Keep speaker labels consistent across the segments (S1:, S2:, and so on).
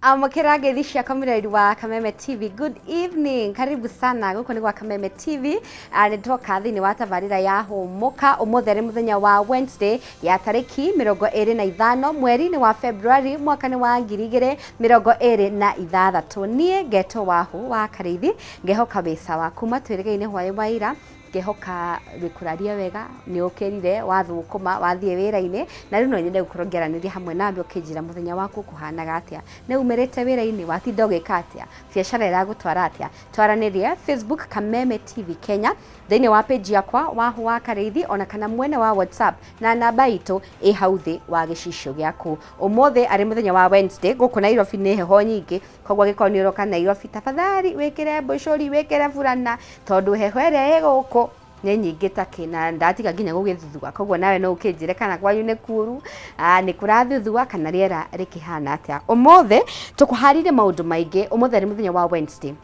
S1: Amũkĩra ngeithi ciakwa mũreri wa Kameme TV. Good evening. Karibu sana gũkũ nĩ gwa Kameme TV. Nĩ twoka thĩinĩ wa tabarĩra ya Hũmũka. Ũmũthĩ arĩ mũthenya wa Wednesday ya tarĩki 25 mweri-inĩ wa February mwaka nĩ wa 2026. Niĩ ngetwo Wahu wa Karĩithi, ngehoka wĩ sawa kuma twĩrĩgĩine hwaĩ wa ira, ngehoka wĩkũraria wega, nĩ ũkĩrire wathũkũma wathiĩ wĩra-inĩ, na rĩu no nyende gũkorwo ngĩaranĩria hamwe nawe ũkĩnjĩra mũthenya waku ũkũhanaga atĩa, nĩ umĩrĩte wĩra-inĩ, watinda ũgĩka atĩa, biacara ĩragũtwara atĩa. Twaranĩrie Facebook Kameme TV Kenya, thĩinĩ wa page yakwa Wahu wa Karĩithi, ona kana mwena wa WhatsApp na namba itũ ĩ hau thĩ wa gĩcicio gĩaku. Ũmũthĩ arĩ mũthenya wa Wednesday, gũkũ Nairobi nĩ heho nyingĩ, koguo angĩkorwo nĩ ũroka Nairobi tafadhali wĩkĩre mbũcũri, wĩkĩre burana, tondũ heho ĩrĩa ĩ gũkũ nĩ nyingĩ ta kĩ, na ndatiga nginya gũgĩthuthua, koguo nawe no ũkĩnjĩre kana kwanyu nĩ kuru, nĩ kũrathuthua kana rĩera rĩkĩhana atĩa. Ũmũthĩ tũkũharĩirie maũndũ maingĩ, ũmũthĩ arĩ mũthenya wa Wednesday.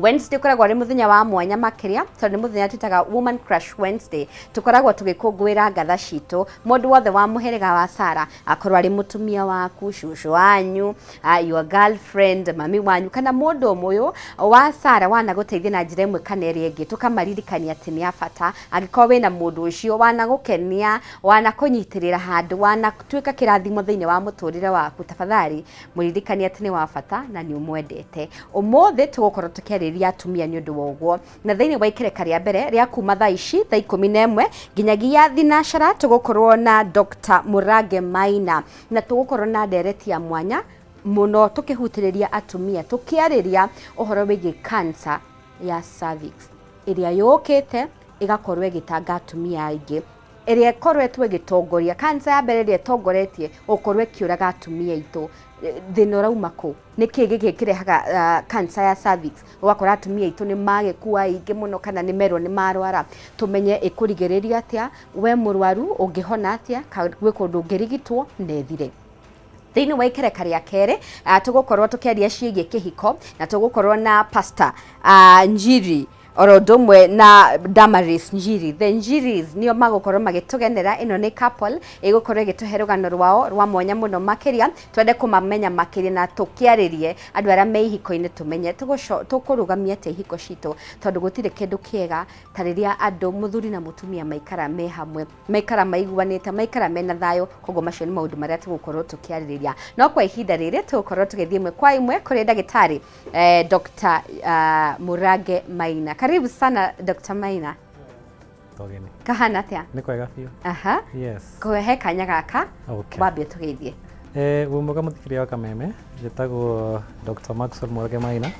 S1: Wednesday ũkoragwo arĩ mũthenya wa mwanya makĩria tondũ nĩ mũthenya twĩtaga Woman Crush Wednesday. Tũkoragwo tũgĩkũngũĩra ngatha citũ, mũndũ wothe wa mũhĩrĩga wa Sara, akorwo arĩ mũtumia waku, cũcũ wanyu, your girlfriend, mami wanyu, kana mũndũ ũyũ wa Sara wanagũteithia na njĩra ĩmwe kana ĩrĩa ĩngĩ, tũkamaririkania atĩ nĩ a bata. Angĩkorwo wĩna mũndũ ũcio wanagũkenia, wanakũnyitĩrĩra handũ, wanatuĩka kĩrathimo thĩinĩ wa mũtũrĩre waku, tafadhali mũririkanie atĩ nĩ wa bata na nĩ ũmwendete. Ũmũthĩ tũgũkorwo tũkĩarĩrĩria atumia nĩ ũndũ wa ũguo, na thĩinĩ wa ikereka rĩa mbere rĩa kuma thaa ici thaa 11 nginyagia thinacara tũgũkorwo na Dr. Mũrange Maina, na tũgũkorwo na ndereti ya mwanya mũno tũkĩhutĩrĩria atumia, tũkĩarĩria ũhoro wĩgiĩ cancer ya cervix ĩrĩa yũkĩte ĩgakorwo ĩgĩtanga atumia aingĩ, ĩrĩa ĩkoretwo ĩgĩtongoria cancer ya mbere ĩrĩa ĩtongoretie gũkorwo ĩkĩũraga atumia aitũ. Thĩna ũrauma kũ? Nĩkĩ gĩkĩ kĩrehaga cancer ya cervix? Ũgakora atumia aitũ nĩ magĩkua aingĩ mũno kana nĩ merwo nĩ marwara. Tũmenye ĩkũrigĩrĩrio atĩa, we mũrwaru ũngĩhona atĩa, gwĩ kũndũ ũngĩrigitwo na ĩthire. Thĩinĩ wa ikereka rĩa kerĩ tũgũkorwo tũkĩaria ciĩgiĩ kĩhiko, na tũgũkorwo na Pastor Njiri oro ũndũ ũmwe na Damaris Njiri. The Njiris nĩo magũkorwo magĩtũgenera. Ĩno nĩ couple ĩgũkorwo ĩgĩtũhe rũgano rwao rwa mwanya mũno makĩria, twende kũmamenya makĩria na tũkĩarĩrie andũ arĩa me ihiko-inĩ, tũmenye tũkũrũgamia atĩa ihiko citũ, tondũ gũtirĩ kĩndũ kĩega ta rĩrĩa andũ mũthuri na mũtumia maikara me hamwe, maikara maiguanĩte, maikara mena thayũ. Koguo macio nĩ maũndũ marĩa tũgũkorwo tũkĩarĩrĩria, no kwa ihinda rĩrĩ tũgũkorwo tũgĩthiĩ ĩmwe kwa ĩmwe kũrĩ ndagĩtarĩ Dr. Mũrange Maina. Karibu sana Dr. Maina.
S2: Togeni.
S1: Kahana atĩa?
S2: Nĩ kwega biũ.
S1: Aha.
S2: Yes.
S1: Kũhe kanya gaka
S2: Okay.
S1: wambie tũgeithie.
S2: Wĩ mwega mũthikĩrĩria wa Kameme, njĩtagwo Dr. Maxwell Mũrage Maina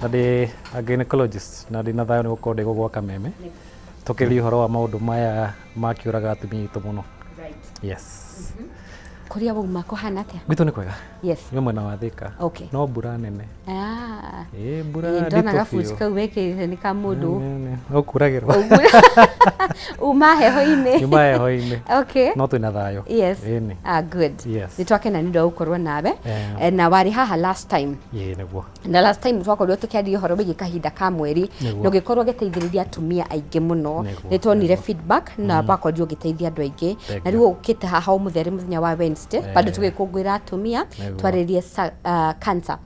S2: na ndĩ a gynecologist, na ndĩ na thayũ nĩ gũkorwo ndĩ gũkũ gwa Kameme tũkĩria ũhoro wa maũndũ maya makĩũraga atumia aitũ mũno. Yes.
S1: Kũrĩa wauma kũhana atĩa?
S2: Gwitũ nĩ kwega. Nĩ mwena wa Thika. No mbura nene.
S1: Ah.
S2: Ĩ mbura
S1: Ĩ, ndona
S2: nditũ
S1: gabuti
S2: biũ.
S1: kau wĩkĩrĩte nĩ ka mũndũ.
S2: Ũkuragĩrwo.
S1: Uma heho-inĩ.
S2: Nyuma heho-inĩ. No twĩna thayũ.
S1: Yes.
S2: Ĩni.
S1: Ah, good.
S2: Yes.
S1: Nĩ twakena nĩ ũndũ wa gũkorwo nawe. Na warĩ haha last time.
S2: Ĩ nĩguo.
S1: Na last time twakorirwo tũkĩaria ũhoro wĩgiĩ kahinda ka mweri
S2: Nĩguo.
S1: na ũgĩkorwo ũgĩteithĩrĩria atumia aingĩ mũno.
S2: Nĩguo,
S1: Nĩ tuonire
S2: nĩguo.
S1: feedback na wakorirwo ũgĩteithia andũ aingĩ.
S2: Thank
S1: Na
S2: you.
S1: rĩu ũkĩte haha ũmũthĩ arĩ mũthenya wa Wednesday, bado tũgĩkũngũĩra atumia,
S2: Nĩguo.
S1: twarĩrie cancer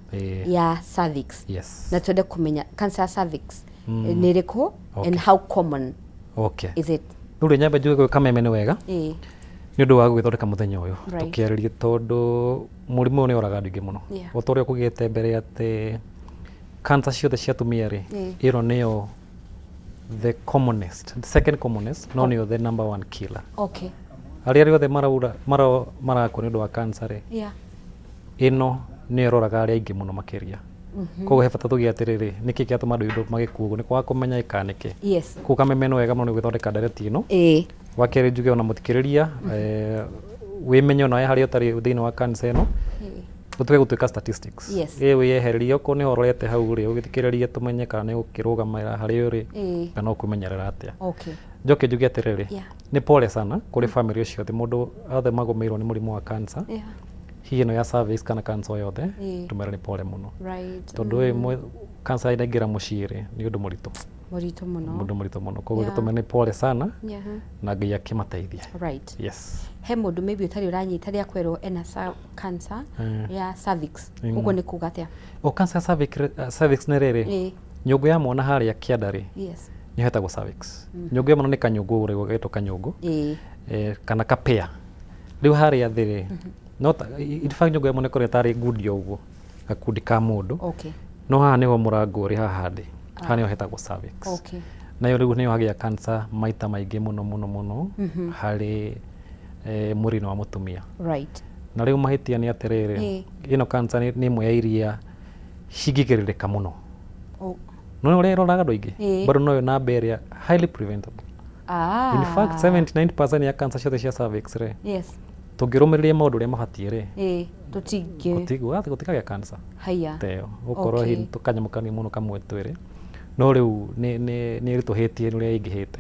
S1: ya cervix. Na twende kũmenya cancer ya cervix nĩ ĩrĩkũ and how common is it?
S2: Rĩu rĩ nyambe njuge gwĩ Kameme nĩ wega nĩ ũndũ wa gũgĩthondeka mũthenya ũyũ tũkĩarĩrie, tondũ mũrimũ ũyũ nĩ ũraga andũ aingĩ mũno. O ta ũrĩa ũkugĩte mbere atĩ cancer ciothe cia atumia rĩ, ĩno nĩyo the commonest, the second commonest, no nĩyo the number one killer. Arĩa othe maraura marakua nĩ ũndũ wa cancer rĩ, ĩno nĩyo ĩroraga arĩa aingĩ mũno makĩria. Koguo he bata tũgĩe atĩrĩrĩ, nĩkĩ kĩratũma andũ aitũ magĩkua ũguo? Nĩ kwaga kũmenya ĩka nĩkĩ. Koguo Kameme nĩ wega mũno nĩ gũgĩthondeka ndereti ĩno. Wa kerĩ njuge ona mũthikĩrĩria, wĩmenye onawe harĩa ũtarĩ thĩinĩ wa cancer ĩno, ũtige gũtuĩka statistics. Ĩ wĩyehererie, okorwo nĩ ũrorete hau rĩ, ũgĩthikĩrĩrie tũmenye kana nĩ ũkĩrũgamĩra harĩa ũrĩ kana ũkwĩmenyerera atĩa. Njoke njuge atĩrĩrĩ, nĩ pole sana kũrĩ family ciothe, mũndũ othe magũmĩirwo nĩ mũrimũ wa cancer, hihi ĩno ya cervix kana cancer o yothe, tũmere nĩ pole mũno, tondũ ĩ cancer ĩnaingĩra mũciĩ rĩ, nĩ ũndũ mũritũ.
S1: Mũritũ mũno.
S2: Mũndũ mũritũ mũno, koguo
S1: Yeah.
S2: gĩtũme nĩ pole sana na Ngai akĩmateithie. Yes.
S1: He mũndũ maybe ũtarĩ ũranyita rĩa kwerwo ena cancer ya cervix. Ũguo nĩ kuga atĩa?
S2: O cancer ya cervix, cervix nĩ rĩrĩ, nyũngũ ya mwana harĩa kĩanda rĩ, nĩho hetagwo cervix. Nyũngũ ya mwana nĩ kanyũngũ ũrĩa getwo kanyũngũ, kana kapea. Rĩu harĩa thĩ rĩ, no ta, in fact nyũngũ ya mwana ĩkoragwo tarĩ ngundi o ũguo, gakundi ka mũndũ. No haha nĩho mũrango ũrĩ haha thĩ, haha nĩho hetagwo cervix. Nayo rĩu nĩho hagĩa cancer maita maingĩ mũno mũno mũno harĩ mwĩrĩ-inĩ wa mũtumia. Na rĩu mahĩtia nĩ atĩrĩrĩ, ĩno cancer nĩ ĩmwe ya iria cingĩgirĩrĩka mũno. No ũrĩa ĩroraga andũ aingĩ, bado noyo namba ĩrĩa highly preventable. In fact 79% ya cancer ciothe cia cervix rĩ, tũngĩrũmĩrĩria maũndũ ũrĩa mabatiĩ rĩ,
S1: Tũtingĩ.
S2: Gũtikagĩa cancer
S1: Haya.
S2: ta ĩyo. Gũkorwo hihi tũkanyamũ kanini mũno kamwe twĩrĩ, no rĩu nĩ ĩritũhĩtie nĩ ũrĩa ĩingĩhĩte.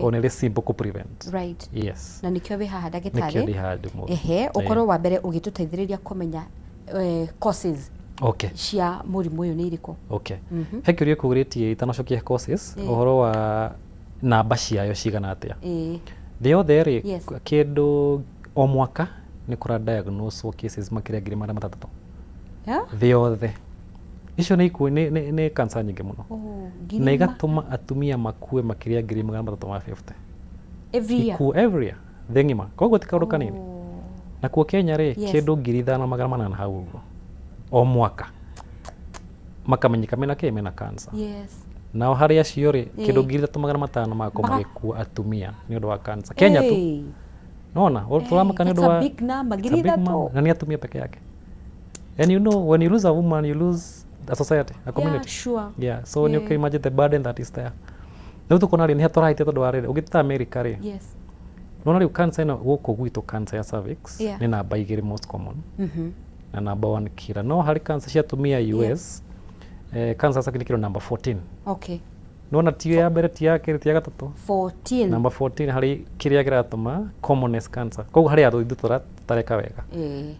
S2: O nĩ ĩrĩ simple kũ prevent. Yes.
S1: Na nĩkĩo wĩ haha
S2: Nĩkĩo
S1: ndagĩtarĩ.
S2: ndĩ haha ũmũthĩ.
S1: Ehe, ũkorwo wa mbere ũgĩtũteithĩrĩria kũmenya causes cia mũrimũ ũyũ nĩ irĩkũ.
S2: Okay. He kĩũria kũũrĩtie itanacokia causes, ũhoro wa namba ciayo cigana atĩa. Thĩ yothe rĩ, kĩndũ o mwaka nĩ kũra diagnose cases makĩria 300,000. Thĩ yothe. Icio nĩ ikuũ, nĩ cancer nyingĩ mũno.
S1: Oh,
S2: Na igatũma atumia makue makĩria 350,000.
S1: Every year?
S2: Ikuũ every year, thĩ ng'ima. Koguo ti kaũndũ kanini. Nakuo Kenya rĩ, kĩndũ 5,800 hau ũguo o mwaka makamenyeka mena kĩ, mena cancer. Nao harĩ acio rĩ, kĩndũ 3,500 magakorwo magĩkua atumia nĩ ũndũ wa cancer Kenya tu. Nona tũramaka nĩ ũndũ wa
S1: That's a big number,
S2: It's a big
S1: 3,000.
S2: number. Na nĩ atumia peke yake. And you know, when you lose a woman, you lose a society, a community. Yeah, so you can imagine the burden that is there. Rĩu tũkona rĩ, nĩ tũrahĩtia tondũ wa rĩrĩ, ũngĩthiĩ America rĩ, nona rĩu cancer ĩno gũkũ gwitũ, cancer ya cervix nĩ namba 2 most common na namba 1 killer. No harĩ cancer cia atumia US, cancer cervix nĩ kĩro number 14. Nona tiyo ya mbere, ti ya kerĩ, ti ya gatatũ.
S1: 14.
S2: Number 14 harĩ kĩrĩa kĩratũma commonest cancer. Koguo harĩ andũ ithuĩ tũtareka wega.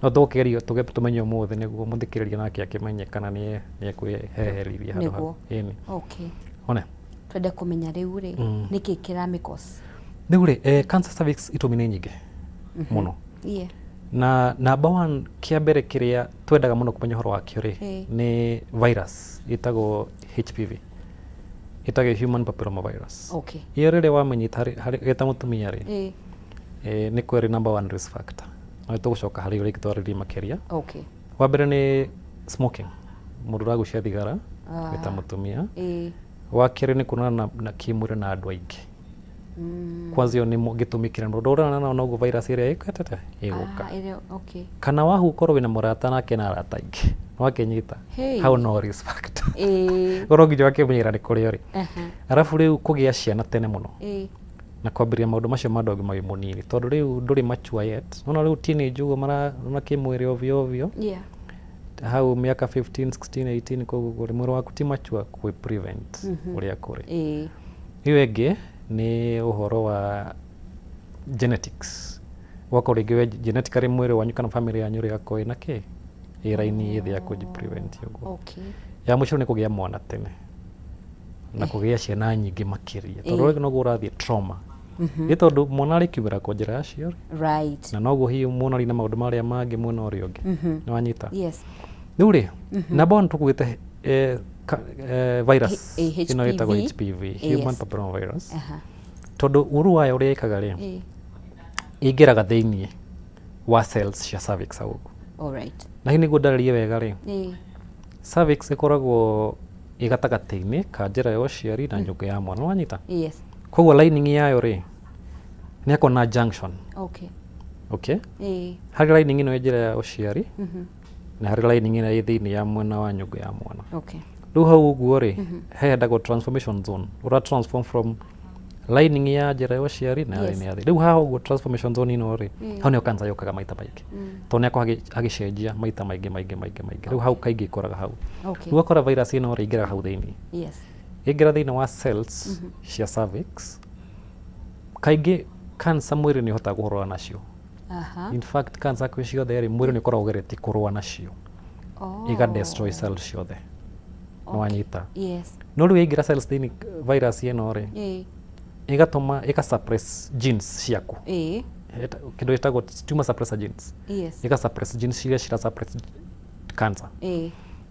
S2: No tũkĩgeria tũmenye ũmũthĩ nĩguo mũthikĩrĩria nake akĩmenye kana nĩ ekwĩheheririe handũ hau. Ĩni. One.
S1: Twende kũmenya rĩu rĩ, nĩkĩ kĩramĩ cause?
S2: Rĩu rĩ, cancer cervix itũmi nĩ nyingĩ mũno. Na number 1 kĩa mbere kĩrĩa twendaga mũno kũmenya ũhoro wakĩo rĩ, nĩ virus ĩtagwo HPV. Ĩtagwo human papilloma virus. Iyo rĩrĩa wamenyita harĩ wĩta mũtumia rĩ, nĩ kwĩrĩ number 1 risk factor. No tũgũcoka harĩ ũrĩa twarĩrie makĩria. Wa mbere nĩ smoking. Mũndũ ũragucia thigara wĩta mũtumia. Wa kerĩ nĩ kuonana na kĩmwĩrĩ na andũ aingĩ. Kwanza ĩyo nĩ gĩtũmi kĩnene mũndũ ũronana nao noguo virus ĩrĩa ĩkĩte ĩgũka. Kana wahu ũkorwo wĩna mũrata nake na arata aingĩ, wakĩnyita hau no risk factor. Ũkorwo nginya wakĩmenyera nĩ kũrĩa ũrĩ. Arabu rĩu kũgĩa ciana tene mũno na kwambĩrĩria maũndũ macio ma andũ agima wĩ mũnini, tondũ rĩu ndũrĩ mature yet. Nona rĩu teenage ũguo marona kĩmwĩrĩ ovyo ovyo. Hau mĩaka 15, 16, 18 kũu ũguo rĩ, mwĩrĩ waku ti mature kwĩ prevent ũrĩa kũrĩ. Ĩyo ĩngĩ nĩ ũhoro wa genetics. Ũgakorwo rĩngĩ we genetically mwĩrĩ wanyu kana family yanyu rĩ ĩgakorwo ĩna kĩ? Ĩ raini ĩ thĩ ya kũji prevent ũguo. Ya mũico nĩ kũgĩa mwana tene na kũgĩa ciana nyingĩ makĩria, tondũ rĩngĩ noguo ũrathiĩ trauma. Nĩ tondũ mwana arĩkiumĩra kwa njĩra yacio rĩ, na noguo hihi mwana arĩ na maũndũ marĩa mangĩ mwena ũrĩa ũngĩ. Nĩ wanyita? Rĩu rĩ, number 1 tũkuĩte virus ĩno ĩtagwo HPV, human papilloma virus. Tondũ ũru wayo ũrĩa ĩkaga rĩ, ĩingĩraga thĩiniĩ wa cells cia cervix hau ũguo. Na hihi nĩguo ndarĩrie wega rĩ, cervix ĩkoragwo ĩ gatagatĩ-inĩ ka njĩra ya ũciari na nyũngũ ya mwana, wanyita? Koguo lining yayo rĩ, nĩ hakoragwo na junction. Harĩ lining ĩno ya njĩra ya ũciari, na harĩ lining ĩno ĩ thĩiniĩ ya mwena wa nyũngũ ya mwana. Rĩu hau ũguo rĩ, he hendagwo transformation zone. Ũra transform from lining ya njĩra ya ũciari na lining ya thĩ. Rĩu haha ũguo transformation zone ĩno rĩ, hau nĩho cancer yũkaga maita maingĩ. Tondũ nĩ hakoragwo hagĩcenjia maita maingĩ maingĩ maingĩ maingĩ. Rĩu hau kaingĩ ĩkoraga hau. Rĩu ũgakora virus ĩno rĩ, ĩingĩraga hau thĩiniĩ. Ĩngĩra thĩiniĩ wa cells cia cervix, kaingĩ cancer mwĩrĩ nĩ ũhotaga kũhũrana nacio. In fact cancer kwĩ ciothe rĩ, mwĩrĩ nĩ ũkoragwo ũgeretie kũrũa nacio. Ĩga destroy cells ciothe. Nĩ wanyita?
S1: Yes.
S2: No rĩu yaingĩra cells thĩinĩ, virus ĩno rĩ, ĩgatũma ĩka suppress genes ciaku. Kĩndũ gĩtagwo tumor suppressor genes. Ĩga suppress genes iria cira suppress cancer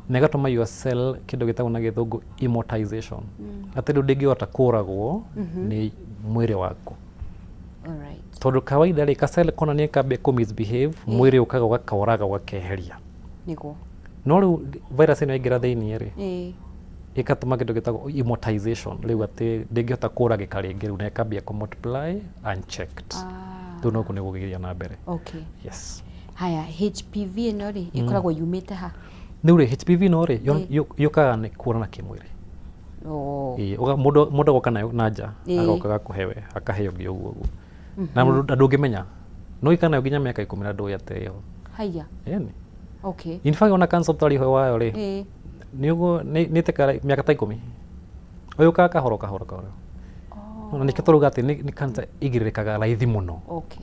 S2: na ĩgatũma your cell kĩndũ gĩtagwo na gĩthũngũ immortalization, atĩ rĩu ndĩngĩhota kũragwo nĩ mwĩrĩ waku. Tondũ kawaida rĩ, ka cell kona nĩ kambia kũ misbehave, mwĩrĩ ũkaga ũgakoraga, ũgakeheria. No rĩu virus ĩno yaingĩra thĩinĩ rĩ, ĩgatũma kĩndũ gĩtagwo immortalization, rĩu atĩ ndĩngĩhota kũragĩka rĩngĩ rĩu, na ĩkambia kũ multiply unchecked. Rĩu noguo nĩ gũgĩthiĩ na mbere. Yes.
S1: Haya, HPV ĩno rĩ, ĩkoragwo yumĩte ha?
S2: Rĩu rĩ, HPV no rĩ, yũkaga nĩ kuonana kĩmwĩrĩ. Ĩĩ, mũndũ agoka nayo na nja, agoka gakũhe we, akahe ũngĩ, ũguo ũguo, na na ndũngĩmenya no ikara nayo nginya mĩaka 10 na ndũĩ atĩ ĩho.
S1: Haya.
S2: Ĩni. In fact, ona cancer ũtarĩ ho wayo rĩ, nĩ ũguo nĩ ĩtekaga mĩaka ta 10, ũyũkaga kahora kahora kahora. Na nĩkĩo tũrauga atĩ nĩ cancer igirĩrĩkaga raithi mũno,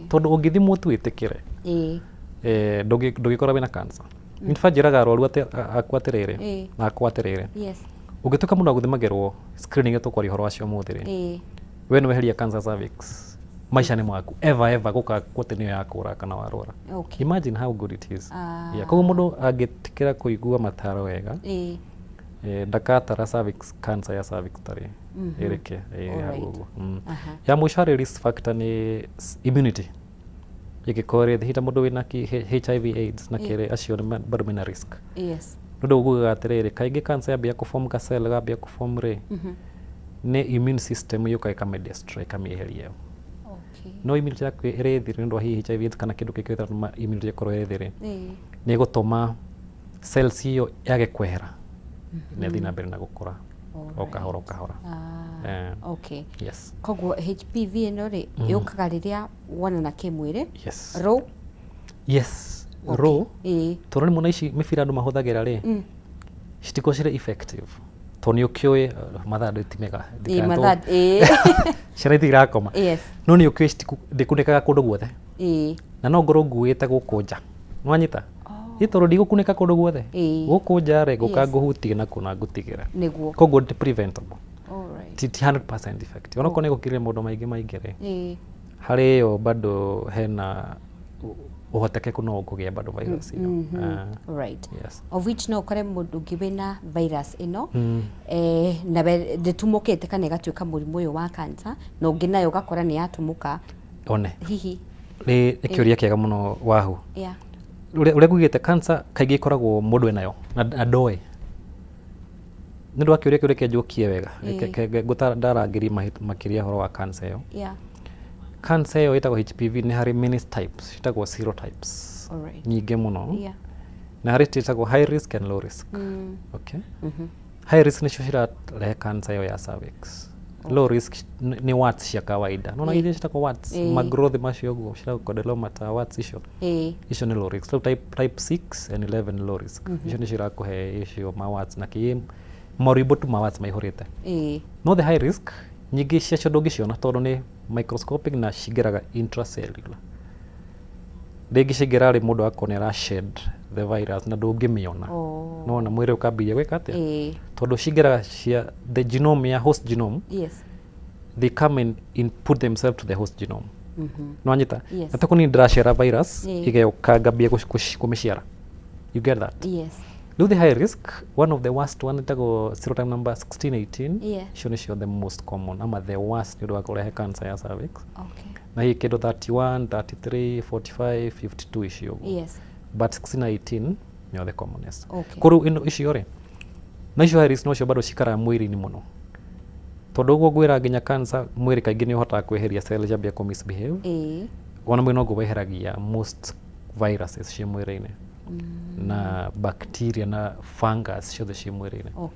S2: tondũ ũngĩthimwo tu wĩtĩkĩre, ndũngĩkora wĩna cancer. In fact, njĩraga arwaru atĩ akwa atĩrĩrĩ, akwa atĩrĩrĩ, ũngĩtuĩka mũndũ wa gũthimagĩrwo screening ĩrĩa tũkwaria ũhoro wacio ũmũthĩ rĩ, we nĩ weheria cancer cervix maica-inĩ maku ever ever, gũka atĩ nĩyo yakũra kana warwara. Imagine how good it is. Yeah, koguo mũndũ angĩtĩkĩra kũigua mataro wega, ndakatara cervix cancer ya cervix tarĩ ĩrĩke hau ũguo. Ya mũico harĩ risk factor nĩ immunity ĩngĩkorwo ĩrĩ thĩ, hita mũndũ wĩna HIV AIDS na kĩrĩ, acio nĩ bado mena risk. Nĩ ũndũ ugaga atĩrĩrĩ, kaingĩ cancer yambia kũform, ka cell gambia kũform rĩ, nĩ immune system yũkaga ĩkamĩdestroy, ĩkamĩeheria ĩyo. No immunity yaku ĩrĩ thĩ nĩ ũndũ wa hihi HIV AIDS kana kĩndũ kĩngĩ gĩtatũma immunity ĩkorwo ĩrĩ thĩ rĩ, nĩ ĩgũtũma cells ĩyo yage kwehera na ĩthiĩ na mbere na gũkũra o kahora o kahora. Yes.
S1: Koguo HPV ĩno rĩ, yũkaga rĩrĩa wonana kĩmwĩrĩ?
S2: Yes.
S1: Rũ?
S2: Yes, raw. Tondũ rĩmwe na ici mĩbira andũ mahũthagĩra rĩ, citikoragwo cirĩ effective, tondũ nĩ ũkĩũĩ mathaa ndĩ ti mega.
S1: Mathaa.
S2: Ciana itirakoma. No nĩ ũkĩũĩ ndĩkunĩkaga kũndũ guothe, na no ngorwo nguĩte gũkũ nja, nĩwanyita? Ĩ tondũ ndigũkunĩka kũndũ guothe, gũkũ nja rĩ, ngũka ngũhutie na kũna ngũtigĩra. Koguo ti preventable. Ti 100% effective, onokorwo nĩ gũkĩrĩ maũndũ maingĩ maingĩ rĩ, harĩ ĩyo bado hena ũhotekeku no ũkũgĩa bado virus ĩyo. Ah, yes.
S1: Of which no ũkore mũndũ ũngĩ wĩna virus ĩno, na we ndĩtumũkĩte kana ĩgatuĩka mũrimũ ũyũ wa cancer, na ũngĩ nayo ũgakora nĩ yatumũka.
S2: One.
S1: Hihi.
S2: Nĩ kĩũria kĩega mũno, wahu. Ũrĩa ngugĩte, cancer kaingĩ ĩkoragwo mũndũ enayo na ndoĩ. Nĩ ũndũ wa kĩũria kĩu, reke njũkie wega. Ndarangĩrie makĩria ũhoro wa cancer ĩyo. Cancer ĩyo ĩtagwo HPV, nĩ harĩ many types, ciĩtagwo serotypes nyingĩ mũno. Na harĩ ciĩtagwo high risk and low risk. Okay, high risk nĩcio cirarehe cancer ĩyo ya cervix. Low risk nĩ warts cia kawaida, nona iria ciĩtagwo warts, magrowth macio ũguo ciĩtagwo warts icio. Icio nĩ low risk. Rĩu type 6 and 11 low risk, icio nĩcio irakũhe icio ma warts na kĩ maũrimbo tu, ma warts maihũrĩte. No the high risk, nyingĩ ciacio ndũngĩciona tondũ nĩ microscopic na cingĩraga intracellular. Rĩngĩ ciaingĩra rĩ, mũndũ agakorwo nĩ ara shed the virus na ndũngĩmĩona. Nona mwĩrĩ ũkambĩrĩria gwĩka atĩa? Tondũ cingĩraga cia the genome ya host genome. They come and input themselves to the host genome, nĩwanyita?
S1: Yes.
S2: Na toko niĩ ndĩraciara virus, ĩgeũka ngambia kũmĩciara, you get that?
S1: Yes.
S2: Rĩu the high risk, one of the worst one ĩtagwo serotype number 1618. Icio nĩcio the most common ama the worst nĩ ũndũ wa kũrehe cancer ya cervix. Na hihi kĩndũ 31, 33, 45, 52, icio ũguo. But 16 na 18 nĩo the commonest. Koguo ĩno icio rĩ, na icio high risk nocio bado cikaraga mwĩrĩ-inĩ mũno, tondũ ũguo ngwĩra nginya cancer mwĩrĩ kaingĩ nĩ ũhotaga kweheria cell ciambia kũ misbehave. Ona mwĩrĩ noguo weheragia most viruses ciĩ mwĩrĩ-inĩ na bacteria na fungus ciothe ciĩ mwĩrĩ-inĩ.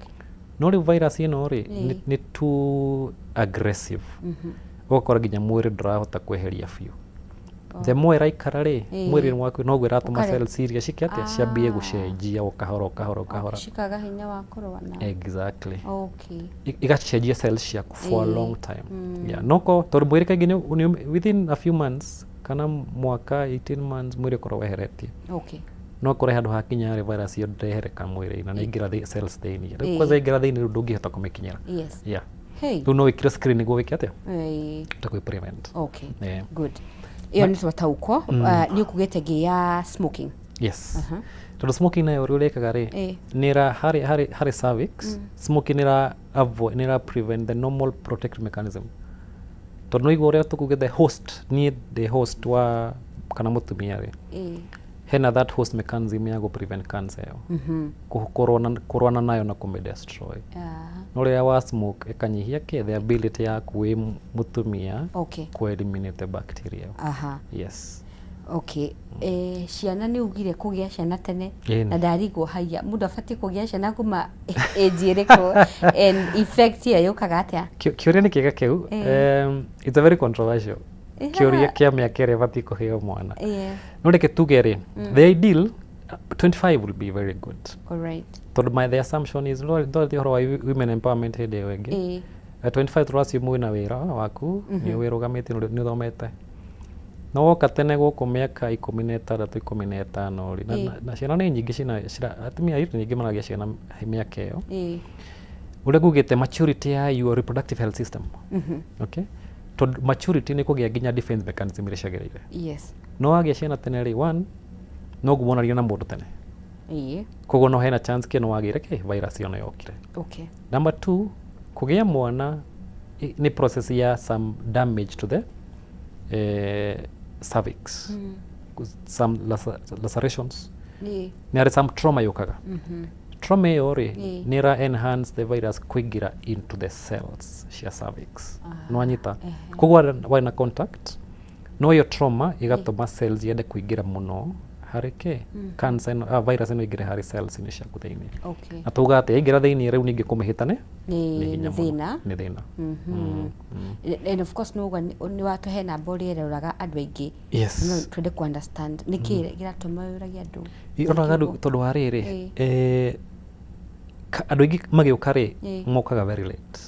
S2: No rĩu virus ĩno rĩ, nĩ too aggressive, ũgakora nginya mwĩrĩ ndũrahota kweheria biũ. The more ĩraikara rĩ mwĩrĩ waku, noguo ĩratũma cells iria cike atĩa, ciambie gũcenjia o kahora o kahora o kahora.
S1: Cikaga hinya wa kũrũa na.
S2: Exactly. Igacenjia cells ciaku for a long time. Yeah. Noko tondũ mwĩrĩ kaingĩ within a few months kana mwaka, 18 months, mwĩrĩ ũkorwo weheretie. No kore handũ hakinya rĩ, virus ĩyo ndĩrehereka mwĩrĩ-inĩ na nĩ ĩingĩra cells thĩinĩ. Rĩu kwanza ĩingĩra thĩinĩ, rĩu ndũngĩhota kũmĩkinyĩra.
S1: Hey.
S2: Rĩu no wĩkĩre screen nĩguo wĩke atĩa? Ta kwĩ prevent.
S1: Good, ĩyo nĩ twataũkwo. Nĩ ũkugĩte ngĩ ya smoking.
S2: Yes, tondũ smoking nayo ũrĩa ũrĩkaga rĩ, nĩ ĩra harĩ cervix, smoking nĩ ĩra avoid, nĩ ĩra prevent the normal protective mechanism, tondũ nĩ ũigua ũrĩa tũkugĩte host, niĩ ndĩ host wa kana mũtumia rĩ, hena that host mechanism ya gũ prevent cancer ĩyo, kũrũana nayo na kũmĩ destroy. No rĩrĩa wa smoke, ĩkanyihia kĩ the ability yaku wĩ mũtumia kũ eliminate the bacteria. Yes.
S1: Okay, ciana, nĩ ugire kũgĩa ciana tene. Na ndarigwo haiya, mũndũ abatiĩ kũgĩa ciana kuma age ĩrĩkũ, and effect ĩyo yũkaga atĩa?
S2: Kĩũria nĩ kĩega kĩu. It's a very controversial kĩũria kĩa mĩaka ĩrĩa ĩbatiĩ kũheo mwana. No reke tuge rĩ, the ideal 25 will be very good, tondũ the assumption is no ndwarĩtie ũhoro wa women empowerment hĩndĩ ĩyo ĩngĩ. 25 tũraciumu wĩna wĩra waku, nĩ wĩrũgamĩtie, nĩ ũthomete. No woka tene gũkũ mĩaka 16, 15 rĩ, na ciana nĩ nyingĩ cina atumia airĩtu nyingĩ maragĩa ciana mĩaka ĩyo. Ũrĩa ngugĩte, maturity ya your reproductive health system, okay, tondũ maturity nĩ kũgĩa nginya defense mechanism iria ciagĩrĩire. No wagĩa ciana tene rĩ, one, no ngumonania na mũndũ tene, koguo no hena chance kĩ no wagĩre kĩ virus ĩyo no yokire. Number two, kũgĩa mwana nĩ process ya some damage to the cervix, some lacerations, nĩ harĩ some trauma yũkaga. Trauma ĩyo rĩ, nĩ ĩra enhance the virus kũingĩra into the cells cia cervix. Nĩ wanyita? Koguo warĩ na contact, no ĩyo trauma ĩgatũma cells yende kũingĩra mũno harĩ kĩ cancer ĩno, virus ĩno ĩingĩre harĩ cells inĩ ciaku thĩinĩ. Na tuga atĩ yaingĩra thĩinĩ, rĩu ningĩ kũmĩhĩtane
S1: nĩ
S2: hinya
S1: nĩ
S2: mũno.
S1: Thĩna.
S2: Nĩ thĩna.
S1: And of course nĩ uga nĩ watũhe namba ũrĩa ĩroraga andũ aingĩ. No twende ku understand nĩ kĩ kĩratũma ũrage andũ.
S2: Iroraga andũ tondũ wa rĩrĩ, andũ aingĩ magĩũka rĩ, mokaga very late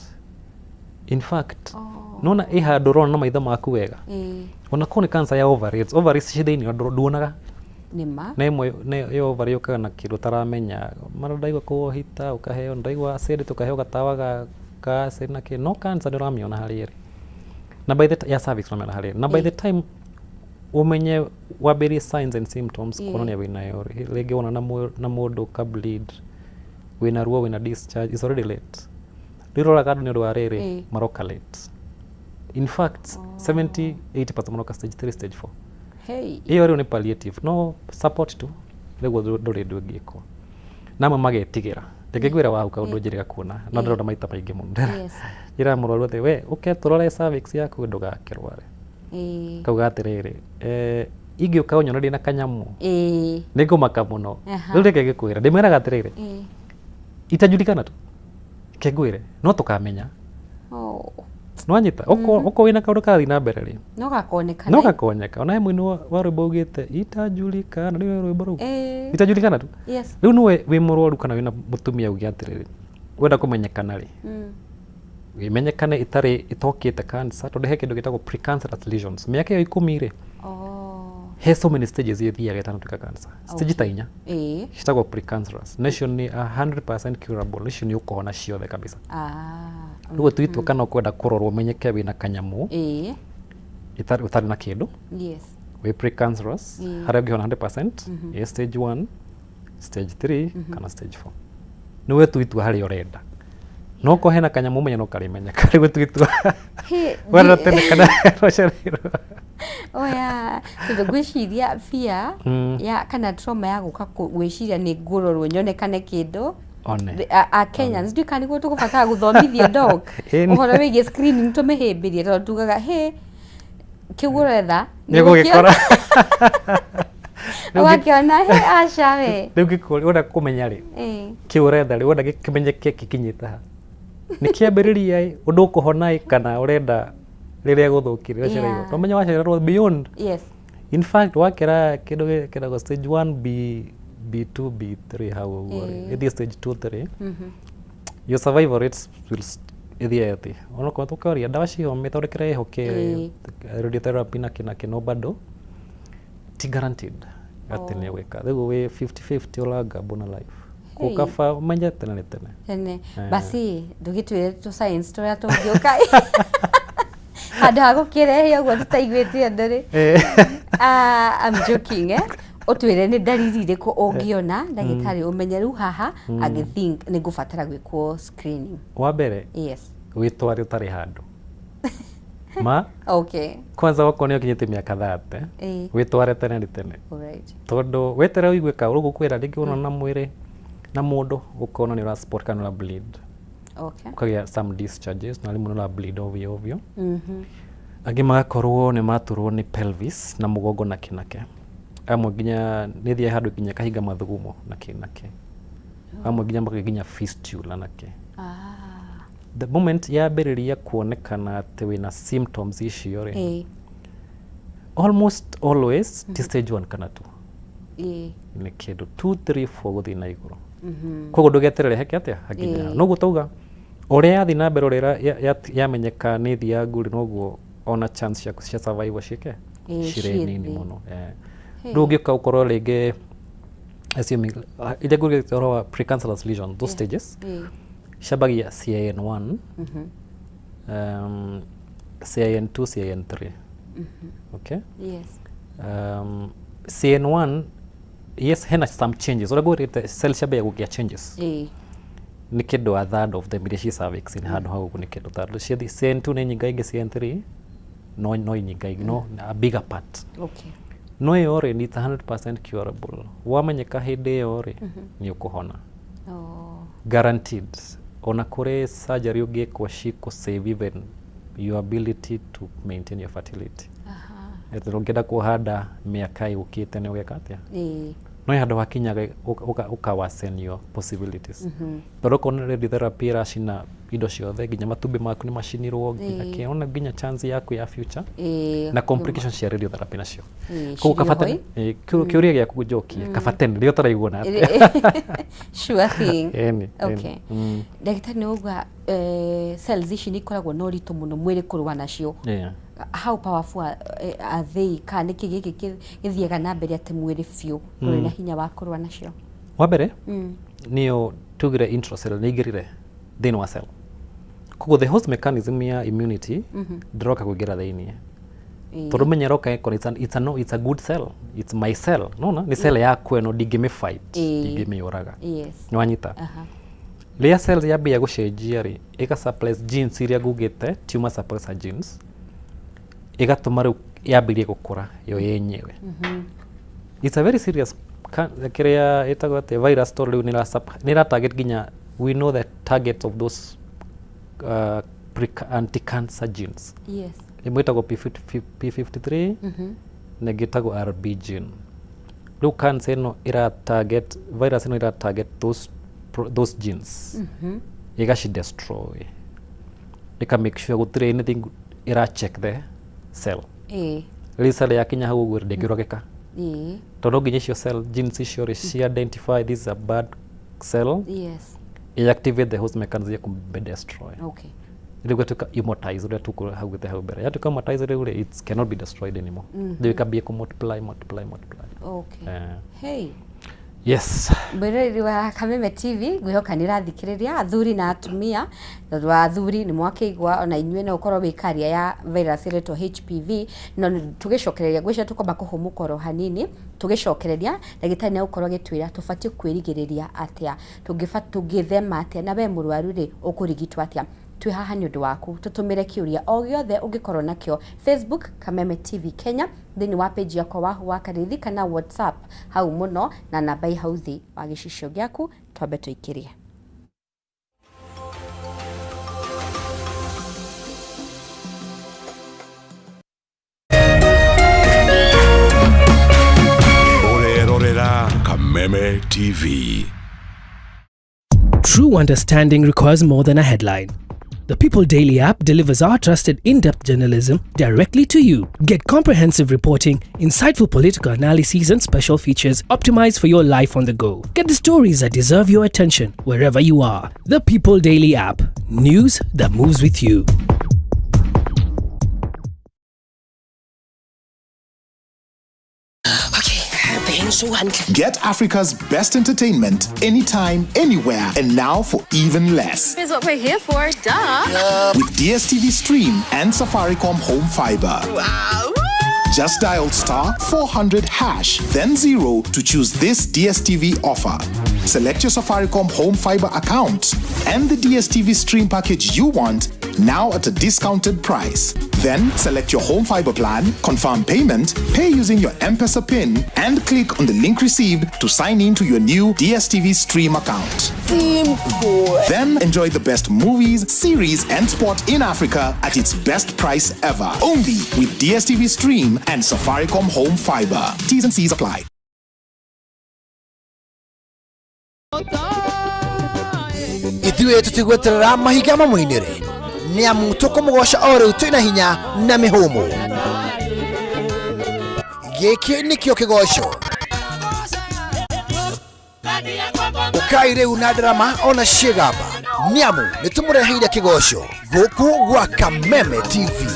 S2: in fact. Nona ĩ handũ ũrona na maitho maku wega, ona korwo nĩ cancer ya ovaries, ovaries ci thĩinĩ nduonaga.
S1: Nĩ ma.
S2: Na ĩmwe nĩ ĩyo ovary yũkaga na kĩndũ ũtaramenya, mara ndaigua kũhita ũkaheo, ndaigua acid ũkaheo gatawa ga acid na kĩ, no cancer nĩ ũramĩona harĩa ĩrĩ, na by the ya cervix ũramĩona harĩa ĩrĩ, na by the time ũmenye wambĩrĩrie signs and symptoms kuonania wĩnayo rĩ, rĩngĩ wona na mũndũ ũka bleed, wĩna ruo, wĩna discharge, it's already late. Rĩu ũroraga andũ nĩ ũndũ wa rĩrĩ, maroka late. In fact, 70 80% maroka stage 3, stage 4. Ĩyo rĩu nĩ palliative, no support tu rĩguo ndũrĩ ũndũ ũngĩkwo, na amwe magetigĩra. Reke ngwĩre wau kaũndũ njĩrĩga kuona na ndĩrona maita maingĩ mũno. Njĩraga mũrwaru atĩ we ũke tũrore cervix yaku ndũgakĩrware. Kauga atĩrĩrĩ, ingĩũka ũnyone ndĩna kanyamũ, nĩ ngũmaka mũno. Rĩu reke ngĩkwĩra, ndĩmwĩraga atĩrĩrĩ, itajulikana tu, ke ngwĩre no tũkamenya. Nĩwanyita? Okorwo wĩna kaũndũ karathiĩ na mbere rĩ,
S1: no gakonekana.
S2: No gakonyeka. Ona he mũini wa rwĩmbo ugĩte itajulikana, nĩ rwĩmbo rũu, itajulikana tu. Rĩu nĩwe wĩ mũrwaru kana wĩna mũtumia uge atĩrĩrĩ, wenda kũmenyekana rĩ, ĩmenyekane ĩtarĩ ĩtokĩte cancer, tondũ he kĩndũ gĩtagwo precancerous lesions. Mĩaka ĩyo 10 rĩ, he so many stages ĩthiaga ĩtanatuĩka cancer, stage ta inya, citagwo precancerous, na icio nĩ 100% curable, icio nĩ ũkũhona ciothe kabisa. Rĩu ũtuitua kana ũkwenda kũrorwo ũmenyeke wĩna kanyamũ ũtarĩ na kĩndũ, wĩ precancerous, harĩa ũngĩhona 100%, ĩ stage 1, stage 3 kana stage 4, nĩwe tuitua harĩa ũrenda. No korwo hena kanyamũ, ũmenye no karĩmenyeka. Rĩu tuitua wenda tene kana rũcereirwo.
S1: Oya, tondũ ngwĩciria fear ya kana trauma ya gũka gwĩciria nĩ ngũrorwo nyonekane kĩndũ.
S2: One.
S1: A Kenyans, ndiũĩ kana nĩguo tũgũbatara gũthomithio, doc, ũhoro wĩgiĩ screening, tũmĩhĩmbĩrie, tondũ tugaga he kĩu ũretha.
S2: Nĩ ũgũgĩkora.
S1: Ũgakĩona he aca we.
S2: Rĩu ngĩkũria, wenda kũmenya rĩ, kĩu ũretha rĩ, wenda gĩkĩmenyeke gĩkinyĩte ha, nĩ kĩambĩrĩria ĩ, ũndũ ũkũhona ĩ, kana ũrenda rĩrĩa gũthũkire ũcereirwo? To menya wacererwo beyond. In fact, wakĩra kĩndũ gĩkĩragwo stage 1 b, b2, b3 hau ũguo rĩ, ĩthiĩ stage 2, 3, your survival rates will ĩthiĩ thĩ, onokorwo tũkĩaria ndawa ciho, mĩthondekere ĩho, kĩ radiotherapy na kĩ na kĩ, no bado ti guaranteed. Atĩ nĩ gwĩka rĩu wĩ 50-50 ũrangambũ na life. Hey. Kaba ũmenye tene nĩ tene.
S1: Tene. Basi ndũgĩtwĩre tũ science tũrĩa tũngĩũka handũ ha gũkĩrehe ũguo tũtaiguĩte andũ rĩ. Ah, I'm joking, eh? Ũtwĩre nĩ ndariri irĩkũ ũngĩona ndagĩtarĩ ũmenye rĩu haha agĩthink nĩ ngũbatara gwĩkwo screening.
S2: Wa mbere, wĩtware ũtarĩ handũ ma. Kwanza wakorwo nĩ ũkinyĩtie mĩaka 30, wĩtware tene nĩ tene, tondũ weterera ũigue kaũru gũkwĩra rĩngĩ ũrona na mwĩrĩ na mũndũ ũkona nĩ ũra spot kana ũra bleed, ũkagĩa some discharges na rĩmwe nĩ ũra bleed ovyo ovyo. Angĩ magakorwo nĩ maturwo nĩ pelvis na mũgongo na kĩnake. Amwe nginya nĩ thiaga handũ nginya kahinga mathugumo na kĩnake. Amwe nginya makagĩa nginya fistula na kĩ. The moment yambĩrĩria kuonekana atĩ wĩna symptoms icio rĩ, almost always ti stage 1 kana 2, nĩ kĩndũ 2 3 4 gũthiĩ na igũrũ. Koguo ndũgeterere heke atĩa hakinya hau. Noguo tauga ũrĩa yathiĩ na mbere, ũrĩa yamenyeka nĩ thiangu rĩ, noguo ona chance ciaku cia survival ciĩke cirĩ
S1: ciĩ
S2: nini
S1: thĩ.
S2: Mũno. Rĩu ũngĩũka ũkorwo rĩngĩ assuming iria ngũgĩte ũhoro wa precancerous lesion, those stages ciambagia CIN1, CIN2, CIN3, okay?
S1: Yes.
S2: CIN1, yes, hena some changes ũrĩa ngwĩrĩte, cell ciambagia kũgĩa changes. Nĩ kĩndũ a third of them iria ci cervix nĩ handũ hau ũguo, nĩ kĩndũ third. Ciathiĩ CIN2 nĩ nyingaingĩ, CIN3 no nyingaingĩ, no a bigger part. No ĩyo rĩ, it's 100% curable. Wamenyeka hĩndĩ ĩyo rĩ, nĩ ũkũhona. Guaranteed. Ona kũrĩ surgery ũngĩkwo cikũ save even your ability to maintain your fertility. Atĩ ũngĩenda kuoha nda mĩaka yũkĩte nĩ ũgeka atĩa? No he handũ hakinyaga ũka worsen your possibilities, tondũ okorwo nĩ radiotherapy ĩracina indo ciothe, nginya matumbĩ maku nĩ macinirwo, nginya kĩ, ona nginya chance yaku ya future na complications cia radiotherapy nacio. Koguo
S1: cirĩ
S2: kaba
S1: ho.
S2: Tene kĩũria gĩaku njokie, kaba tene rĩrĩa ũtaraiguana atĩa.
S1: Sure thing.
S2: Ĩni, ĩni.
S1: Ndagĩtarĩ, nĩ uga cells ici nĩ ikoragwo na ũritũ mũno mwĩrĩ kũrũa nacio. How powerful are they, kana nĩkĩ gĩkĩ gĩthiaga na mbere atĩ mwĩrĩ biũ ndũrĩ na hinya wa kũrũa nacio?
S2: Wa mbere nĩyo tugire intracellular, nĩ ingĩrire thĩinĩ wa cell, koguo the host mechanism ya immunity ndĩroka kũingĩra thĩinĩ, tondũ menya ĩroka ĩkora it's a, no, it's a good cell, it's my cell, nona nĩ cell yaku ĩno, ndingĩmĩ fight, ndingĩmĩũraga. Nĩ wanyita? Rĩrĩa cell yambia gũcenjia rĩ, ĩga suppress genes iria ngugĩte, tumor suppressor genes, ĩgatũma rĩu yambĩrie gũkũra yo yenyewe. It's a very serious kĩrĩa ĩtagwo atĩa, virus, tondũ rĩu nĩ ĩra target nginya, we know the target of those anti-cancer genes. Ĩmwe ĩtagwo P50, P53 na ĩngĩ ĩtagwo RB gene. Rĩu cancer ĩno ĩra target, virus ĩno ĩra target those genes, ĩgaci destroy, ĩka make sure gũtirĩ anything ĩra check the cell. Rĩu cell yakinya hau ũguo ndĩngĩũragĩka, tondũ nginya icio cell genes icio rĩ, ci identify this is a bad cell, activate the host mechanism ya kũmĩ destroy. Rĩu gatuĩka immortalize, ũrĩa tũkũhaugĩte hau mbere, yatuĩka immortalize rĩu rĩ, it cannot be destroyed anymore. Rĩu ĩkambia kũ multiply, multiply, multiply.
S1: Hey.
S2: Yes.
S1: Mwĩroreri wa Kameme TV, ngwĩhoka nĩ ũrathikĩrĩria, athuri na atumia, tondũ athuri nĩ mwakĩigua ona inyuĩ no ũkorwo wĩ carrier ya virus ĩretwo HPV. No tũgĩcokereria, ngwĩciria tũkwamba kũhũmũka oro hanini. Tũgĩcokereria, ndagĩtarĩ nĩ egũkorwo agĩtwĩra tũbatiĩ kwĩrigĩrĩria atĩa, tũngĩthema atĩa, na we mũrwaru rĩ, ũkũrigitwo atĩa. Twĩ haha nĩ ũndũ waku, tũtũmĩre kĩũria o gĩothe ũngĩkorwo nakĩo Facebook Kameme TV Kenya, thĩinĩ wa page yakwa Wahu wa Karithi, kana WhatsApp hau mũno na namba ĩ hau thĩ wa gĩcicio gĩaku. Twambe tũikĩrie.
S3: Ũrerorera Kameme TV.
S4: True understanding requires more than a headline. The People Daily app delivers our trusted in depth journalism directly to you. Get comprehensive reporting, insightful political analyses, and special features optimized for your life on the go. Get the stories that deserve your attention wherever you are. The People Daily app. News that moves with you.
S5: Okay,
S3: Get Africa's best entertainment anytime, anywhere, and now for even less.
S5: Is what we're here for, duh.
S3: With DSTV Stream and Safaricom Home Fiber.
S5: Wow.
S3: Just dial star 400 hash, then 0 to choose this DSTV offer. Select your Safaricom Home Fiber account and the DSTV Stream package you want now at a discounted price. Then select your home fiber plan, confirm payment, pay using your M-Pesa PIN, and click on the link received to sign in to your new DSTV Stream account.
S6: Simple.
S3: Then enjoy the best movies, series, and sport in Africa at its best price ever. Only with DSTV Stream and Safaricom Home Fiber. T's and C's apply.
S6: Ithuĩ tũtigweterera mahiga mamũinĩre nĩ amu tũkũmũgoca o rĩu twĩna hinya na mĩhũmũ. Gĩkĩ nĩkĩo kĩgoco. Ũkai rĩu na ndarama ona ciĩgamba nĩ amu nĩ tũmũreheire kĩgoco gũkũ gwa Kameme TV.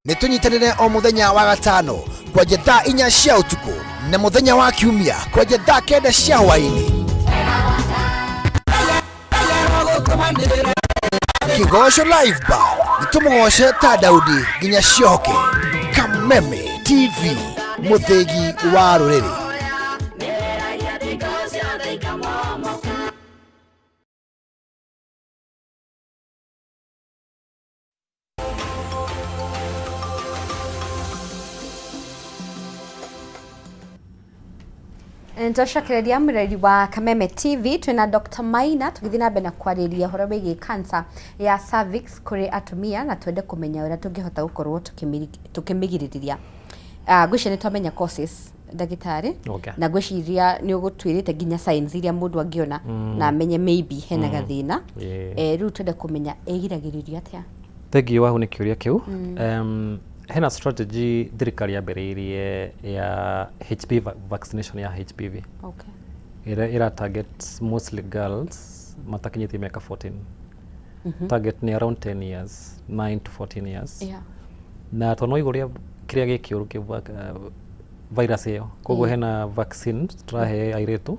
S6: Nĩ tũnyitanĩre o mũthenya wa gatano kwanja thaa 4 cia ũtukũ na mũthenya wa kiumia kwanja thaa 9 cia hwaĩ-inĩ. Kĩgoco Live Band nĩ tũmũgoce ta Daudi nginya ciohoke. Kameme TV, mũthĩgi wa rũrĩrĩ.
S1: Nitwacokereria mwĩrori wa Kameme TV twĩna Dr. Maina tũgĩthiĩ na mbere na kwarĩria ũhoro wĩgiĩ cancer ya cervix kũrĩ atumia na twende kũmenya ũrĩa tũngĩhota gũkorwo tũkĩmĩgirĩrĩria. Ngwĩciria nĩ twamenya causes ndagĩtarĩ.
S2: Okay.
S1: Na ngwĩciria nĩ ũgũtwĩrĩte nginya signs iria mũndũ angĩona na amenye maybe hena gathĩna. Rĩu twende kũmenya ĩgiragĩrĩrio atĩa.
S2: Thank you wahu nĩ kĩũria kĩu. Hena strategy thirikari yambĩrĩirie ya HPV vaccination ya HPV.
S1: Okay.
S2: Ĩrĩa ĩra target mostly girls matakinyĩtie mĩaka 14. Target nĩ around 10 years, 9 to 14 years.
S1: Yeah.
S2: Na tondũ no igũrĩa kĩrĩa gĩ kĩũru kĩ virus ĩyo koguo hena vaccine tũrahe airĩtu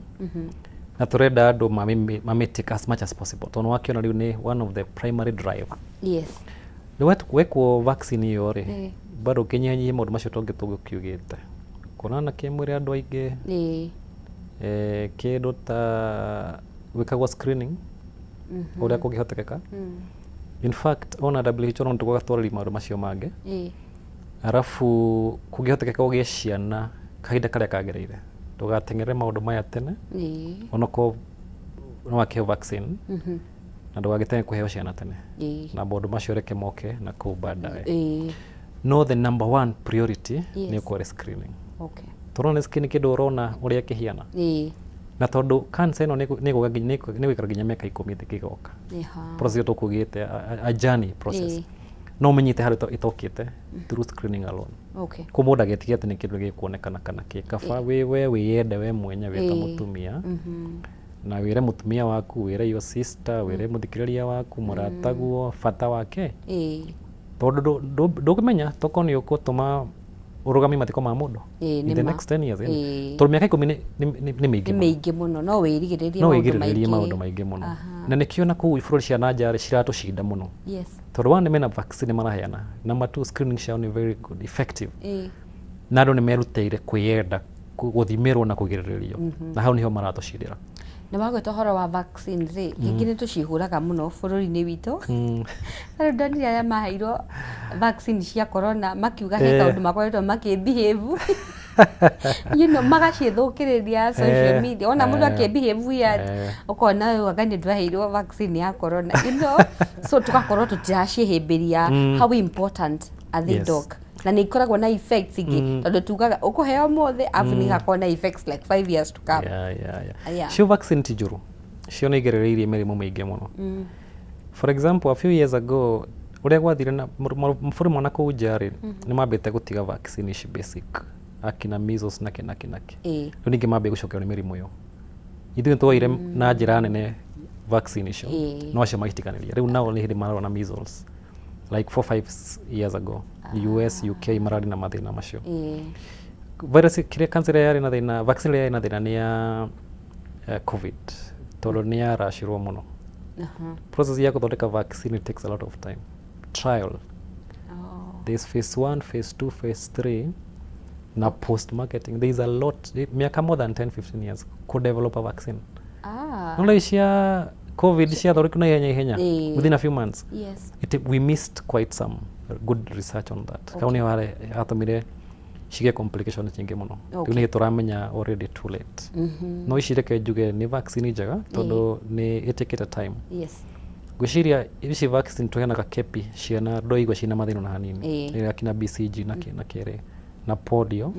S2: na tũrenda andũ mamĩtake as much as possible tondũ wakĩona rĩu nĩ one of the primary driver.
S1: Yes.
S2: Rĩu wekwo vaccine ĩyo rĩ bado ũkĩnyihanyihia maũndũ macio tũngĩ tũgũkiugĩte kuonana kĩmwĩrĩ andũ aingĩ kĩndũ ta gwĩkagwo screening ũrĩa kũngĩhotekeka. In fact ona WHO no tũgũgatwarĩria maũndũ macio mangĩ arafu kũngĩhotekeka ũgĩe ciana kahinda karĩa kagĩrĩire ndũgateng'ere maũndũ maya tene onokorwo no wakĩheo vaccine na ndũgagĩtenge kũheo ciana tene na maũndũ macio reke moke na kũu baadaye. No the number one priority nĩ ũkorwo screening.
S1: Okay.
S2: Tondũ nĩ screening kĩndũ ũrona ũrĩa kĩhiana na tondũ cancer ĩno nĩ ĩgũikara nginya mĩaka 10 ĩngĩgoka. Process ĩyo tũkugĩte a journey process. No ũmenyete harĩa ĩtokĩte through screening alone.
S1: Okay.
S2: Koguo mũndũ agetigia atĩ nĩ kĩndũ gĩkuonekana kana kĩ kaba we wĩyende we mwenyewe wĩ ta mũtumia na wĩre mũtumia waku, wĩre your sister, wĩre mũthikĩrĩria waku, mũrataguo bata wake tondũ ndũngĩmenya tokorwo nĩ ũgũtũma ũrũgamie mathiko ma mũndũ in the next 10 years. Tondũ mĩaka 10 nĩ mĩingĩ
S1: mũno. Nĩ mĩingĩ mũno, no wĩrigĩrĩrie
S2: maũndũ maingĩ. No wĩrigĩrĩrie maũndũ maingĩ mũno. Na nĩkĩo na kũu bũrũri cia na nja ciratũcinda mũno.
S1: Yes.
S2: Tondũ one mena vaccine maraheana, number two screening ciao nĩ very good, effective. Na andũ nĩ merutĩire kwĩyenda gũthimĩrwo na kũgirĩrĩrio na hau nĩho maratũcindĩra.
S1: Na wagweta ũhoro wa vaccine rĩ, kaingĩ nĩ tũcihũraga mũno bũrũri-inĩ witũ. Rĩu ndonire arĩa maheirwo vaccine cia corona makiuga he kaũndũ makoretwo makĩ behave, you know, magaciĩthũkĩrĩria social media. Ona mũndũ akĩ behave weird, ũkona ũyũ anga nĩ ndwaheirwo vaccine ya corona, you know. So tũgakorwo tũtiraciĩhĩmbĩria. How important are they, doc? Na nĩ ikoragwo na effects ingĩ tondũ tugaga ũkũheo ũmũthĩ arabu nĩ igakorwo na effects like 5 years to come.
S2: Yeah. Cio vaccine ti njũru, cio nĩ igerereirie mĩrimũ mĩingĩ mũno. For example, a few years ago ũrĩa gwathire na mabũrũri ma nakũu nja rĩ, nĩ mambĩte gũtiga vaccine ici basic akina measles na kĩ na kĩ na kĩ. Rĩu ningĩ mambia gũcokerwo nĩ mĩrimũ ĩyo. Ithuĩ nĩtwoire na njĩra nene vaccine icio no acio magĩtiganĩria. Rĩu nao nĩ hĩndĩ mararora na measles Like 4 5 years ago, US, UK mararĩ na mathĩna macio. Virus kĩrĩa cancer ĩrĩa yarĩ na thĩna, vaccine ĩrĩa yarĩ na thĩna nĩ ya COVID, tondũ nĩ yaracirwo mũno. Process ya gũthondeka vaccine, it takes a lot of time, trial. There's phase 1, phase 2, phase 3 na post marketing. There is a lot, mĩaka more than 10 15 years ku develop a vaccine. Nona cia COVID ciathondekwo na ihenya ihenya, within a few months. We missed quite some good research on that. Kau nĩho harĩa hatũmire cigĩe complications nyingĩ mũno. Rĩu nĩ tũramenya already too late. No ici reke njuge nĩ vaccine njega tondũ nĩ ĩtĩkĩte time. Ngwĩciria ici vaccine tũheanaga kepi ciana ndũraigua ciĩna mathĩna ona hanini. Ĩrĩa akina BCG na kĩ na kĩrĩ na polio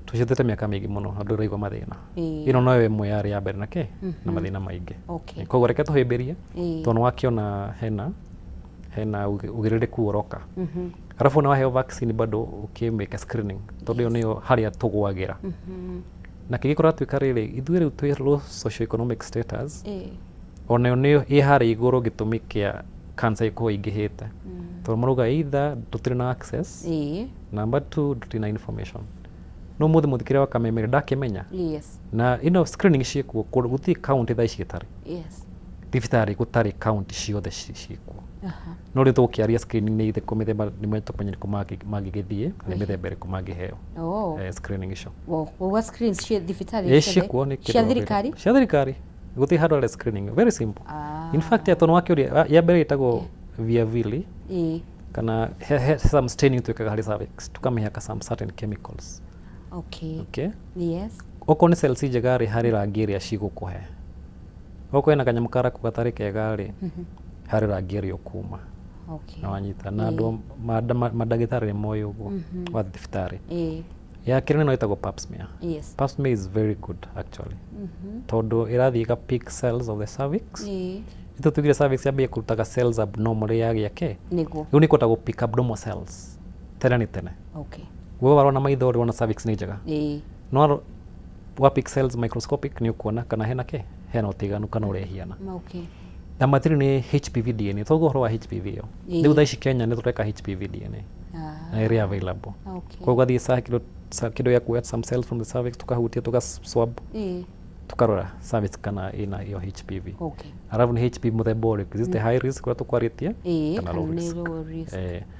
S2: tũcithĩte mĩaka mĩingĩ mũno na ndũraigua mathĩna. Ĩno noyo ĩmwe yarĩ ya mbere na kĩ na mathĩna maingĩ. Koguo reke tũhĩmbĩrie tondũ nĩ wakĩona hena ũgĩrĩrĩku ũroka. Arabu ona waheo vaccine bado ũkĩmĩka screening, tondũ ĩyo nĩyo harĩa tũgwagĩra. Na kĩngĩ kũratuĩka rĩrĩ, ithuĩ rĩu twĩ low socioeconomic status, onayo nĩyo ĩ harĩa igũrũ gĩtũmi kĩa cancer ĩkorwo ĩingĩhĩte, tondũ marauga either tũtirĩ na access, number two, tũtirĩ na information. No mũthĩ mũthikĩrĩria wa Kameme ndakĩmenya na ĩno screening ciĩkuo kũndũ gũtirĩ county thaa ici ĩtarĩ thibitarĩ, gũtarĩ county ciothe ciĩkuo. No rĩu tũgũkĩaria screening nĩ ithĩkũ mĩthemba, nĩ tũkũmenya nĩkũ mangĩgĩthiĩ na nĩ mĩthemba ĩrĩkũ mangĩheo. Screening icio.
S1: Wow, screens cia thibitarĩ ciothe?
S2: Ciĩkuo nĩ
S1: cia
S2: kĩndũ
S1: thirikari.
S2: Cia thirikari gũtirĩ handũ harĩ screening, very simple. In fact, tondũ wakĩũria ya mbere ĩtagwo via vili kana he some staining twĩkaga harĩ cervix, tũkamĩhaka some certain chemicals. Okay. Okorwo nĩ cells njega rĩ, harĩ rangi ĩrĩa cigũkũhe. Okorwo ĩna kanyamũ karaku gatarĩ kega rĩ, harĩ rangi ĩrĩa ũkuma. Na wanyita na andũ mandagĩtarĩ nĩ moĩ ũguo wathiĩ thibitarĩ. Ya kerĩ nĩno ĩtagwo pap smear. Pap smear is very good actually, tondũ ĩrathiĩ ĩga pick cells of the cervix. Itũ tugire cervix yambie kũrutaga cells abnormal yagĩa kĩ. Rĩu nĩ kũhota gũ pick abnormal cells tene nĩ tene. We warona maitho rĩ, wona cervix nĩ njega. No wa pick cells microscopic nĩ ũkuona kana hena kĩ, hena ũtiganu kana ũrĩa ĩhiana. Number 3 nĩ HPV DNA. Toguo ũhoro wa HPV ĩyo, rĩu thaa ici Kenya nĩ tũreka HPV DNA na ĩrĩ available. Koguo ũgathiĩ sa kĩndũ kĩndũ gĩa kuoya some cells from the cervix, tukahutia, tuka swab, tukarora cervix kana ĩna ĩyo HPV. Arabu nĩ HPV mũthemba ũrĩkũ, is it the high risk ũrĩa tũkwarĩtie kana low
S1: kana nĩ
S2: risk?
S1: Low risk.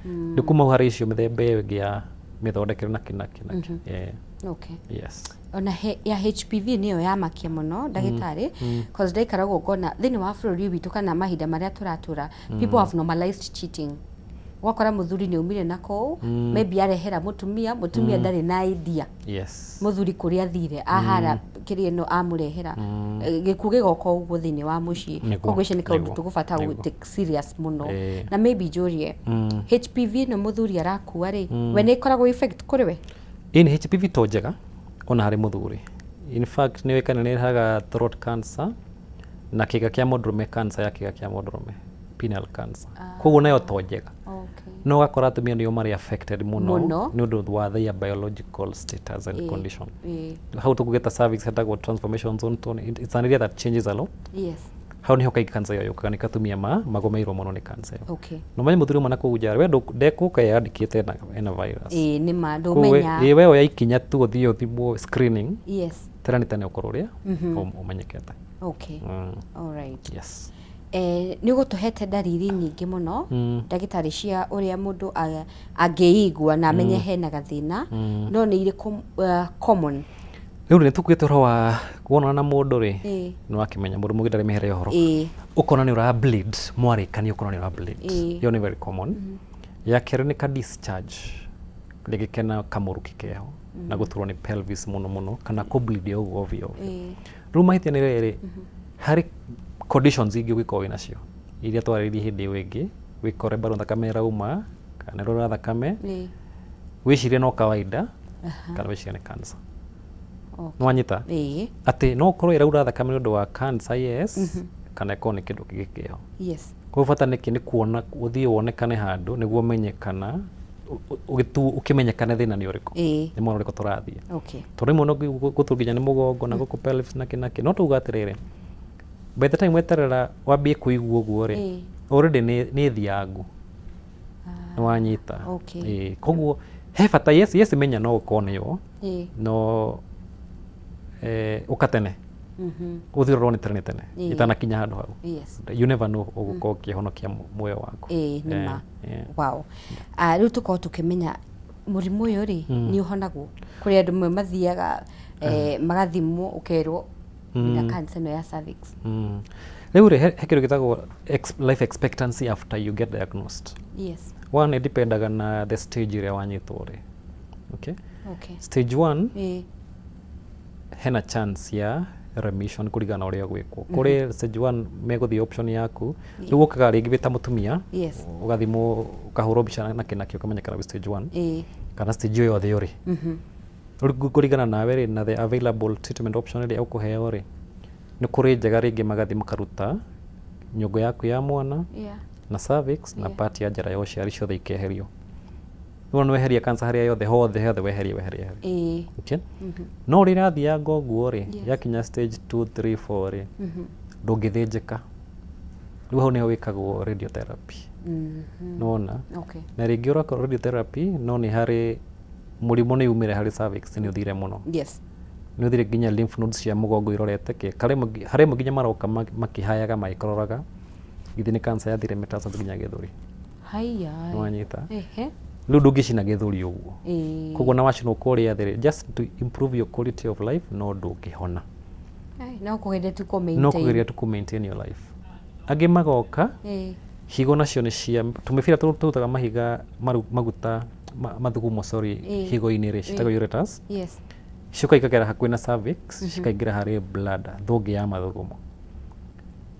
S2: Rĩu kuma hau harĩ icio mĩthemba ĩyo ĩngĩ ya mĩthondekere na kĩ na kĩ na kĩ.
S1: Okay.
S2: Yes.
S1: Ona ya HPV nĩyo yamakia mũno, ndagĩtarĩ, cause ndaikaragwo ngona thĩinĩ wa bũrũri witũ kana mahinda marĩa tũratũra, people have normalized cheating. Ũgakora mũthuri nĩ aumire na kũu, maybe arehera mũtumia, mũtumia ndarĩ na idea mũthuri kũrĩa athire ahara kĩrĩa ĩno amũrehera. Gĩkuũ gĩgoka ũguo thĩinĩ wa mũciĩ. Koguo icio nĩ kaũndũ tũgũbata gũ take serious mũno. Na maybe njũrie, HPV ĩno mũthuri arakua rĩ, we nĩ ĩkoragwo effect kũrĩ we?
S2: Ĩ nĩ HPV to njega ona harĩ mũthuri. In fact, nĩ ũĩkaine nĩ ĩrehaga throat cancer na kĩga kĩa mũndũrũme, cancer ya kĩga kĩa mũndũrũme, penile cancer. Koguo nayo to njega. No ũgakora atumia nĩo marĩ affected mũno
S1: Mũno.
S2: nĩ ũndũ wa their biological status and condition. Hau tũkugĩta cervix hetagwo transformation zone, tondũ it's an area that changes a lot. Hau niho kaingĩ cancer ĩyo yũkaga, nĩ katumia magomeirwo mũno nĩ cancer ĩyo. No menye mũthuri ũmwe na kũu nja we ndekũka yandĩkĩte ena virus.
S1: Ĩ nĩ ma
S2: Koguo
S1: ndũmenya.
S2: Ĩ we oya ikinya tu ũthiĩ ũthimwo screening tena nĩ tene ũkorwo ũrĩa ũmenyekete.
S1: All right.
S2: Yes.
S1: Nĩ ũgũtũhete ndariri nyingĩ mũno, ndagĩtarĩ, cia ũrĩa mũndũ angĩigua na amenye hena gathĩna, no nĩ irĩkũ common?
S2: Rĩu nĩ tũkuĩte ũhoro wa wonana na mũndũ rĩ, nĩ wakĩmenya mũndũ mũngĩ ndarĩ mĩhere ũhoro, ũkona nĩ ũra bleed, mwarĩkania ũkona nĩ ũra bleed. Ĩyo nĩ very common. Ya kerĩ nĩ ka discharge rĩngĩ kena kamũrukĩ keho na gũturwo nĩ pelvis mũno mũno kana kũ bleed ũguo ovyo ovyo. Rĩu mahĩtia nĩ rĩrĩ, harĩ conditions ingĩ ũngĩkorwo wĩnacio iria twarĩrĩirie hĩndĩ ĩyo ĩngĩ, wĩkore bado thakame ĩrauma kana ĩraura thakame, wĩcirie no kawaida kana wĩcirie nĩ cancer. Nĩwanyita?
S1: Ĩ.
S2: Atĩ no ũkorwo ĩraura thakame nĩ ũndũ wa cancer, yes, kana ĩkorwo nĩ kĩndũ kĩngĩ kĩho. Koguo bata nĩkĩ nĩ kuona ũthiĩ wonekane handũ nĩguo ũmenye kana ũkĩmenyekane thĩna nĩ ũrĩkũ, nĩ mwena ũrĩkũ tũrathiĩ. Tondũ rĩmwe no gũtũ nginya nĩ mũgongo na gũkũ pelvis na kĩ na kĩ, no tuga atĩrĩrĩ, by the time weterera wambie kũigua ũguo rĩ, already nĩ thiangu. Nĩ wanyita?
S1: Okay.
S2: Ĩĩ, koguo he bata, yes, menya no ũkorwo nĩyo, no ũka tene, ũthiĩ ũrorwo nĩ tene tene ĩtanakinya handũ hau. You never know, ũgũkorwo ũkĩhonokia muoyo waku.
S1: Ĩĩ, nĩ ma. Wow. Ah, rĩu tũkorwo tũkĩmenya mũrimũ ũyũ rĩ, nĩ ũhonagwo? Kũrĩ andũ amwe mathiaga magathimwo, ũkerwo wĩna cancer ĩno ya cervix.
S2: Rĩu rĩ, he kĩndũ gĩtagwo life expectancy after you get diagnosed. One, ĩdependaga na the stage ĩrĩa wanyitwo rĩ, okay?
S1: Okay.
S2: Stage one, hena chance ya remission kũringana na ũrĩa gwĩkwo. Kũrĩ stage one megũthiĩ option yaku rĩu, ũkaga rĩngĩ wĩ ta mũtumia, ũgathimwo, ũkahũrwo mbica na kĩnakĩo, ũkamenyekana wĩ stage one kana stage ĩyo yothe ũrĩ. Rĩu kũringana nawe rĩ, na the available treatment option ĩrĩa ũkũheo rĩ, nĩ kũrĩ njega rĩngĩ magathiĩ makaruta nyũngũ yaku ya mwana na cervix na part ya njĩra ya ũciari, ciothe ikeherio. Rĩu nĩ weheria cancer harĩa yothe, hothe hothe, weheria, weheria, weheria. Okay? No rĩrĩa ĩrathianga ũguo rĩ, yakinya stage 2, 3, 4 rĩ, ndũngĩthĩnjĩka. Rĩu hau nĩho wĩkagwo radiotherapy. Nĩwona?
S1: Okay.
S2: Na rĩngĩ ũrakorwo radiotherapy, no nĩ harĩ mũrimũ nĩ umĩre harĩ cervix, nĩ ũthire mũno, nĩ ũthire nginya lymph nodes cia mũgongo irorete kĩ harĩ amwe nginya maroka makĩhayaga magĩkororaga githĩ nĩ cancer yathire metastasis nginya gĩthũri.
S1: Haya.
S2: Nĩwanyita? Rĩu ndũngĩcina gĩthũri ũguo. Koguo na wacinwo kũrĩa thĩ rĩ, just to improve your quality of life, no ndũngĩhona.
S1: Ai, no kũgeria tu kũ
S2: no
S1: maintain.
S2: Kũgeria tu kũ maintain your life. Angĩ magoka higo nacio nĩ cia tũmĩbira tũrutaga mahiga maguta mathugumo, sorry, higo-inĩ rĩ, ciĩtagwo ureters. Ciũka ikagera hakuhĩ na cervix, cikaingĩra harĩ bladder, thũngĩ ya mathugumo.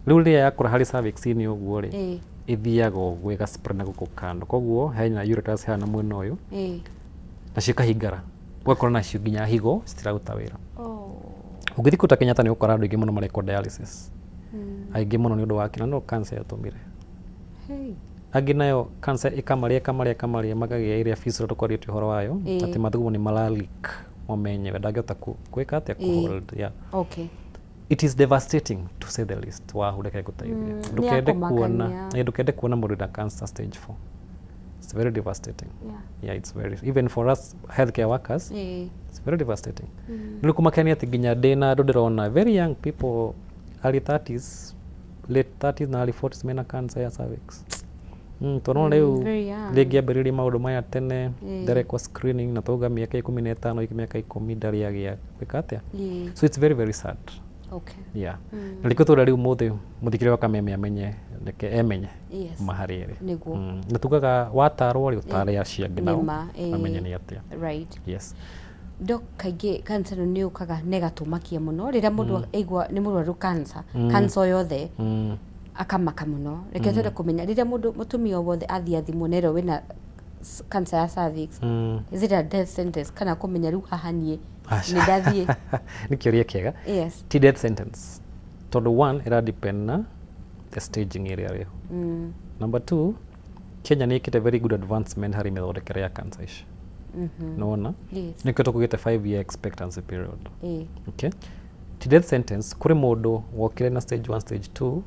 S2: Rĩu rĩrĩa yakũra harĩ cervix-inĩ ũguo rĩ, ĩthiaga ũguo ĩga spread na gũkũ kando, koguo hena ureters hana mwena ũyũ, nacio ikahingara, ũgakora nacio nginya higo citiraruta wĩra. Ũngĩthiĩ kũta Kenyatta nĩ ũgũkora andũ aingĩ mũno marekwo dialysis, aingĩ mũno nĩ ũndũ wa kĩna no cancer yatũmire.
S1: Hey.
S2: Angĩ nayo cancer ĩkamarĩa, ĩkamarĩa, ĩkamarĩa, makagĩa ĩrĩa fistula tũkwarĩtie ũhoro wayo, atĩ mathugumo nĩ mara leak mo menyewe, ndangĩhota gwĩka atĩa, kũ hold, yeah. It is devastating, to say the least. Wahu, reke ngũteithie. Ndũkende kuona
S1: Nĩ ya.
S2: Ndũkende kuona mũndũ wĩna cancer stage 4. It's very devastating. Yeah, it's very, even for us healthcare workers, it's very devastating. Nĩ kũmakenia atĩ nginya ndĩna andũ ndĩrona very young people, early 30s, late 30s na early 40s, mena cancer ya cervix. Tondũ rĩu
S1: Very young.
S2: rĩngĩ ambĩrĩrie maũndũ maya tene, ndarekwo screening na tauga mĩaka 15, mĩaka 10 ndarĩ agĩa gwĩka atĩa. So it's very, very sad. Yeah, na rĩkĩo tũrĩa rĩu mũthĩ mũthikĩrĩria wa Kameme amenye, reke emenye maharĩ ĩrĩ. Na tugaga watarwo rĩ, ũtare acio angĩ nao
S1: Nĩma,
S2: mamenye nĩ atĩa.
S1: Doc, kaingĩ cancer ĩno nĩ yũkaga na ĩgatũmakia mũno rĩrĩa mũndũ aigua nĩ mũrwaru cancer, cancer o yothe, akamaka mũno. Reke twende kũmenya, rĩrĩa mũndũ mũtumia o wothe athiĩ athimwo na ĩrĩa wĩna cancer ya cervix, is it a death sentence, kana kũmenya rĩu haha niĩ
S2: Aca.
S1: nĩ ndathiĩ?
S2: Nĩ kĩũria kĩega. Ti death sentence, tondũ one, ĩra depend na the staging ĩrĩa rĩho. Number two, Kenya nĩ ĩkĩte very good advancement harĩ mĩthondekere ya cancer ici, nĩwona?
S1: Yes.
S2: Nĩkĩo tũkugĩte 5 year expectancy period. Okay, ti death sentence. Kũrĩ mũndũ wokire na stage 1, stage 2,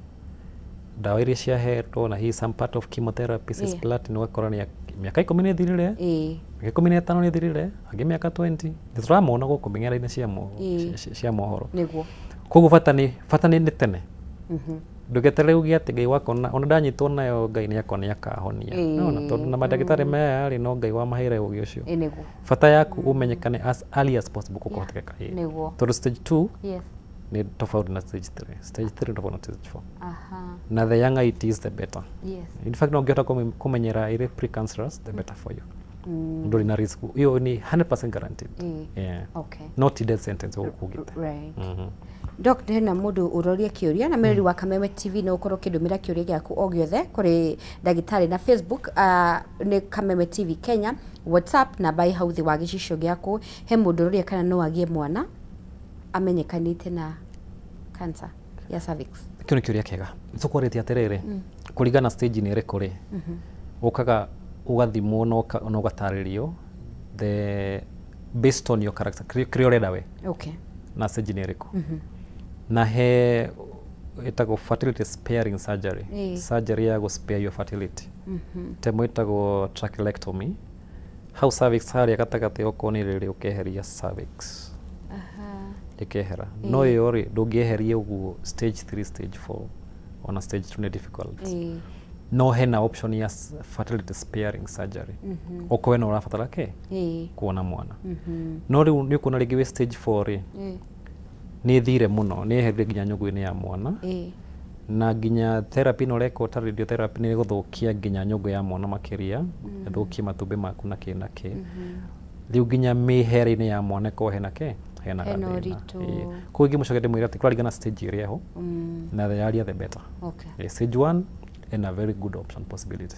S2: ndawa iria ciahetwo na hihi some part of chemotherapy, cisplatin, ũgakora nĩ mĩaka 10 nĩ ĩthirire, mĩaka 15 nĩ ĩthirire, angĩ mĩaka 20. Nĩ tũramona gũkũ mĩng'era-inĩ cia mohoro. Koguo bata nĩ tene, ndũgeterere uge atĩ Ngai wakona ona ndanyitwo nayo, Ngai nĩ akona nĩ akahonia. Nona tondũ na mandagĩtarĩ maya rĩ, no Ngai wamaheire ũgĩ ũcio. Bata yaku ũmenyekane as early as possible kũhotekeka. Tondũ stage 2 nĩ tofauti na stage 3, stage 3 nĩ tofauti na stage 4. Na the younger it is, the better. In fact, no ũngĩhota kũmenyera ĩrĩ precancerous, the better for you. Ndũrĩ na risk, iyo ni 100% guaranteed. Yeah. Not death sentence ũguo kugĩte.
S1: Doc, hena mũndũ ũroria kĩũria na merori wa Kameme TV, no ũkorwo ũkĩndũmĩra kĩũria gĩaku o gĩothe kũrĩ ndagĩtarĩ na Facebook, nĩ Kameme TV Kenya, WhatsApp namba ĩ hau thĩ wa gĩcicio gĩaku. He mũndũ ũroria kana no agĩe mwana amenyekanĩte na cancer ya cervix.
S2: Kĩu nĩ kĩũria kĩega. Tũkwarĩtie atĩrĩrĩ, kũringana na stage nĩ ĩrĩkũ rĩ, ũkaga ũgathimwo na ũgatarĩrio the based on your character, kĩrĩa ũrenda we, na stage nĩ ĩrĩkũ, na he Ĩtagwo fertility sparing surgery. Surgery ya gũ spare your fertility. Temo ĩtagwo trachelectomy. Hau cervix harĩa gatagatĩ, okorwo nĩ rĩrĩ, ũkeheria cervix ĩkehera. No ĩyo rĩ, ndũngĩeheria ũguo stage 3, stage 4, ona stage 2 nĩ difficult. No hena option ya fertility sparing surgery okorwo wena ũrabatara kĩ kuona mwana. No rĩu nĩ ũkuona rĩngĩ wĩ stage 4 rĩ, nĩ thire mũno, nĩ eherire nginya nyũngũ-inĩ ya mwana, na nginya therapy ĩno ũrekwo ta radiotherapy nĩ ĩgũthũkia nginya nyũngũ ya mwana makĩria, ĩthũkie matumbĩ maku na kĩ na kĩ. Rĩu nginya mĩhere-inĩ ya mwana ĩkorwo hena kĩ, hena
S1: Hena
S2: gathĩna.
S1: ũritũ.
S2: Koguo ingĩmũcokia ndĩmwĩre atĩ kũraringana stage ĩrĩa ĩho, na the earlier the better. Stage 1 ena very good option, possibility.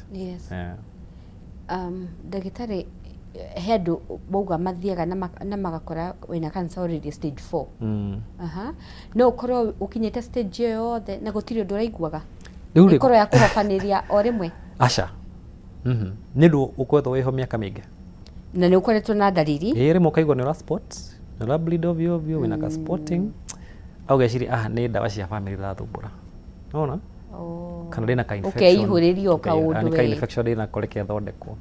S1: Ndagĩtarĩ, he andũ mauga mathiaga na magakora wĩna cancer already stage 4. Aha. No ũkorwo ũkinyĩte stage ĩyo yothe na gũtirĩ ũndũ ũraiguaga?
S2: Rĩu rĩ,
S1: ĩkorwo ya kũhobanĩria o rĩmwe?
S2: Aca. Nĩ ũndũ ũkoretwo wĩho mĩaka mĩingĩ.
S1: Na nĩ ũkoretwo na ndariri.
S2: Ĩĩ, rĩmwe ũkaigua nĩ ũra spot, nĩ ũra bleed ovyo ovyo, wĩna ka spotting, au ũgeciria, ah, nĩ ndawa cia family irathumbũra, nona kana ndĩna ka infection.
S1: Ũkeihũrĩria o
S2: kaũndũ.
S1: Kaũndũ
S2: Nĩ ka
S1: we.
S2: infection ndĩnako, reke thondekwo.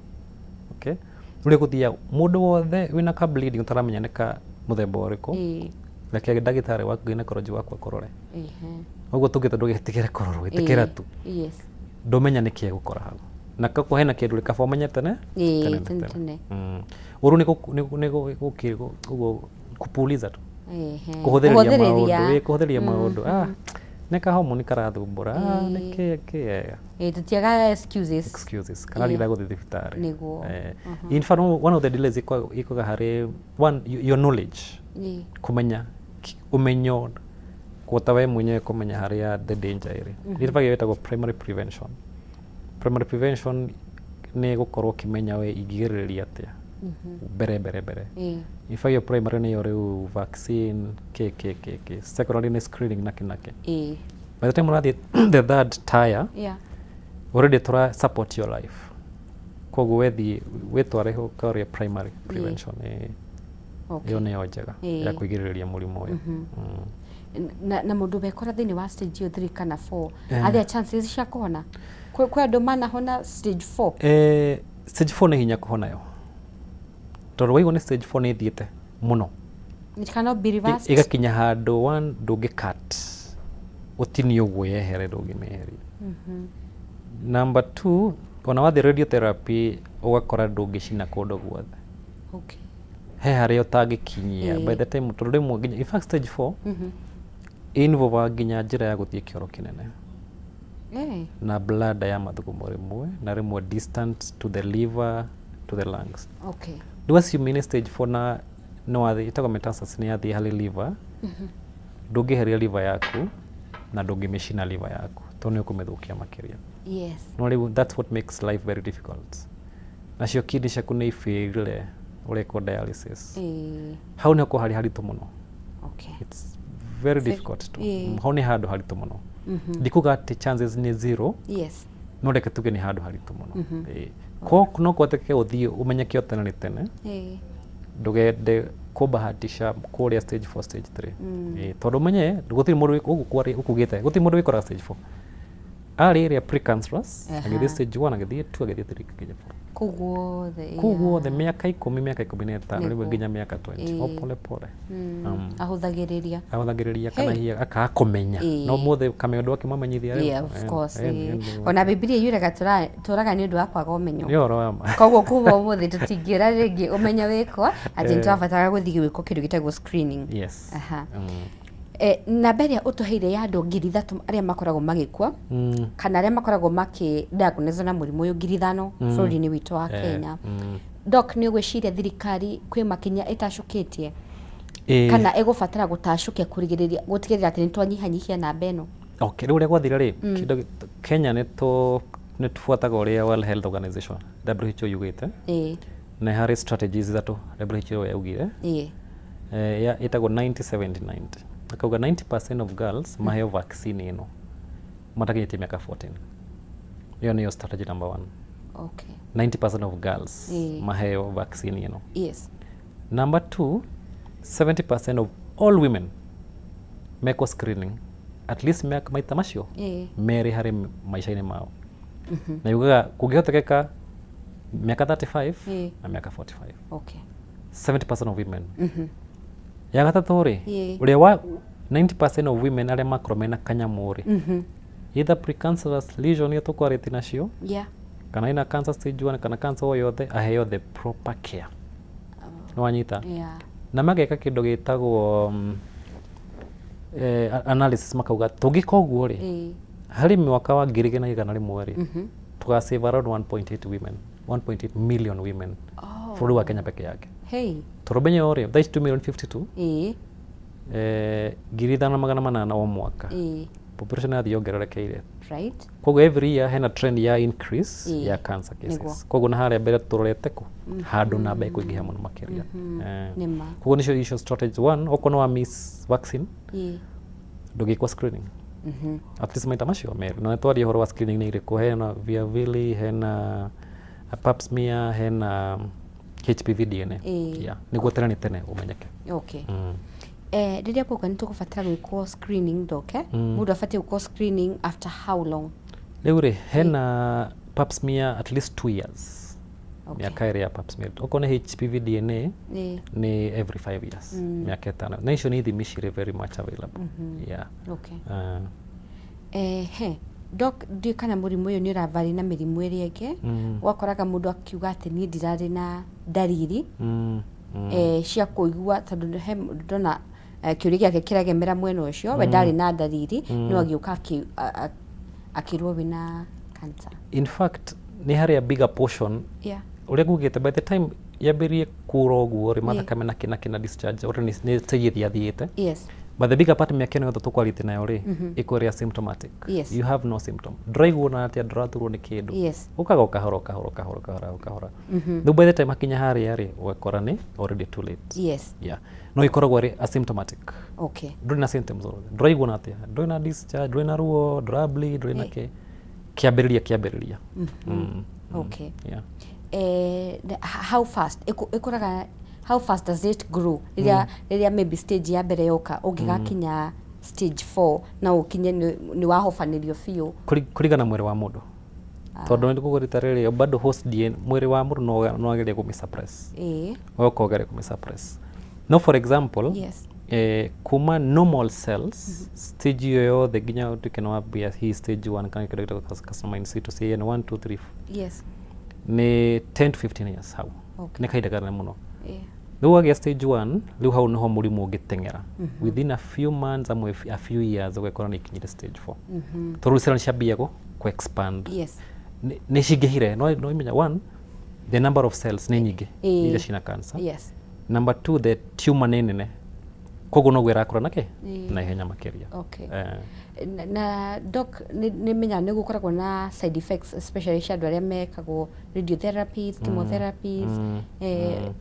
S2: Okay, rĩu gũthiaga mũndũ wothe wĩna ka bleeding ũtaramenya nĩ ka mũthemba ũrĩkũ, reke ndagĩtarĩ waku, gynecology waku, akũrore. Ũguo tũngĩte, ndũgetigĩre kũrorwo, ĩtĩkĩra tu. Ndũmenya nĩ kĩ gũkora hau, na koguo hena kĩndũ rĩkaba ũmenye tene.
S1: Tene tene.
S2: Ũru nĩ ũguo kupuliza tu, kũhũthĩrĩria maũndũ, kũhũthĩrĩria maũndũ, ah, nĩ ka homoni karathumbũra, ah, nĩ kĩ kĩ.
S1: Tũtiagaga excuses.
S2: Excuses kana rĩrĩa gũthiĩ thibitarĩ.
S1: Nĩguo.
S2: In fact, one of the delays ikoga harĩ one, your knowledge, kũmenya ũmenyo kuota we mwenyewe, kũmenya harĩa the danger ĩrĩ. In fact, ĩtagwo primary prevention. Primary prevention nĩ gũkorwo ũkĩmenya we ingĩgirĩrĩria atĩa mbere mbere mbere. In fact, your primary nĩyo rĩu vaccine, kĩ kĩ kĩ kĩ. Secondary nĩ screening na kĩ na kĩ. By the time ũrathiĩ the third tier, already tũra support your life. Koguo wethiĩ wĩtware ũkarĩa primary prevention, ĩyo nĩyo njega ya kwĩgirĩrĩria mũrimũ ũyũ.
S1: Na mũndũ wekora thĩinĩ wa stage ĩyo 3 kana 4, are there chances cia kũhona? Kwĩ andũ manahona stage 4?
S2: Stage 4 nĩ hinya kũhona yo, tondũ waigua nĩ stage 4, nĩ ĩthiĩte mũno.
S1: It cannot be reversed.
S2: Ĩgakinya handũ one ndũngĩ cut, ũtinie ũguo yehere, ndũngĩmĩeheria. Number two, ona wathiĩ radiotherapy ũgakora ndũngĩcina kũndũ guothe. He harĩa ũtangĩkinyia by the time, tondũ rĩmwe nginya, in fact, stage 4 involve nginya njĩra ya gũthiĩ kĩoro kĩnene na bladder ya mathugumo rĩmwe na rĩmwe, distant to the liver, to the lungs. Rĩu assuming nĩ stage 4 na nĩ wathiĩ, ĩtagwo metastasis, nĩ yathiĩ harĩ liver, ndũngĩheria liver yaku na ndũngĩmĩcina liver yaku tondũ nĩ ũkũmĩthũkia makĩria. No rĩu that's what makes life very difficult. Nacio kidney ciaku nĩ ifailire, ũrekwo dialysis. Hau nĩho harĩ haritũ mũno. It's very difficult to hau nĩ handũ haritũ mũno. Ndikuga atĩ chances nĩ zero, no reke tuge nĩ handũ haritũ mũno. Ko no kũhoteke ũthiĩ ũmenyeke o tene nĩ tene. Ndũgende kũbahatisha kũrĩa stage 4, stage 3. Tondũ ũmenye gũtirĩ mũndũ ũguo ũkugĩte gũtirĩ mũndũ wĩkoraga stage 4, arĩ ĩrĩa precancerous, agĩthiĩ stage 1, agĩthiĩ 2, agĩthiĩ 3, nginya 4.
S1: Kũu guothe.
S2: Kũu guothe mĩaka 10, mĩaka 15, rĩmwe nginya mĩaka 20, o pole pole.
S1: Ahũthagĩrĩria.
S2: Ahũthagĩrĩria kana hihi akaga kũmenya. No mũthĩ kamĩũndũ akĩmamenyithia rĩu.
S1: Yeah, of course. Ona Bibilia yuraga tũraga nĩ ũndũ wa kwaga ũmenyo.
S2: Nĩ ũhoro wa ma.
S1: Koguo kuma ũmũthĩ tũtingĩra rĩngĩ ũmenyo wĩkwo atĩ nĩ tũrabatara gũthiĩ gwĩkwo kĩndũ gĩtagwo screening.
S2: Yes.
S1: Aha. Namba ĩrĩa ũtũheire ya andũ 3,000 arĩa makoragwo magĩkua kana arĩa makoragwo makĩ diagnose na mũrimũ ũyũ 5,000 bũrũri-inĩ witũ wa Kenya. Doc, nĩ ũgwĩciria thirikari kwĩ makinya ĩtacũkĩtie kana ĩgũbatara gũtacũkia kũrigĩrĩria gũtigĩrĩra atĩ nĩ twanyihanyihia namba ĩno?
S2: Okay, rĩu ũrĩa gwathire rĩ, kĩndũ Kenya nĩ tũ nĩ tubuataga ũrĩa World Health Organization, WHO, yugĩte. Na harĩ strategies ithatũ WHO yaugire. Ĩtagwo 90 70 90. Akauga 90% of girls maheo vaccine ĩno matakinyĩtie mĩaka 14. Ĩyo nĩyo strategy number one. 90% of girls maheo vaccine ĩno. Number two, 70% of all women mekwo screening. At least mĩaka maita macio 2 harĩ maica-inĩ mao, na yugaga kũngĩhotekeka mĩaka 35 na mĩaka 45. 70% of women. Ya gatatũ rĩ, ũrĩa wa 90% of women arĩa makorwo mena kanyamũ rĩ, either precancerous lesion iria tũkwarĩtie nacio, kana ina cancer stage 1 kana cancer o yothe, aheo the proper care. Nĩ wanyita?
S1: Yeah.
S2: Na mageka kĩndũ gĩtagwo analysis, makauga tũngĩka ũguo rĩ, harĩ mwaka wa 2100 rĩ, tũgasave around 1.8 women, 1.8 million women bũrũri wa Kenya peke yake. Tondũ menya ũyũ rĩ, thaa ici 2 million 52, 5800 o mwaka. Population yathiĩ yongererekeire. Koguo every year hena trend ya increase ya cancer cases. Koguo na harĩa mbere tũrorete kũ handũ namba ĩkũingĩha mũno makĩria.
S1: Nĩma.
S2: Koguo nĩcio icio strategies. One, okorwo nĩ wa miss vaccine, ndũgĩkwo screening at least maita macio 2. Na twaria ũhoro wa screening nĩ irĩkũ? Hena via VILI, hena pap smear, hena HPV DNA. Yeah, nĩguo tene nĩ tene ũmenyeke.
S1: Rĩrĩa kwauga nĩ tũgũbatara gwĩkwo screening, doc, mũndũ abatiĩ gwĩkwo screening after how long?
S2: Rĩu rĩ, hena pap smear at least 2 years, mĩaka 2 ya pap smear. Okorwo nĩ HPV DNA, nĩ every 5 years, mĩaka 5, na icio nĩ ithimi cirĩ very much available, yeah.
S1: He doc, ndiũĩ kana mũrimũ ũyũ nĩ ũravary na mĩrimũ ĩrĩa ĩngĩ. Wakoraga mũndũ akiuga atĩ niĩ ndirarĩ na ndariri cia kũigua, tondũ he ndona kĩũria gĩake kĩregemera mwena ũcio. We ndarĩ na ndariri, no agĩũka akĩrwo wĩna cancer.
S2: In fact, nĩ harĩa bigger portion ũrĩa ngugĩte, by the time yambĩrĩrie kura ũguo rĩ, mathakame na kĩ na discharge, ũrĩa nĩ stage ĩthiĩ athiĩte. But the bigger part, mĩaka ĩno yothe tũkwarĩtie nayo rĩ, ĩkũrĩa asymptomatic. You have no symptom, ndũraigua na atĩa, ndũraturwo nĩ kĩndũ. Ũkaga o kahora, o kahora, o kahora, o kahora, o kahora. Rĩu by the time akinya harĩa rĩ, ũgakora nĩ already too late. Yeah, no ĩkoragwo ĩrĩ asymptomatic. Ndũrĩ na symptoms othe, ndũraigua na atĩa, ndũrĩ na discharge, ndũrĩ na ruo, ndũra bleed, ndũrĩ na kĩ, kĩambĩrĩria kĩambĩrĩria. Yeah.
S1: How fast ĩkũraga? How fast does it grow rĩrĩa maybe stage ya mbere yoka, ũngĩgakinya stage 4 na ũkinye nĩ wahobanĩrio biũ?
S2: Kũringana na mwĩrĩ wa mũndũ, tondũ nĩ kũgũrĩta rĩrĩ bado host DNA, mwĩrĩ wa mũndũ no agerie kũmĩ suppress, ũgoka ũgerie kũmĩ suppress. No for example, kuma normal cells stage ĩyo yothe nginya ũtuĩke nĩ wambia hi stage 1 kana kĩndũ gĩtagwo carcinoma in situ, CIN 1, 2, 3, nĩ 10 to 15 years hau. Nĩ kahinda kanene mũno. Rĩu wagĩa stage 1, rĩu hau nĩho mũrimũ ũngĩteng'era within a few months amwe a few years, ũgekora nĩ ikinyire stage 4, tondũ rĩu cell nĩ ciambia kũ expand. Nĩ cingĩhire. No imenya, one, the number of cells nĩ nyingĩ iria cina cancer. Number two, the tumor nĩ nene, koguo noguo ĩrakũra nake na ihenya makĩria.
S1: Na doc, nĩ menyaga nĩ gũkoragwo na side effects, especially cia andũ arĩa mekagwo radiotherapies, chemotherapies.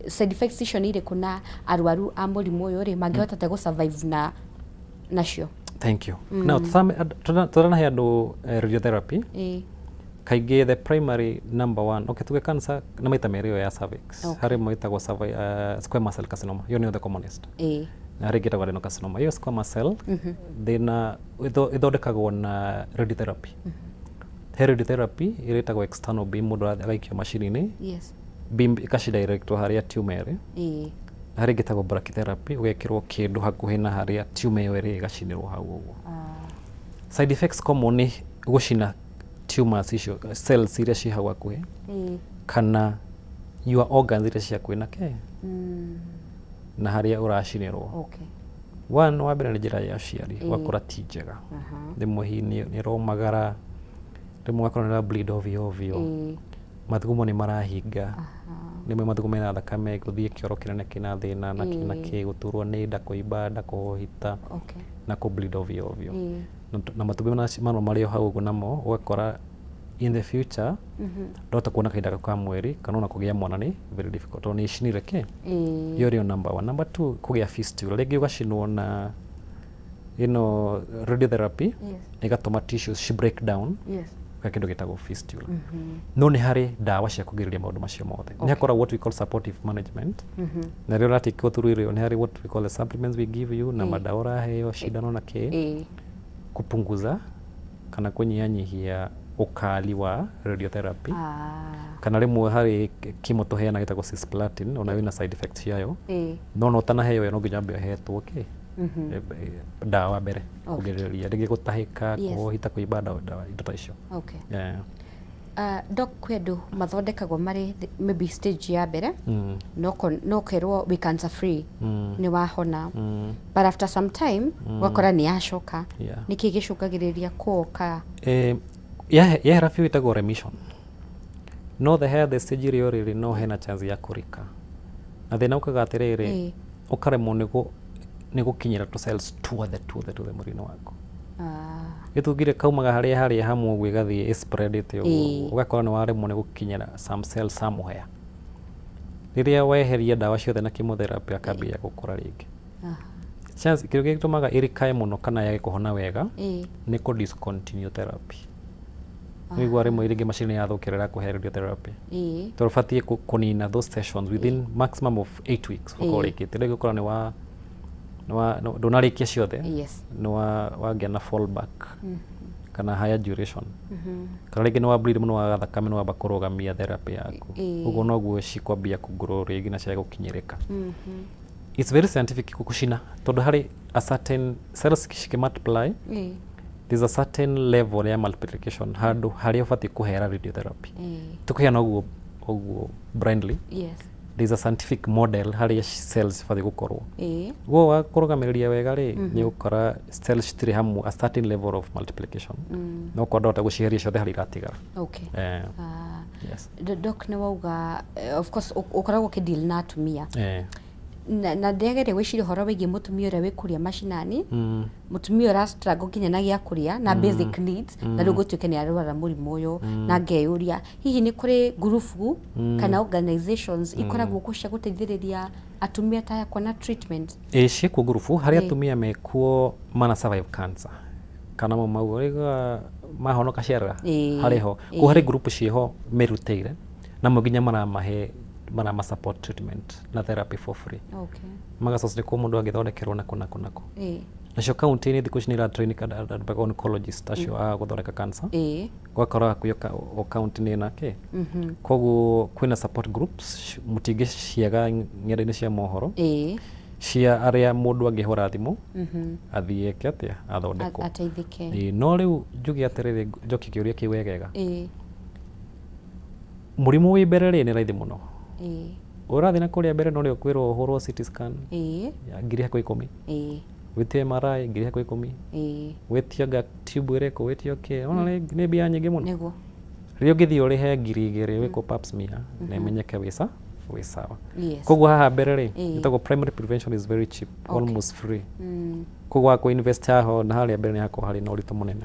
S1: Side effects icio nĩ irĩkũ, na arwaru a mũrimũ ũyũ rĩ, mangĩhota atĩa gũ survive na nacio?
S2: Thank you. Now tũranahe andũ radiotherapy, kaingĩ the primary number one, okay, tuge cancer nĩ maita 2 ĩyo ya cervix. Harĩ ĩmwe ĩtagwo squamous cell carcinoma, ĩyo nĩyo the commonest, na harĩ ĩngĩ ĩtagwo adenocarcinoma. Ĩyo squamous cell thĩna ĩthondekagwo na radiotherapy. He radiotherapy ĩrĩa ĩtagwo external beam, mũndũ agaikio macini-inĩ, beam ĩkacidirectwo harĩa tumor ĩrĩ. Harĩ ĩngĩ ĩtagwo brachytherapy, ũgekĩrwo kĩndũ hakuhĩ na harĩa tumor ĩyo ĩrĩ, ĩgacinĩrwo hau ũguo. Side effects common nĩ gũcina tumors icio, cells iria ciĩ hau hakuhĩ, kana your organs iria ciĩ hakuhĩ na ke na harĩa ũracinĩrwo. One, wa mbere nĩ njĩra ya ũciari, ũgakora ti njega. Rĩmwe hihi nĩ ĩromagara, rĩmwe ũgakora nĩ bleed ovyo ovyo, mathugumo nĩ marahinga, rĩmwe mathugumo mena thakame, gũthiĩ kĩoro kĩnene kĩna thĩna na kĩ na kĩ, gũturwo nĩ nda, kũimba nda, kũhita na kũ bleed ovyo ovyo. Na matumbĩ mano marĩ o hau ũguo namo, ũgakora in the future ndũhota kuona kahinda gaku ka mweri, kana ona kũgĩa mwana nĩ very difficult tondũ nĩ icinire kĩ. Ĩyo nĩyo number one. Number two, kũgĩa fistula. Rĩngĩ ũgacinwo na ĩno radiotherapy, ĩgatũma tissues ci break down, ga kĩndũ gĩtagwo fistula. No nĩ harĩ ndawa cia kũgirĩrĩria maũndũ macio mothe. Nĩ hakoragwo what we call supportive management, na rĩrĩa ũratikwo through irio, nĩ harĩ what we call the supplements we give you, na madawa ũraheo, cindano na kĩ. Kupunguza kana kũnyihanyihia ũkali wa radiotherapy. Kana rĩmwe harĩ chemo tũheanaga ĩtagwo cisplatin, onayo ĩna side effect ciayo. No no ũtanaheo ĩyo no nginya wambe ũhetwo kĩ ndawa mbere kũgirĩrĩria rĩngĩ gũtahĩka, kũhohita, kũimba nda, indo ta icio. Yeah.
S1: Doc, kwĩ andũ mathondekagwo marĩ maybe stage ya mbere, no ũkerwo wĩ cancer free, nĩ wahona, but after some time ũgakora nĩ yacoka. Nĩkĩ gĩcũngagĩrĩria kũoka?
S2: Yehera biũ ĩtagwo remission, no the higher the stage ĩrĩa ũrĩ rĩ, no hena chance ya kũrika, na thĩna ũkaga atĩrĩrĩ, ũkaremwo nĩ gũkinyĩra tũ cells tuothe tuothe tuothe mwĩrĩ-inĩ waku. Gĩtungire kaumaga harĩa harĩa hamwe ũguo ĩgathiĩ ĩspreadĩte ũguo, ũgakora nĩ waremwo nĩ gũkinyĩra some cells somewhere. Rĩrĩa weheria ndawa ciothe na chemotherapy, akambia gũkũra rĩngĩ. Chance kĩrĩa gĩtũmaga ĩrikae mũno kana yage kũhona wega nĩ kũ discontinue therapy. Nĩguo rĩmwe rĩngĩ macini yathũkĩra ĩrakũhe radiotherapy, tondũ ũbatiĩ kũnina those sessions within maximum of 8 weeks, ũkorwo ũrĩkĩtie. Rĩngĩ ũkora nĩ wa ndũnarĩkia ciothe, nĩ wa wagĩa na fallback kana higher duration, kana rĩngĩ nĩ wa bleed mũno, waga thakame, nĩ wamba kũrũgamia therapy yaku. Ũguo noguo cikwambia kũgrow rĩngĩ na ciage gũkinyĩrĩka. It's very scientific gũcina, tondũ harĩ a certain cells cikĩ multiply, there's a certain level ya multiplication handũ harĩa ũbatiĩ kũhera radiotherapy. Tũkũheana ũguo ũguo blindly. There's a scientific model harĩa cells cibatiĩ gũkorwo. Guo wa kũrũgamĩrĩria wega rĩ, nĩ ũgũkora cells citirĩ hamwe a certain level of multiplication, no korwo ndahota gũcieheria ciothe, harĩa iratigara. Yes.
S1: Doc, nĩ wauga of course ũkoragwo ũkĩdeal na atumia, na ndĩrageria gwĩciria ũhoro wĩgiĩ mũtumia ũrĩa wĩ kũrĩa macinani, mũtumia ũra struggle nginya na gĩa kũrĩa na basic needs, na rĩu gũtuĩke nĩ arwara mũrimũ ũyũ, na ngeyũria hihi nĩ kũrĩ ngurubu kana organizations ikoragwo kuo cia gũteithĩrĩria atumia ta aya kuona treatment?
S2: Ĩ, ciĩkuo ngurubu harĩa atumia mekuo mana survive cancer kana mo mau rĩga mahonoka ciarera. Harĩ ho kuo, harĩ ngurubu ciĩho merutĩire na mo nginya maramahe, marama support treatment na therapy for free. Magacoca nĩ kũ mũndũ angĩthondekerwo nakũ nakũ nakũ. Nacio kaunti-inĩ thikũ ici nĩ iratrain andũ oncologist acio a gũthondeka cancer. Ũgakora hakuhĩ o kaunti nĩ ĩna kĩ. Koguo kwĩna support groups mũtingĩciaga ng'enda-inĩ cia mohoro, cia arĩa mũndũ angĩhũra thimũ athiĩ eke atĩa, athondekwo.
S1: Ateithĩke.
S2: Ĩĩ, no rĩu njuge atĩrĩrĩ, njokie kĩũria kĩu wegega. Mũrimũ wĩ mbere rĩ, nĩ raithi mũno. Ũrathiĩ na kũrĩa mbere, no rĩo kwĩrwo ũhũrwo CT scan ya ngiri hakuhĩ 10, wĩtio MRI ngiri hakuhĩ 10, wĩtio anga tube ĩrĩkũ, wĩtio kĩ, ona nĩ mbia nyingĩ mũno. Rĩrĩa ũngĩthiĩ ũrĩhe 2000 wĩkwo pap smear na ĩmenyeke wĩ sawa. Koguo haha mbere rĩ, ĩtagwo primary prevention, is very cheap, almost free. Koguo wa invest haho na harĩa mbere nĩ hakorwo harĩ na ũritũ mũnene.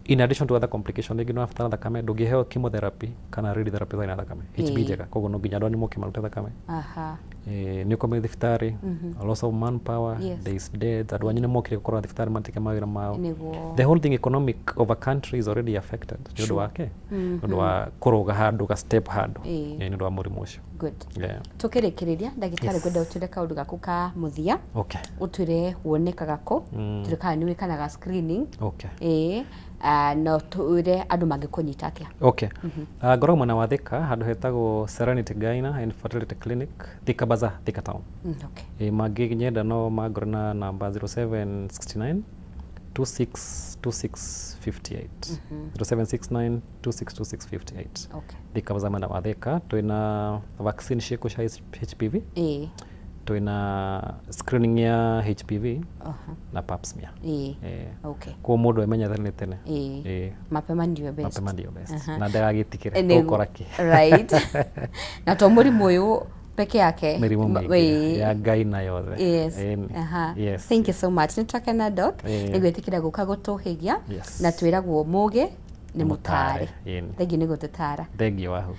S2: In addition to other complication, rĩngĩ nĩ ũrabatara thakame, ndũngĩheo chemotherapy kana radiotherapy ũtarĩ na thakame HB njega, koguo no nginya andũ anyu moke marute thakame. Nĩ ũkomire thibitarĩ, a loss of manpower, there is death, andũ anyu nĩ mokire gũkorwo thibitarĩ matike mawĩra mao. The whole thing economic of a country is already affected nĩ ũndũ wake, nĩ ũndũ wa kũrũga handũ ga step handũ. Nĩ ũndũ wa mũrimũ ũcio.
S1: Good. Tukĩrĩkĩrĩria, ndagĩtarĩ, ngwenda ũtwĩre kaũndũ gaku ka mũthia, ũtwĩre wonekaga kũ, tũre kana nĩ wĩkanaga screening. Ĩĩ, na ũtwĩre andũ mangĩkũnyita atĩa.
S2: Okay. Ngoragwo mwena wa Thika, handũ hetagwo Serenity Gyna and Fertility Clinic, Thika Bazaar, Thika Town. Ĩĩ, mangĩnyenda no mangore na namba 0769 262658, 0769 262658. Thika Bazaar, mwena wa Thika, twĩna vaccine ciĩkuo cia HPV, twĩna screening ya HPV na pap smear. Koguo mũndũ emenya tene tene.
S1: Mapema ndio best.
S2: Mapema ndio best, na ndagagĩtigĩre tũgũkora kĩ.
S1: Right, na to mũrimũ ũyũ peke yake.
S2: Mĩrimũ mĩingĩ ya ngai na yothe. Ĩni.
S1: Thank you so much, nĩ twakena, doc, nĩ gwĩtĩkĩra gũka gũtũhĩgia. Na twĩragwo mũgĩ nĩ mũtare.
S2: Ĩni.
S1: Thengiũ nĩ gũtũtara.
S2: Thengiũ wahu.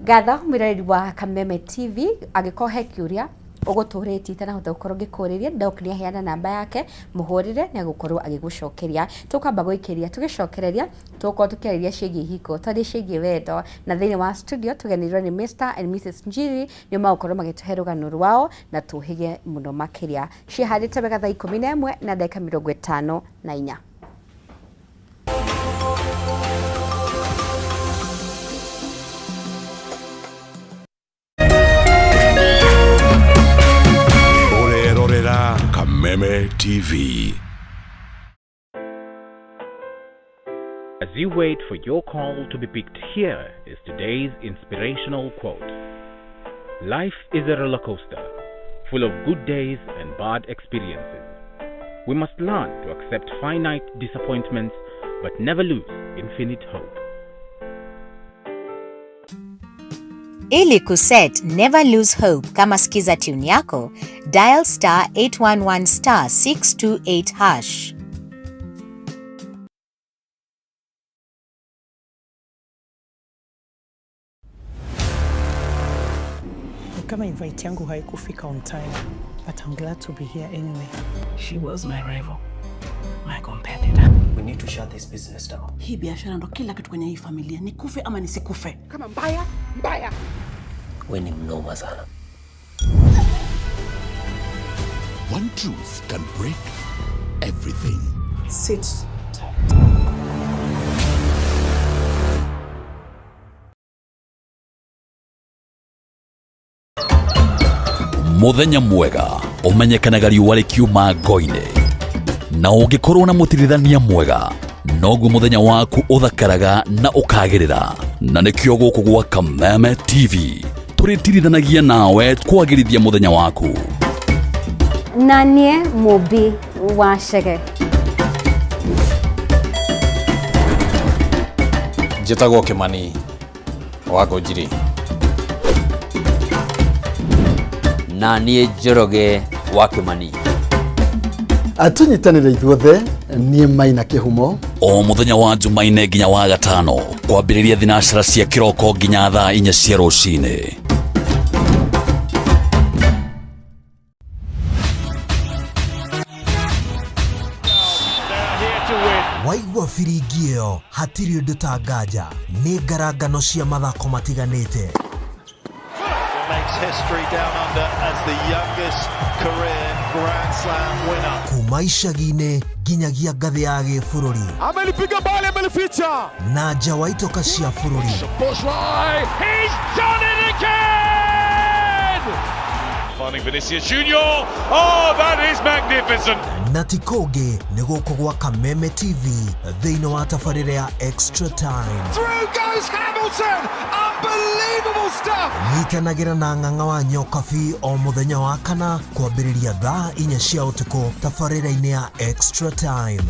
S1: Ngatho mwĩroreri wa Kameme TV, angĩkorwo he kĩũria ũgũtũrĩtie itanahota gũkorwo ngĩkũrĩria, doc nĩ aheana namba yake, mũhũrĩre, nĩ agũkorwo agĩgũcokeria. Tũkwamba gũikĩria, tũgĩcokereria tũgũkorwo tũkĩarĩria ciĩgiĩ ihiko, twarĩ ciĩgiĩ wendo, na thĩinĩ wa studio tũgenĩirwo nĩ Mr and Mrs Njiri, nĩo magũkorwo magĩtũhe rũgano rwao na tũhĩge mũno makĩria. Ciĩhandĩte wega thaa 11 na ndagĩka 54.
S7: Kameme TV.
S8: As you wait for your call to be picked, here is today's inspirational quote. Life is a roller coaster, full of good days and bad experiences. We must learn to accept finite disappointments, but never lose infinite hope.
S9: Ili kuset Never Lose Hope kama skiza tune yako, dial star 811 star 628 hash.
S10: Kama invite yangu haikufika on time, but I'm glad to be here anyway.
S11: She was my rival, my competitor.
S12: We need to shut this business down.
S13: Hii biashara ndo kila kitu kwenye hii familia, nikufe ama nisikufe.
S14: Kama mbaya mbaya.
S12: We ni mnoma sana.
S7: One truth can break everything.
S10: Sit tight.
S15: Muthenya mwega ũmenyekanaga riũa rĩkiuma ngo-inĩ, na ũngĩkorwo na mũtirithania mwega noguo mũthenya waku ũthakaraga na ũkagĩrĩra. Na nĩkĩo gũkũ gwa Kameme TV tũrĩtirithanagia nawe kwagĩrithia mũthenya waku.
S1: Na niĩ Mũmbi wa Chege.
S16: Njĩtagwo Kimani wa Ngũnjiri.
S17: Na niĩ Njoroge wa Kimani.
S6: Tũnyitanĩre ithuothe, niĩ Maina Kĩhumo.
S15: O mũthenya wa Jumaine nginya wa gatano kwambĩrĩria thinacara cia kĩroko nginya thaa 4 cia rũcinĩ.
S6: Waigua biringi ĩyo hatirĩ ũndũ ta nganja, nĩ ngarangano cia mathako matiganĩte.
S18: Makes history down under as the youngest career Grand Slam winner.
S6: Kuma icagi-inĩ nginyagia ngathĩ ya gĩbũrũri.
S18: Amelipiga bali, amelificha.
S6: Na nja wa itoka cia bũrũri.
S18: He's done it again!
S19: Finding Vinicius Junior. Oh, that is magnificent.
S6: Na ti kũngĩ nĩ gũkũ gwa Kameme TV thĩinĩ wa tabarĩra ya Extra Time.
S18: Through goes Hamilton! Unbelievable stuff!
S6: Nyitanagĩra na Ng'ang'a wa Nyokabi o mũthenya wa kana kwambĩrĩria thaa 4 cia ũtukũ tabarĩra-inĩ ya Extra Time.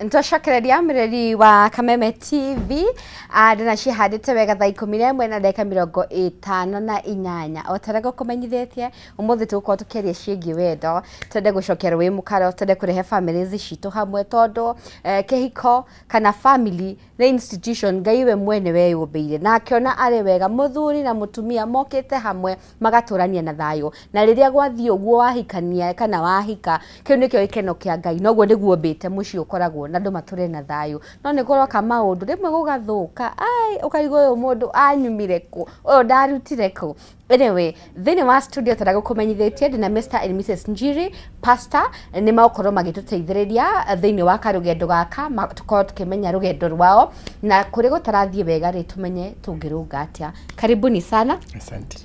S1: Nitwacokereria mĩreri wa Kameme TV, ndĩna cihandĩte wega thaa 11 na ndagĩka 58. O ta ũrĩa ngũkũmenyithĩtie, ũmũthĩ tũgũkorwo tũkĩaria ciĩgiĩ wendo, twende gũcokia rũĩ mũkaro, twende kũrehe families citũ hamwe, tondũ kĩhiko kana family nĩ institution Ngai we mwene weyũmbĩire na akĩona arĩ wega mũthuri na mũtumia mokĩte hamwe magatũrania na thayũ. Na rĩrĩa gwathiĩ ũguo wahikania kana wahika, kĩu nĩkĩo gĩkeno kĩa Ngai, noguo nĩguo mbĩte mũciĩ ũkoragwo na andũ matũre na thayũ. No nĩ kũroka maũndũ rĩmwe gũgathũka, ai ũkarigwo ũyũ mũndũ anyumire kũ, ũyũ ndarutire kũ. Anyway, thĩinĩ wa studio tara gũkũmenyithĩtie ndĩna Mr and Mrs Njiri pastor, nĩ magũkorwo magĩtũteithĩrĩria thĩinĩ wa karũgendo gaka, tũkorwo tũkĩmenya rũgendo rwao na kũrĩa gũtarathiĩ wega rĩ tũmenye tũngĩrũnga atĩa. Karibuni sana.
S20: Asante.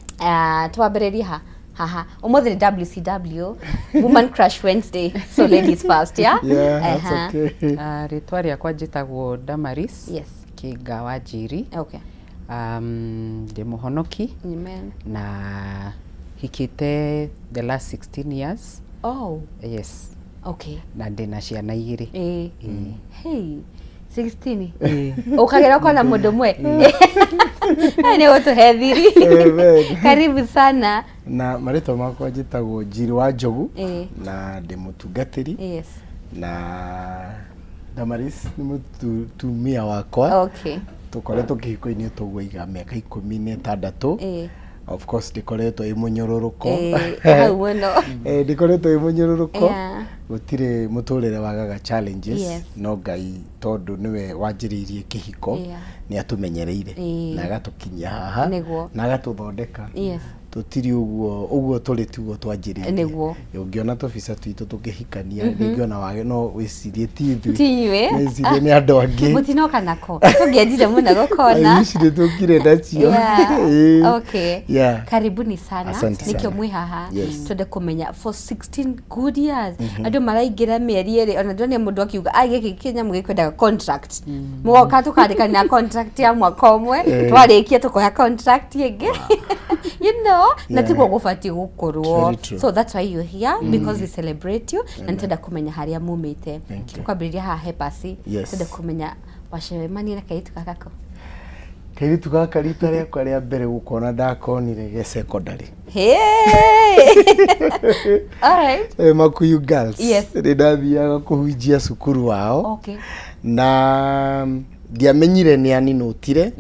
S1: Twambĩrĩrie ha haha ũmũthĩ nĩ WCW Woman Crush Wednesday, so ladies first, yeah?
S20: Yeah, that's okay.
S21: Rĩtwa rĩakwa njĩtagwo Damaris.
S1: Yes.
S21: Kĩnga wa Njiri.
S1: Okay.
S21: Ndĩ mũhonoki.
S1: Amen.
S21: Na hikĩte the last 16 years.
S1: Oh.
S21: Yes.
S1: Okay.
S21: Na ndĩna ciana igĩrĩ.
S1: Hey. 16. Ũkagera ũkona mũndũ ũmwe. Nĩ gũtũhe thiri.
S20: Amen.
S1: Karibu sana.
S20: Na marĩtwa makwa njĩtagwo Njiri wa Njogu na ndĩ mũtungatĩri.
S1: Yes.
S20: Na Damaris nĩ mũtumia wakwa.
S1: Okay.
S20: Tũkoretwo kĩhiko-inĩ tũguo mĩaka 16. Of course ndĩkoretwo ĩ mũnyũrũrũko.
S1: Hau mũno.
S20: Ndĩkoretwo ĩ mũnyũrũrũko.
S1: Yeah.
S20: Gũtirĩ mũtũrĩre wagaga challenges.
S1: Yes.
S20: No Ngai tondũ nĩwe wanjĩrĩirie kĩhiko
S1: Yeah.
S20: nĩ atũmenyereire na agatũkinyia haha
S1: Nĩguo.
S20: na agatũthondeka.
S1: Yes.
S20: Tũtirĩ ũguo ũguo tũrĩ tiguo twanjĩrĩirie.
S1: Nĩguo.
S20: Ũngĩona tũbica twitũ tũkĩhikania rĩngĩ ona wage no wĩcirie ti ithuĩ.
S1: Ti inyuĩ.
S20: Wĩcirie nĩ andũ angĩ.
S1: Mũtinoka nako. Tũngĩendire mũno gũkona.
S20: I wish nĩ tũkire nacio.
S1: Yeah.
S20: Ĩĩ.
S1: Okay.
S20: Yeah.
S1: Karibuni sana.
S20: Asante
S1: Nĩkĩo
S20: sana.
S1: mwĩ haha.
S20: Yes.
S1: Twende kũmenya for 16 good years. Andũ maraingĩra mĩeri ĩrĩ ona ndonire mũndũ akiuga ai gĩkĩ kĩnyamũ gĩkwendaga contract. Mũgoka tũkandĩkanĩra contract ya mwaka ũmwe,
S20: Eh.
S1: twarĩkia tũkoya contract ĩngĩ. You know, na tiguo gũbatiĩ gũkorwo.
S20: Very true.
S1: So that's why you're here because we celebrate you na nĩtwenda kũmenya harĩa mumĩte.
S20: Thank you.
S1: Tũkwambĩrĩria haha he pasi.
S20: Yes.
S1: Twende kũmenya wacemania na kairĩtu gaka kũ.
S20: Kairĩtu gaka rita rĩakwa rĩa mbere gũkona ndakonire ge secondary.
S1: Hey! All right.
S20: Eh, Makuyu Girls.
S1: Yes.
S20: Nĩ ndathiaga kũhunjia cukuru wao.
S1: Okay.
S20: Na ndiamenyire nĩ aninũtire.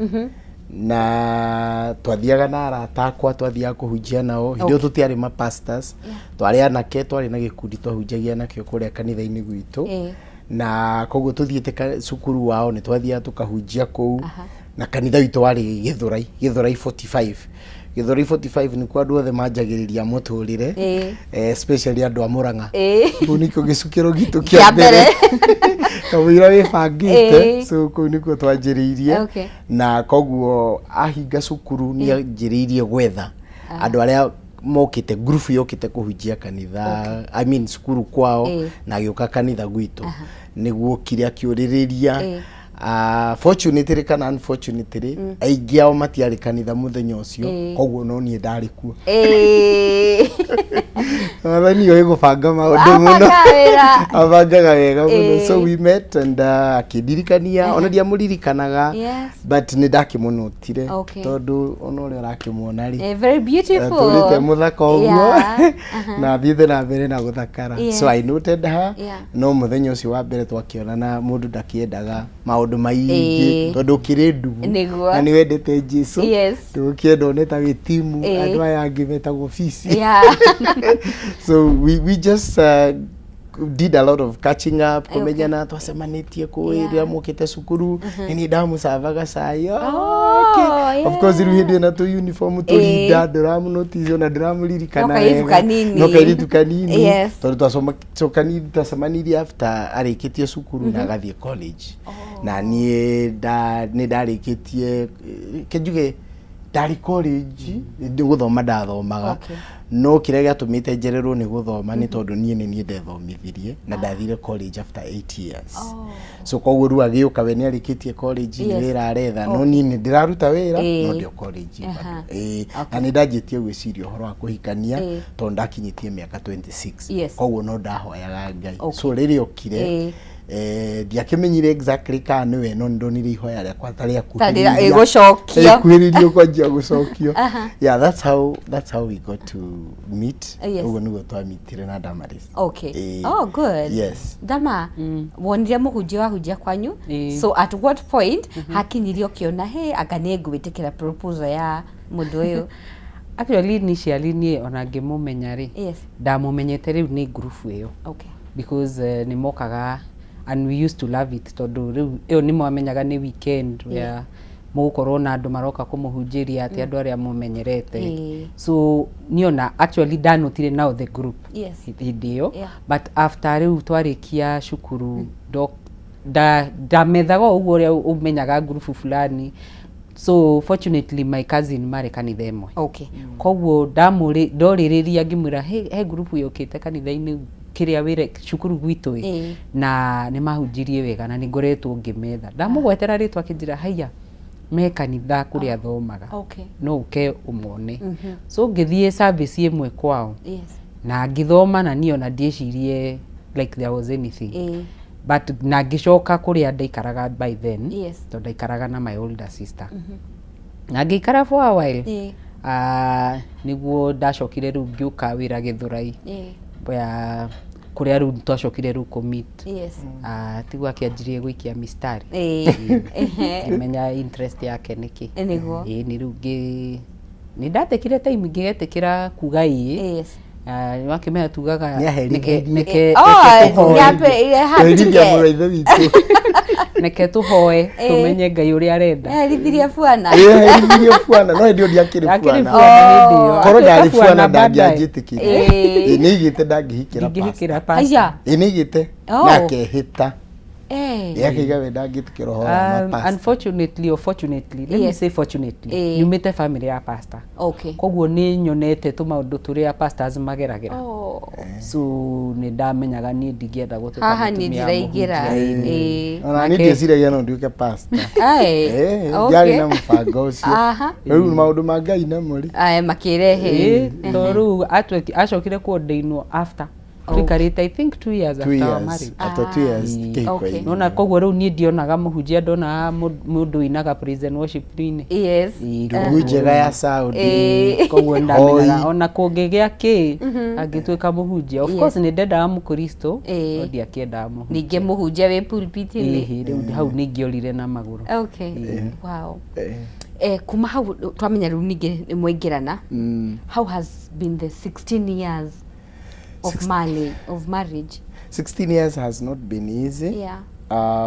S20: Na twathiaga na arata akwa twathiaga kũhunjia nao hĩndĩ ĩyo tũtiarĩ ma pastors twarĩ anake twarĩ na gĩkundi twahunjagia nakĩo kũrĩa kanitha-inĩ gwitũ na koguo tũthiĩte cukuru wao nĩ twathiaga tũkahunjia kũu na kanitha witũ warĩ Gĩthũrai, Gĩthũrai 45 Gĩthũrai 45 nĩkuo andũ othe manjagĩrĩria mũtũrĩre especially andũ a Mũrang'a kũu nĩkuo gĩcukĩro gitũ
S1: Kĩa
S20: kĩa
S1: mbere.
S20: mbere kamũira wĩbangĩte so kũu nĩkuo twanjĩrĩirie na koguo ahinga cukuru nĩ anjĩrĩirie gwetha andũ arĩa mokĩte ngurubu yokĩte kũhunjia kanitha I mean cukuru kwao na agĩũka kanitha gwitũ nĩguo okire akĩũrĩrĩria. Fortunately kana unfortunately aingĩ ao matiarĩ kanitha mũthenya ũcio koguo no niĩ ndarĩ kuo. Mwathani oĩ gũbanga maũndũ mũno.
S1: Abangaga wĩra.
S20: Abangaga wega mũno. So we met and akĩndirikania ona ndiamũririkanaga but nĩ ndakĩmũnotire tondũ ona ũrĩa ũrakĩmuona rĩ
S1: Eh, very beautiful.
S20: atũrĩte mũthaka ũguo na athiĩte na mbere na gũthakara. So I noted her no mũthenya ũcio wa mbere twakĩonana mũndũ ndakĩendaga maũndũ maingĩ tondũ ũkĩrĩ ndugu na nĩ wendete Jesu ndũgũkĩenda one ta wĩ timu andũ aya angĩ metagwo fici. So we just did a lot of catching up kũmenyana twacemanĩtie kũĩ rĩrĩa mokĩte cukuru nĩ niĩ ndamũcavaga cai.
S1: Oh,
S20: Of course rĩu hĩndĩ ĩno tũ uniform tũrinda ndũramũnotice ona ndũramũririkana
S1: No kairĩtu
S20: wega.
S1: kanini.
S20: No kairĩtu kanini tondũ twacemanirie after arĩkĩtie cukuru na agathiĩ college na niĩ nĩ ndarĩkĩtie kĩnjuge ndarĩ college nĩ gũthoma ndathomaga no kĩrĩa gĩatũmĩte njererwo nĩ gũthoma nĩ tondũ niĩ nĩ niĩ ndethomithirie na ndathire college after 8 years so koguo rĩu agĩũka we nĩ arĩkĩtie college nĩ wĩra aretha no niĩ nĩ ndĩraruta wĩra no ndio college bado. Na nĩ ndanjĩtie gwĩciria ũhoro wa kũhikania tondũ ndakinyĩtie mĩaka 26 koguo no ndahoyaga Ngai so rĩrĩa okire ndiakĩmenyire exactly kana nĩwe no nĩndonire ihoya rĩakwa ta
S1: Ta rĩgũcokio.
S20: rĩakuhĩrĩirio kwanjia gũcokio. Yeah, that's how we got to meet. Ũguo nĩguo twamitire na Damaris.
S1: Oh, good.
S20: Yes.
S1: Dama, wonire mũhunjia wahunjia kwanyu so at what point hakinyirie ũkĩona he anga nĩ ngwĩtĩkĩra proposal ya mũndũ ũyũ?
S21: Actually initially niĩ ona ngĩmũmenya rĩ ndamũmenyete rĩu nĩ ngurubu ĩyo because nĩ mokaga and we used to love it tondũ rĩu ĩyo nĩ mwamenyaga nĩ weekend where mũgũkorwo na andũ maroka kũmũhunjĩria atĩ andũ arĩa mũmenyerete so niĩ ona actually ndanotire nao the group hĩndĩ ĩyo but after rĩu twarĩkia cukuru ndamethaga o ũguo ũrĩa ũmenyaga ngurubu fulani so fortunately my cousin marĩ kanitha ĩmwe koguo ndorĩrĩria ngĩmwĩra he ngurubu yũkĩte kanitha-inĩ kĩrĩa wĩra cukuru gwitũ ĩ na nĩ mahunjirie wega na nĩ ngoretwo ngĩmetha ndamũgwetera rĩtwa akĩnjĩra haiya me kanitha kũrĩa thomaga no ũke ũmone so ngĩthiĩ service ĩmwe kwao na ngĩthoma na niĩ ona ndiĩcirie like there was anything but na ngĩcoka kũrĩa ndaikaraga by then tondũ ndaikaraga na my older sister na ngĩikara for a while nĩguo ndacokire rĩu ngĩũka wĩra Gĩthũrai ya kũrĩa rĩu twacokire rĩu kũ-meet tiguo akĩanjirie gũikia mistari ngĩmenya interest yake nĩkĩ.
S1: Nĩguo.
S21: Ĩĩ nĩ rĩu ngĩ nĩ ndatekire time ngĩgetĩkĩra kuga ĩĩ. Wakĩmenya tugaga
S20: Nĩaherithirie.
S21: neke
S1: Oh,
S21: reke tũhoe.
S20: Kweherithia mũrũ wa ithe witũ.
S21: Reke tũhoe tũmenye Ngai ũrĩa arenda.
S1: Eherithirie buana.
S20: Eherithirie buana no hĩndĩ ĩyo ndiakĩrĩ
S21: Akĩrĩ
S20: buana.
S21: buana hĩndĩ ĩyo.
S20: Korwo
S21: Atuĩka
S20: ndarĩ buana
S21: buana baadaye.
S20: ndangĩanjĩtĩkĩria.
S1: Ĩĩ.
S20: Ĩ, nĩaigĩte ndangĩhikĩra
S21: Ndingĩhikĩra
S20: pastor.
S21: pastor.
S1: Aya.
S20: Ĩ, nĩaigĩte
S1: Oh.
S20: na akehĩta.
S1: Eh.
S20: Ĩ, akĩiga we ndangĩtĩkĩra ũhoro wa mapastor.
S21: Unfortunately or fortunately, let me
S1: Yes.
S21: say fortunately,
S1: Eh.
S21: nyumĩte family ya pastor.
S1: Okay.
S21: Koguo nĩ nyonete tũmaũndũ tũrĩa pastors mageragĩra.
S1: Oh.
S21: So nĩ ndamenyaga niĩ ndingĩenda gũtuĩka
S1: Haha niĩ
S21: mũtumia
S1: ndiraingĩra.
S21: mũhunjia.
S1: Ĩĩ.
S20: Ona niĩ ndieciragia no nduĩke pastor.
S1: Ae.
S20: Eh,
S1: Okay.
S20: ndiarĩ na mũbango ũcio.
S1: Aha.
S20: Rĩu maũndũ ma Ngai namo rĩ.
S1: Ae makĩrehe.
S21: Ĩĩ, to rĩu acokire kuordainwo after tuikarĩte I think 2 years
S20: Two
S21: after our
S20: years.
S21: marriage.
S20: After 2 years kĩhiko-inĩ.
S21: Nona koguo rĩu niĩ ndionaga mũhunjia, ndonaga mũndũ ũinaga praise and worship inĩ.
S1: Yes.
S20: Ndungu njega ya sound.
S1: Ĩĩ.
S21: Koguo ndamenyaga
S20: Hoi.
S21: ona kũngĩgĩa kĩ angĩtuĩka mũhunjia, of
S1: Yes.
S21: course nĩ ndendaga mũkristo,
S1: Ĩĩ.
S21: no ndiakĩendaga mũhunjia.
S1: Ningĩ mũhunjia wĩ pulpit-inĩ.
S21: Ĩhĩ, rĩu hau nĩ ingĩorire na magũrũ.
S1: Okay. Wow. Eh, kuma hau twamenya rĩu ningĩ nĩ mwaingĩrana. How has been the 16 years of marriage, of marriage?
S20: 16 years has not been easy.
S1: Yeah.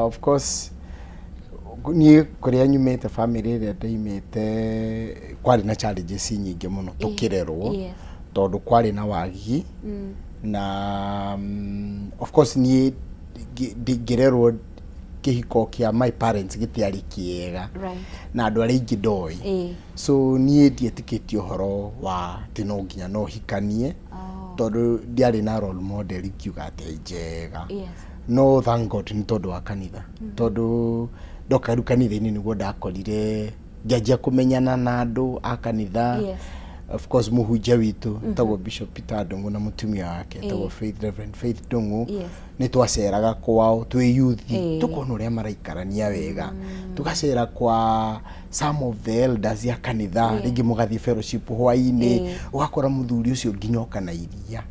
S20: Of course niĩ kũrĩa nyumĩte, family ĩrĩa ndaimĩte, kwarĩ na challenges nyingĩ mũno tũkĩrerwo tondũ kwarĩ na wagi na of course niĩ ngĩrerwo kĩhiko kĩa my parents gĩtiarĩ kĩega na andũ arĩa aingĩ ndoĩ. So niĩ ndietĩkĩtie ũhoro wa atĩ no nginya no hikanie tondũ ndiarĩ na role model ingiuga atĩ njega. No thank God nĩ tondũ wa kanitha, tondũ ndoka rĩu kanitha-inĩ nĩguo ndakorire ngĩanjia kũmenyana na andũ a kanitha. Of course mũhunjia witũ etagwo Bishop Peter Ndung'u na mũtumia wake etagwo Faith, Reverend Faith Ndung'u. Nĩ twaceraga kwao twĩ youth, tũkona ũrĩa maraikarania wega, tũgacera kwa some of the elders ya kanitha, rĩngĩ mũgathiĩ fellowship hwainĩ, ũgakora mũthuri ũcio nginya oka na iria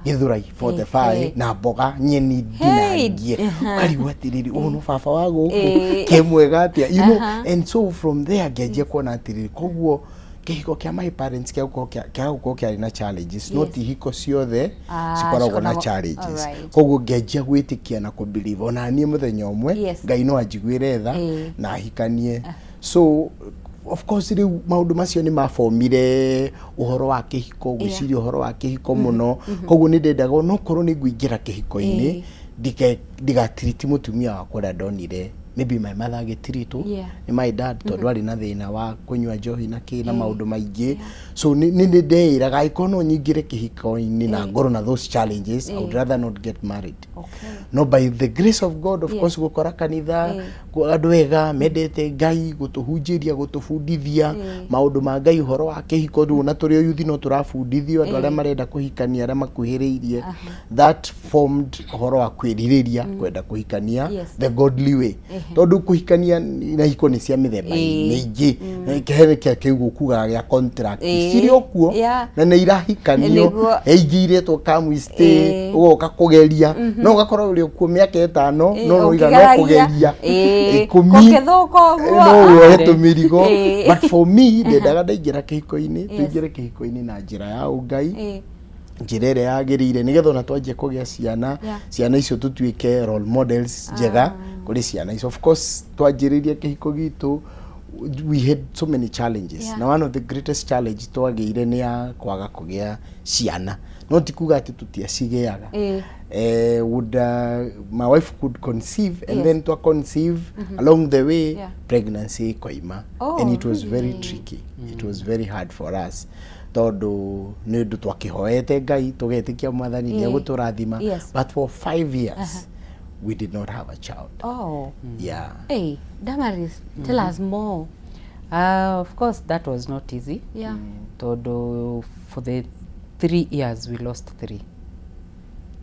S20: Gĩthũrai 45 na mboga nyeni ndinangie, ũkarigwo atĩrĩrĩ, ũyũ no baba wa gũkũ ke mwega atĩa. And so from there ngĩanjia kuona atĩrĩrĩ, koguo kĩhiko kĩa my parents kĩaga gũkorwo kĩarĩ na challenges, no ti hiko ciothe cikoragwo na
S1: cikoragwo-
S20: challenges. Koguo ngĩanjia gwĩtĩkia na kũbelieve ona niĩ mũthenya ũmwe Ngai no anjiguĩre tha na ahikanie. So of course rĩu maũndũ macio nĩ mabomire ũhoro wa kĩhiko, gwĩciria ũhoro wa kĩhiko mũno. Koguo nĩ ndendaga onokorwo nĩ ngũingĩra kĩhiko-inĩ, ndigatiriti mũtumia wakwa ũrĩa ndonire maybe my mother agĩtiritwo nĩ my dad, tondũ arĩ na thĩna wa kũnyua njohi na kĩ na maũndũ maingĩ. So nĩ nĩ ndeĩraga angĩkorwo no nyingĩre kĩhiko-inĩ na ngorwo na those challenges, I would rather not get married. No by the grace of God, of course gũkora kanitha andũ ega mendete Ngai, gũtũhunjĩria, gũtũbundithia maũndũ ma Ngai, ũhoro wa kĩhiko, rĩu ona tũrĩ o yuthi no tũrabundithio, andũ arĩa marenda kũhikania, arĩa makuhĩrĩirie, that formed ũhoro wa kwĩrirĩria kwenda kũhikania the godly way, tondũ kũhikania na hiko nĩ cia mĩthemba mĩingĩ. Kĩhere kĩa kĩu gũkugaga gĩa contract cirĩ o kuo na nĩ irahikanio. Aingĩ iretwo come we stay, ũgoka kũgeria, no ũgakorwo ũrĩ o kuo mĩaka 5, no no iga no
S1: ũkĩgeragia.
S20: Kũgeria 10,
S1: Gũkĩthũka ũguo.
S20: No woe tũmĩrigo. But for me ndendaga ndaingĩra kĩhiko-inĩ, tũingĩre kĩhiko-inĩ na njĩra ya ũngai, njĩra ĩrĩa yagĩrĩire, nĩgetha ona twanjia kũgĩa ciana, ciana icio tũtuĩke role models njega kũrĩ ciana icio. Of course twanjĩrĩria kĩhiko gitũ we had so many challenges, na one of the greatest challenge twagĩire nĩ ya kwaga kũgĩa ciana. No ti kuga atĩ tũtiacigĩaga. Would my wife could conceive and then to conceive along the way, pregnancy ikoima.
S1: Oh,
S20: And it was very
S1: really?
S20: tricky, it was very hard for us, tondũ nĩ ũndũ twakĩhoete Ngai, tũgetĩkia Mwathani nĩ egũtũrathima, but for 5 years we did not have a child.
S1: Oh.
S20: Yeah.
S1: Hey, Damaris, tell us more.
S21: Of course that was not easy, tondũ for the 3 years we lost three,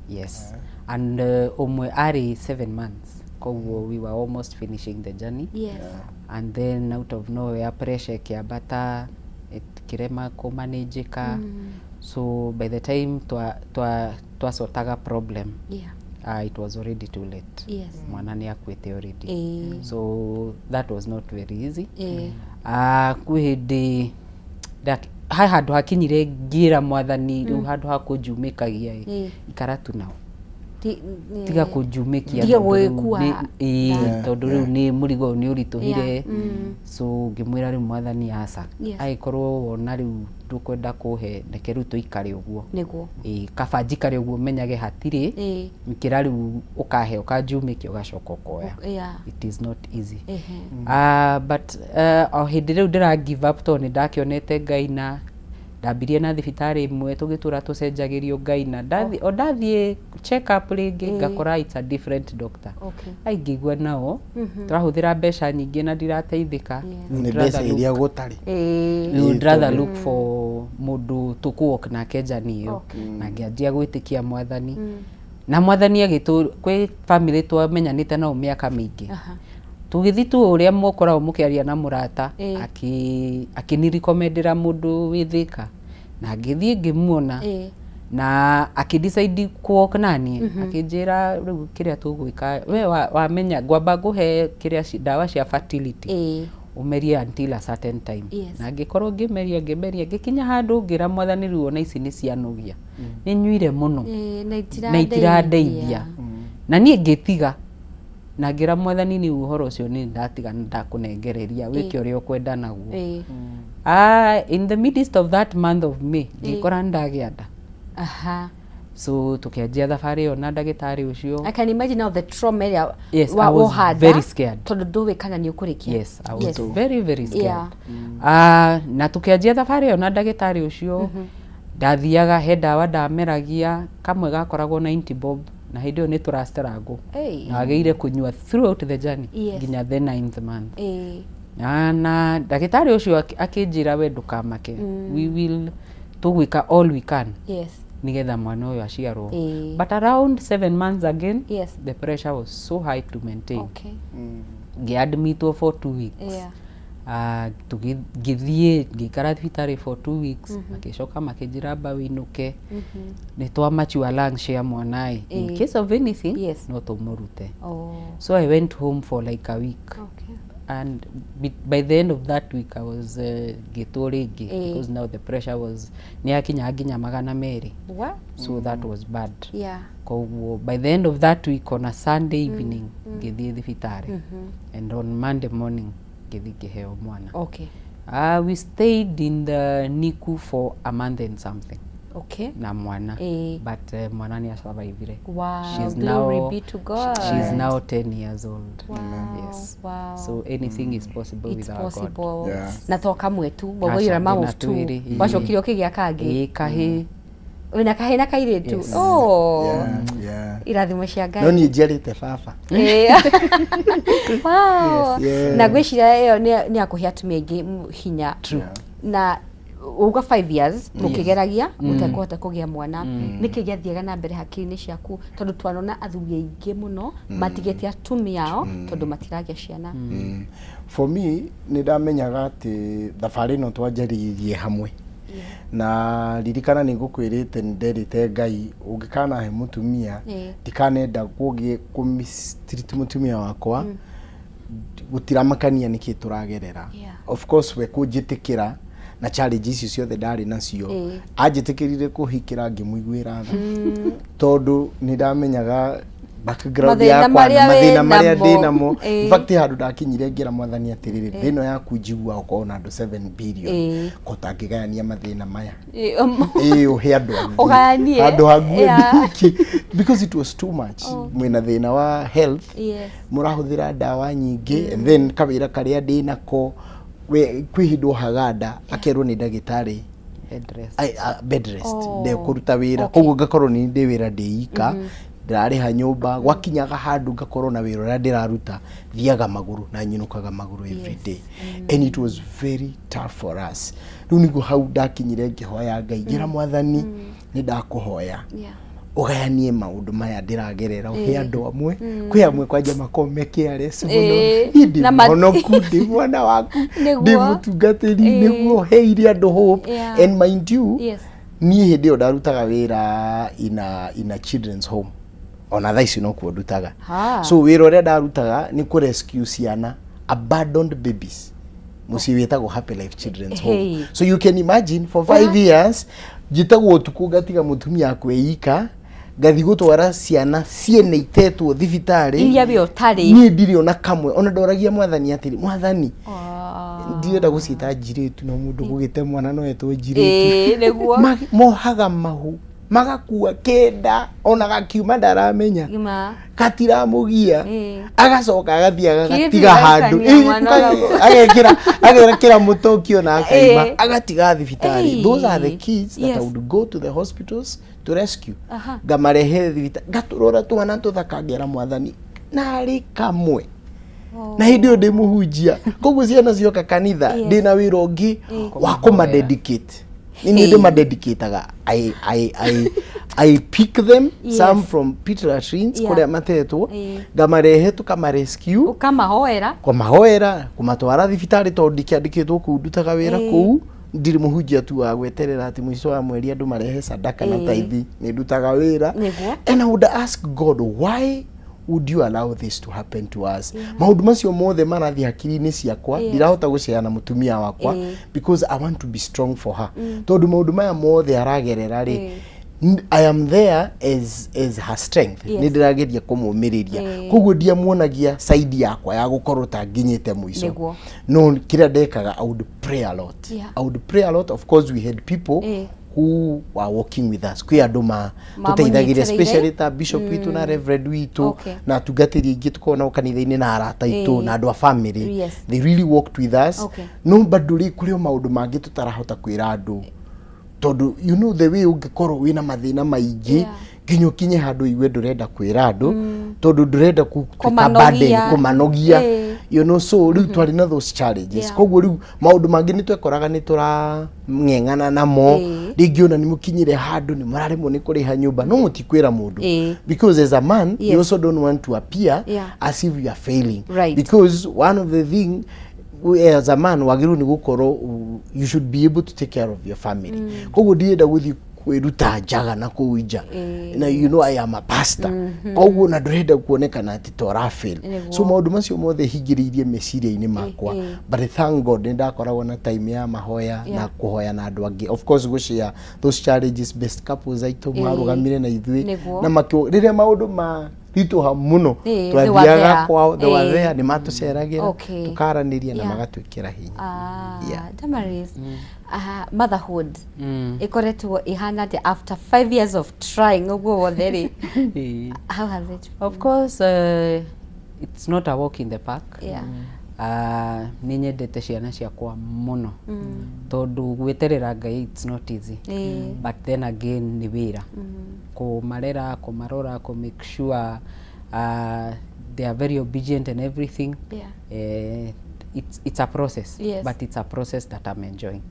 S21: yes, and ũmwe arĩ 7 months, koguo we were almost finishing the journey. And then out of nowhere pressure ĩkĩambata, ĩkĩrema kũmanĩnjĩka. So by the time twacotaga problem, it was already too late. Mwana nĩ akuĩte already. So that was not very easy. Kwĩ hĩndĩ Ha handũ hakinyire ngĩra mwathani rĩu handũ ha kũnjumĩkagia ĩ ikara tu nao, tiga kũnjumĩkia.
S1: Tiga
S21: tondũ rĩu
S1: gwĩkua.
S21: Ĩĩ, tondũ rĩu nĩ mũrigo ũyũ nĩ ũritũhire. So ngĩmwĩra rĩu mwathani aca, angĩkorwo wona rĩu ndũkwenda kũhe, reke rĩu tũikare ũguo. Ĩĩ, kaba njikare ũguo menyage hatirĩ nkĩra rĩu ũkahe ũkanjumĩkia ũgacoka ũkoya. It is not easy. Ah, but o hĩndĩ rĩu ndĩra give up tondũ nĩ ndakĩonete Ngai na ndambirie na thibitarĩ ĩmwe tũgĩtũra tũcenjagĩrio Ngai na ndathi, o ndathiĩ check up rĩngĩ ngakora it's a different doctor. Ai ngĩigua nao tũrahũthĩra mbeca nyingĩ na ndirateithĩka.
S20: Nĩ
S21: Would
S20: mbeca
S21: rather
S20: iria
S21: look-
S20: gũtarĩ.
S21: We would
S20: Ĩĩ,
S21: rather
S20: tondũ-
S21: look for mũndũ tũkũ-walk nake njani ĩyo. Na ngĩanjia gwĩtĩkia mwathani na mwathani agĩtũ kwĩ family twamenyanĩte nao mĩaka mĩingĩ. Tũgĩthiĩ tu ũrĩa mũkoragwo mũkĩaria na mũrata, akĩnirecommendera mũndũ wĩ Thĩka na ngĩthiĩ ngĩmuona na akĩdecide kũ-walk naniĩ. Akĩnjĩra rĩu kĩrĩa tũgwĩka we wamenya ngwamba ngũhe kĩrĩa ndawa cia fertility ũmerie until a certain time. Na ngĩkorwo ngĩmeria ngĩmeria ngĩkinya handũ ngĩra mwathani rĩu ona ici nĩ cianogia, nĩ nyuire mũno
S1: Ĩĩ, na
S21: na
S1: itirandeithia.
S21: itirandeithia. Na niĩ ngĩtiga na ngĩra mwathani nĩ ũhoro ũcio nĩ ndatiga nĩ ndakũnengereria wĩke ũrĩa ũkwenda naguo. Ah, in the midst of that month of May ngĩkora nĩ ndagĩa nda. So tũkĩanjia thabarĩ ĩyo na ndagĩtarĩ ũcio.
S1: I can imagine now the trauma ĩrĩa
S21: Yes, I was
S1: wohanda,
S21: very scared.
S1: tondũ ndũĩ kana nĩ ũkũrĩkia.
S21: Yes, I was very very scared. Ah, na tũkĩanjia thabarĩ ĩyo na ndagĩtarĩ ũcio ndathiaga he ndawa ndameragia kamwe gakoragwo 90 bob na hĩndĩ ĩyo nĩ tũrastruggle.
S1: Hey.
S21: Na wagĩrĩire kũnyua throughout the journey nginya the ninth month. Na ndagĩtarĩ ũcio akĩnjĩra we ndũkamake, we will tũgwĩka all we can nĩgetha mwana ũyũ aciarwo. But around 7 months again the pressure was so high to maintain. Ngĩadmitwo for 2 weeks. Ah, ngĩthiĩ ngĩikara thibitarĩ for 2 weeks, makĩcoka makĩnjĩra amba wĩinũke, nĩ twa mature lungs cia mwana ĩ, in case of anything no tũmũrute. So I went home for like a week and by the end of that week I was ngĩtwo rĩngĩ because now the pressure was nĩ yakinyaga nginya 200.
S1: What?
S21: So that was bad. Koguo by the end of that week on a Sunday evening ngĩthiĩ thibitarĩ and on Monday morning ngĩthiĩ ngĩheo mwana. We stayed in the NICU for a month and something na mwana. But mwana nĩ asurvivire.
S1: Wow,
S21: She's
S1: glory
S21: now
S1: be to God.
S21: She's now 10 years old. Yes. So anything is possible
S1: It's
S21: with our
S1: possible.
S21: God.
S1: Na to kamwe tu,
S21: Aca,
S1: waiyũra mom
S21: ndĩna
S1: of two.
S21: twĩrĩ, ĩĩ.
S1: Wacokire ũkĩgĩa kangĩ?
S21: Ĩĩ, kahĩĩ.
S1: Wĩna kahĩĩ na kairĩtu?
S21: Yes.
S1: Oh.
S20: Yeah.
S1: Irathimo cia Ngai.
S20: No niĩ njiarĩte baba.
S1: Wow.
S20: Yes, yeah.
S1: Na ngwĩciria ĩyo nĩ ya kũhe atumia aingĩ hinya. Na uga 5 years mũkĩgeragia mũtekũhota kũgĩa mwana, nĩkĩ gĩathiaga na mbere hakiri-inĩ ciaku, tondũ twanona athuri aingĩ mũno matigĩte atumia ao tondũ matiragĩa ciana?
S20: For me nĩ ndamenyaga atĩ thabarĩ ĩno twanjaririe hamwe na ririkana nĩ ngũkwĩrĩte nĩ nderĩte Ngai ũngĩkanahe mũtumia ndikanenda kũgĩe kũ mistreat mũtumia wakwa, gũtiramakania nĩkĩ tũragerera. Of course we kũnjĩtĩkĩra na challenge icio ciothe ndarĩ nacio, anjĩtĩkĩrire kũhikĩra ngĩmũiguĩra tha tondũ nĩ ndamenyaga background
S1: Mathĩna
S20: yakwa na
S1: marĩa
S20: mathĩna
S1: wĩ
S20: marĩa
S1: namo.
S20: ndĩ namo. In fact handũ ndakinyire ngĩra mwathani atĩrĩrĩ, thĩ ĩno yaku njigua ũkorwo na andũ 7 billion ko tangĩgayania mathĩna maya, ĩĩ ũhe andũ angĩ
S1: Ũgayanie.
S20: handũ hague ndiki because it was too much. Mwĩna thĩna wa health, mũrahũthĩra ndawa nyingĩ and then kawĩra karĩa ndĩ nako we kwĩ hĩndĩ ohaga nda akerwo nĩ ndagĩtarĩ
S21: Bed rest.
S20: Bed rest, ndekũruta wĩra. Koguo ngakorwo nĩ ndĩ wĩra ndĩ ika ndĩrarĩha nyũmba, gwakinyaga handũ ngakorwo na wĩra ũrĩa ndĩraruta thiaga magũrũ na nyinũkaga magũrũ every day and it was very tough for us. Rĩu nĩguo hau ndakinyire ngĩhoya Ngai ngĩra mwathani nĩ ndakũhoya ũgayanie maũndũ maya ndĩragerera ũhe andũ amwe, kwĩ amwe kwanja makoragwo me careless mũno. Niĩ ndĩ mũhonoku, ndĩ mwana waku, ndĩ mũtungatĩri, nĩguo heire andũ hope. And mind you, niĩ hĩndĩ ĩyo ndarutaga wĩra in a children's home, ona thaa ici nokuo ndutaga. So wĩra ũrĩa ndarutaga nĩ kũ rescue ciana, abandoned babies. Mũciĩ wĩtagwo Happy Life Children's Home.
S1: Hey.
S20: So you can imagine, for 5 years njĩtagwo ũtukũ, ngatiga mũtumia akwĩika, ngathi gũtwara ciana ciene itetwo thibitarĩ
S1: Iria we ũtarĩ.
S20: Niĩ ndirĩ ona kamwe. Ona ndoragia Mwathani atĩrĩ, "Mwathani, ndirenda gũciĩta njirĩtu, no mũndũ gũgĩte mwana no etwo njirĩtu."
S1: Ĩĩ, nĩguo.
S20: Mohaga mahu magakua kenda, ona gakiuma ndaramenya,
S1: Gima.
S20: katiramũgia. Agacoka agathiĩ agagatiga
S1: Kĩrĩtu
S20: handũ.
S1: gĩgakania mwana
S20: Agekĩra mũtokio na akaima, agatiga thibitarĩ. Those are the kids that I would go to the hospitals to rescue. Ngamarehe thibitarĩ, ngatũrora twana tũthaka, ngera Mwathani narĩ kamwe. Na hĩndĩ ĩyo ndĩ mũhunjia, koguo ciana cioka kanitha, ndĩna wĩra ũngĩ wa kũmadedicate. Nĩ niĩ ndĩmadedicataga. I pick them, some from pit latrines, kũrĩa matetwo, ngamarehe, tũkamarescue.
S1: Ũkamahoera.
S20: Kũmahoera, kũmatwara thibitarĩ, tondũ ndikĩandĩkĩtwo kũu ndutaga wĩra. Kũu ndirĩ mũhunjia tu wa gweterera atĩ mũico wa mweri andũ marehe sadaka na taithi. Nĩ ndutaga wĩra. And I would ask God, "Why would you allow this to happen to us?" Maũndũ macio mothe marathiĩ hakiri-inĩ ciakwa. Ndirahota gũceana na mũtumia wakwa because I want to be strong for her, tondũ maũndũ maya mothe aragerera rĩ, I am there as her strength. Nĩ ndĩrageria kũmũmĩrĩria. Koguo ndiamuonagia side yakwa ya gũkorwo ta nginyĩte mũico. No kĩrĩa ndekaga, I would pray a lot. I would pray a lot. Of course we had people who were working with us. Kwĩ andũ ma tũteithagĩria,
S1: Mamũnyitĩrĩire.
S20: especially ta bishop witũ na reverend witũ na atungatĩri aingĩ tũkoragwo nao kanitha-inĩ, na arata aitũ, na andũ a family. They really worked with us. No bado rĩ, kũrĩ o maũndũ mangĩ tũtarahota kwĩra andũ, tondũ you know the way ũngĩkorwo wĩna mathĩna maingĩ, nginya ũkinye handũ igue ndũrenda kwĩra andũ, tondũ ndũrenda gũtuĩka burden,
S1: Kũmanogia.
S20: kũmanogia. So rĩu twarĩ na those challenges. Koguo rĩu maũndũ mangĩ nĩ twekoraga nĩ tũrang'eng'ana namo. Rĩngĩ ona nĩ mũkinyire handũ nĩ mũraremwo nĩ kũrĩha nyũmba, no mũtikwĩra mũndũ, because as a man you also don't want to appear as if you are failing, because one of the thing as a man wagĩrĩirwo nĩ gũkorwo you should be able to take care of your family. Koguo ndirenda gũthiĩ kwĩruta njaga na kũu nja, na you know I am a pastor, koguo na ndũrenda kuonekana atĩ ta ũrafail. So maũndũ macio mothe hingĩrĩirie meciria-inĩ makwa, but thank God nĩ ndakoragwo na time ya mahoya na kũhoya na andũ angĩ. Of course gũshare those challenges, best couples aitũ marũgamire na ithuĩ na makĩ rĩrĩa maũndũ ma ritũha mũno,
S1: They were
S20: twathiaga
S1: there.
S20: kwao. They were there, nĩ matũceragĩra, tũkaranĩria na magatwĩkĩra hinya.
S1: Ah, Damaris, motherhood ĩkoretwo ĩhana atĩa after 5 years of trying ũguo wothe rĩ? How has it
S21: Of course, it's not a walk in the park. Nĩ nyendete ciana ciakwa mũno, tondũ gweterera Ngai, it's not easy. But then again nĩ wĩra kũmarera, kũmarora, kũ make sure they are very obedient and everything. It's a process, but it's a process that I'm enjoying.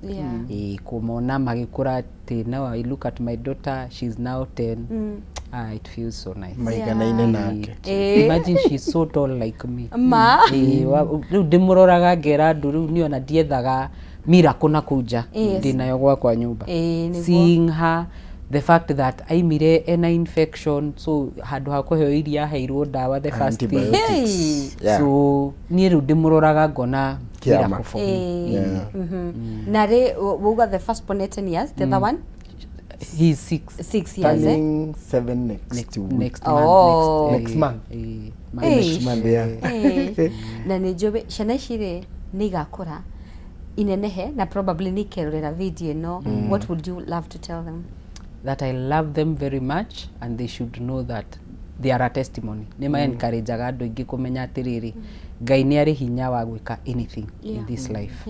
S21: Kũmona magĩkũra atĩ now I look at my daughter, she's now 10. Ah, it feels so nice.
S20: Maiganaine nake.
S21: Imagine, she's so tall like me.
S1: Ma.
S21: Rĩu ndĩmũroraga ngera andũ rĩu niĩ ona ndiethaga miracle na kũu nja, ndĩnayo gwakwa nyũmba.
S1: Nĩguo.
S21: Seeing her, the fact that aimire ena infection, so handũ ha kũheo iria aheirwo ndawa the first thing.
S20: Antibiotics.
S21: So niĩ rĩu ndĩmũroraga ngona
S20: Kĩama.
S21: miracle for me.
S1: Na rĩ, wauga the first born 10 years, the other one?
S21: He's 6.
S1: 6 years, eh?
S20: Turning 7 next week.
S21: Next month.
S1: Oh.
S20: Next month.
S1: Next
S20: month, yeah.
S1: Na nĩ njũĩ ciana ici rĩ, nĩ igakũra inenehe na probably nĩ ikerorera video ĩno. What would you love to tell them?
S21: That I love them very much and they should know that they are a testimony. Nĩ ma encourageaga andũ aingĩ kũmenya atĩrĩrĩ, Ngai nĩ arĩ hinya wa gwĩka anything in this life.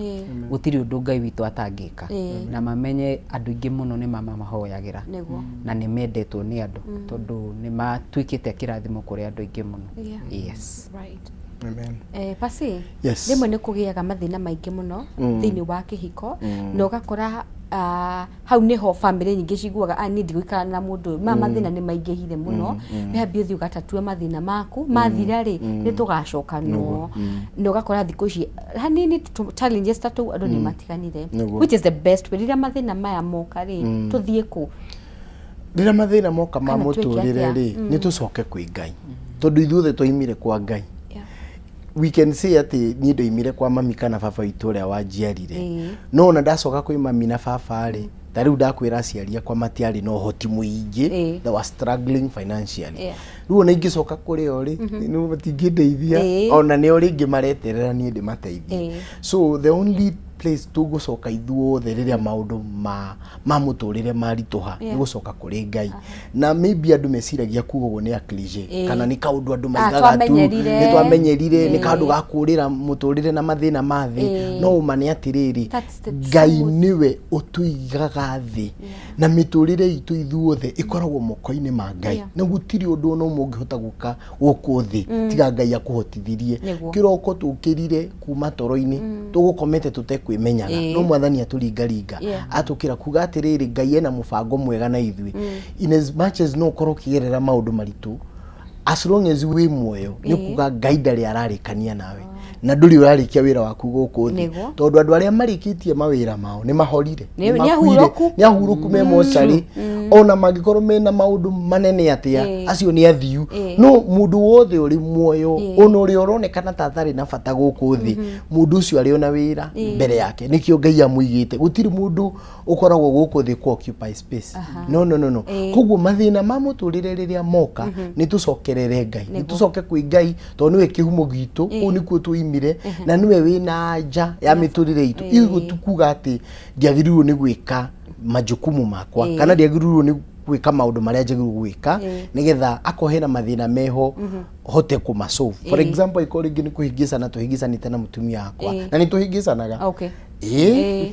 S21: Gũtirĩ ũndũ Ngai witũ atangĩka. Na mamenye andũ aingĩ mũno nĩ mamamahoyagĩra na nĩ mendetwo nĩ andũ, tondũ nĩ matuĩkĩte kĩrathimo kũrĩ andũ aingĩ mũno. Yes.
S1: Right.
S20: Amen.
S1: Pasi,
S20: Yes.
S1: rĩmwe nĩ kũgĩaga mathĩna maingĩ mũno thĩinĩ wa kĩhiko, na ũgakora hau nĩho bamĩrĩ nyingĩ ciguaga, niĩ ndigũikara na mũndũ ũyũ, maya mathĩna nĩ maingĩhire mũno. Wĩhambie ũthiĩ ũgatatue mathĩna maku, mathira rĩ, nĩ tũgacokanwo. Na ũgakora thikũ ici hanini challenges ta tũu andũ nĩ matiganire. Which is the best way rĩrĩa mathĩna maya moka rĩ, tũthiĩ kũ?
S20: Rĩrĩa mathĩna moka ma
S1: Kana twĩke
S20: mũtũrĩre
S1: atĩa?
S20: rĩ, nĩ tũcoke kwĩ Ngai, tondũ ithuothe twaimire kwa Ngai. We can say atĩ niĩ ndoimire kwa mami kana baba witũ ũrĩa wanjiarire. No ona ndacoka kwĩ mami na baba rĩ, ta rĩu ndakwĩra aciari akwa matiarĩ na ũhoti mũingĩ. They were struggling financially. Rĩu ona ingĩcoka kũrĩ o rĩ, nĩ matingĩndeithia. Ona nĩo rĩngĩ mareterera niĩ ndĩmateithie. So the only place tũgũcoka ithuothe rĩrĩa maũndũ ma mũtũrĩre maritũha nĩ gũcoka kũrĩ Ngai. Na maybe andũ meciragia kuga ũguo nĩ a cliche kana nĩ kaũndũ andũ maigaga tu,
S1: twamenyerire.
S20: Nĩ twamenyerire, nĩ kaũndũ ga kũrĩra mũtũrĩre na mathĩna ma thĩ. No ũma nĩ atĩrĩrĩ,
S1: That's the
S20: Ngai
S1: truth.
S20: Nĩwe ũtũigaga thĩ na mĩtũrĩre itũ ithuothe ĩkoragwo moko-inĩ ma Ngai. Na gũtirĩ ũndũ ona ũmwe ũngĩhota gwĩka gũkũ thĩ tiga Ngai akũhotithirie. Kĩroko tũkĩrire kuma toro-inĩ, tũgũkomete tũtekwĩmenyaga, no Mwathani atũringaringa, atũkĩra kuga atĩrĩrĩ, Ngai ena mũbango mwega na ithuĩ. In as much as no ũkorwo ũkĩgerera maũndũ maritũ, as long as wĩ muoyo, nĩ kuga Ngai ndarĩ ararĩkania nawe na ndũrĩ ũrarĩkia wĩra waku gũkũ thĩ. Tondũ andũ arĩa marĩkĩtie mawĩra mao nĩ mahorire,
S1: nĩ
S20: nĩ makuire,
S1: ahurũku.
S20: Nĩ ahurũku me mocarĩ. Ona mangĩkorwo mena maũndũ manene atĩa, acio nĩ athiu. No mũndũ wothe ũrĩ muoyo, ona ũrĩa ũronekana ta atarĩ na bata gũkũ thĩ, mũndũ ũcio arĩ ona wĩra mbere yake. Nĩkĩo Ngai amũigĩte. Gũtirĩ mũndũ ũkoragwo gũkũ thĩ ku occupy space. No, no, no, no. Koguo mathĩna ma mũtũrĩre rĩrĩa moka, nĩ tũcokerere Ngai, nĩ tũcoke kwĩ Ngai, tondũ nĩwe kĩhumo gitũ. Kũu nĩkuo tũimire na nĩwe wĩna anja ya mĩtũrĩre itũ. Iguo tukuga atĩ ndiagĩrĩirwo nĩ gwĩka majukumu makwa kana ndiagĩrĩirwo nĩ gwĩka maũndũ marĩa njagĩrĩirwo gwĩka nĩgetha akorwo hena mathĩna meho hote kũmasolve. For example, ĩkorwo rĩngĩ nĩ kũhĩngĩcana tũhĩngĩcanĩte na mũtumia wakwa, na nĩ tũhĩngĩcanaga, ĩĩ,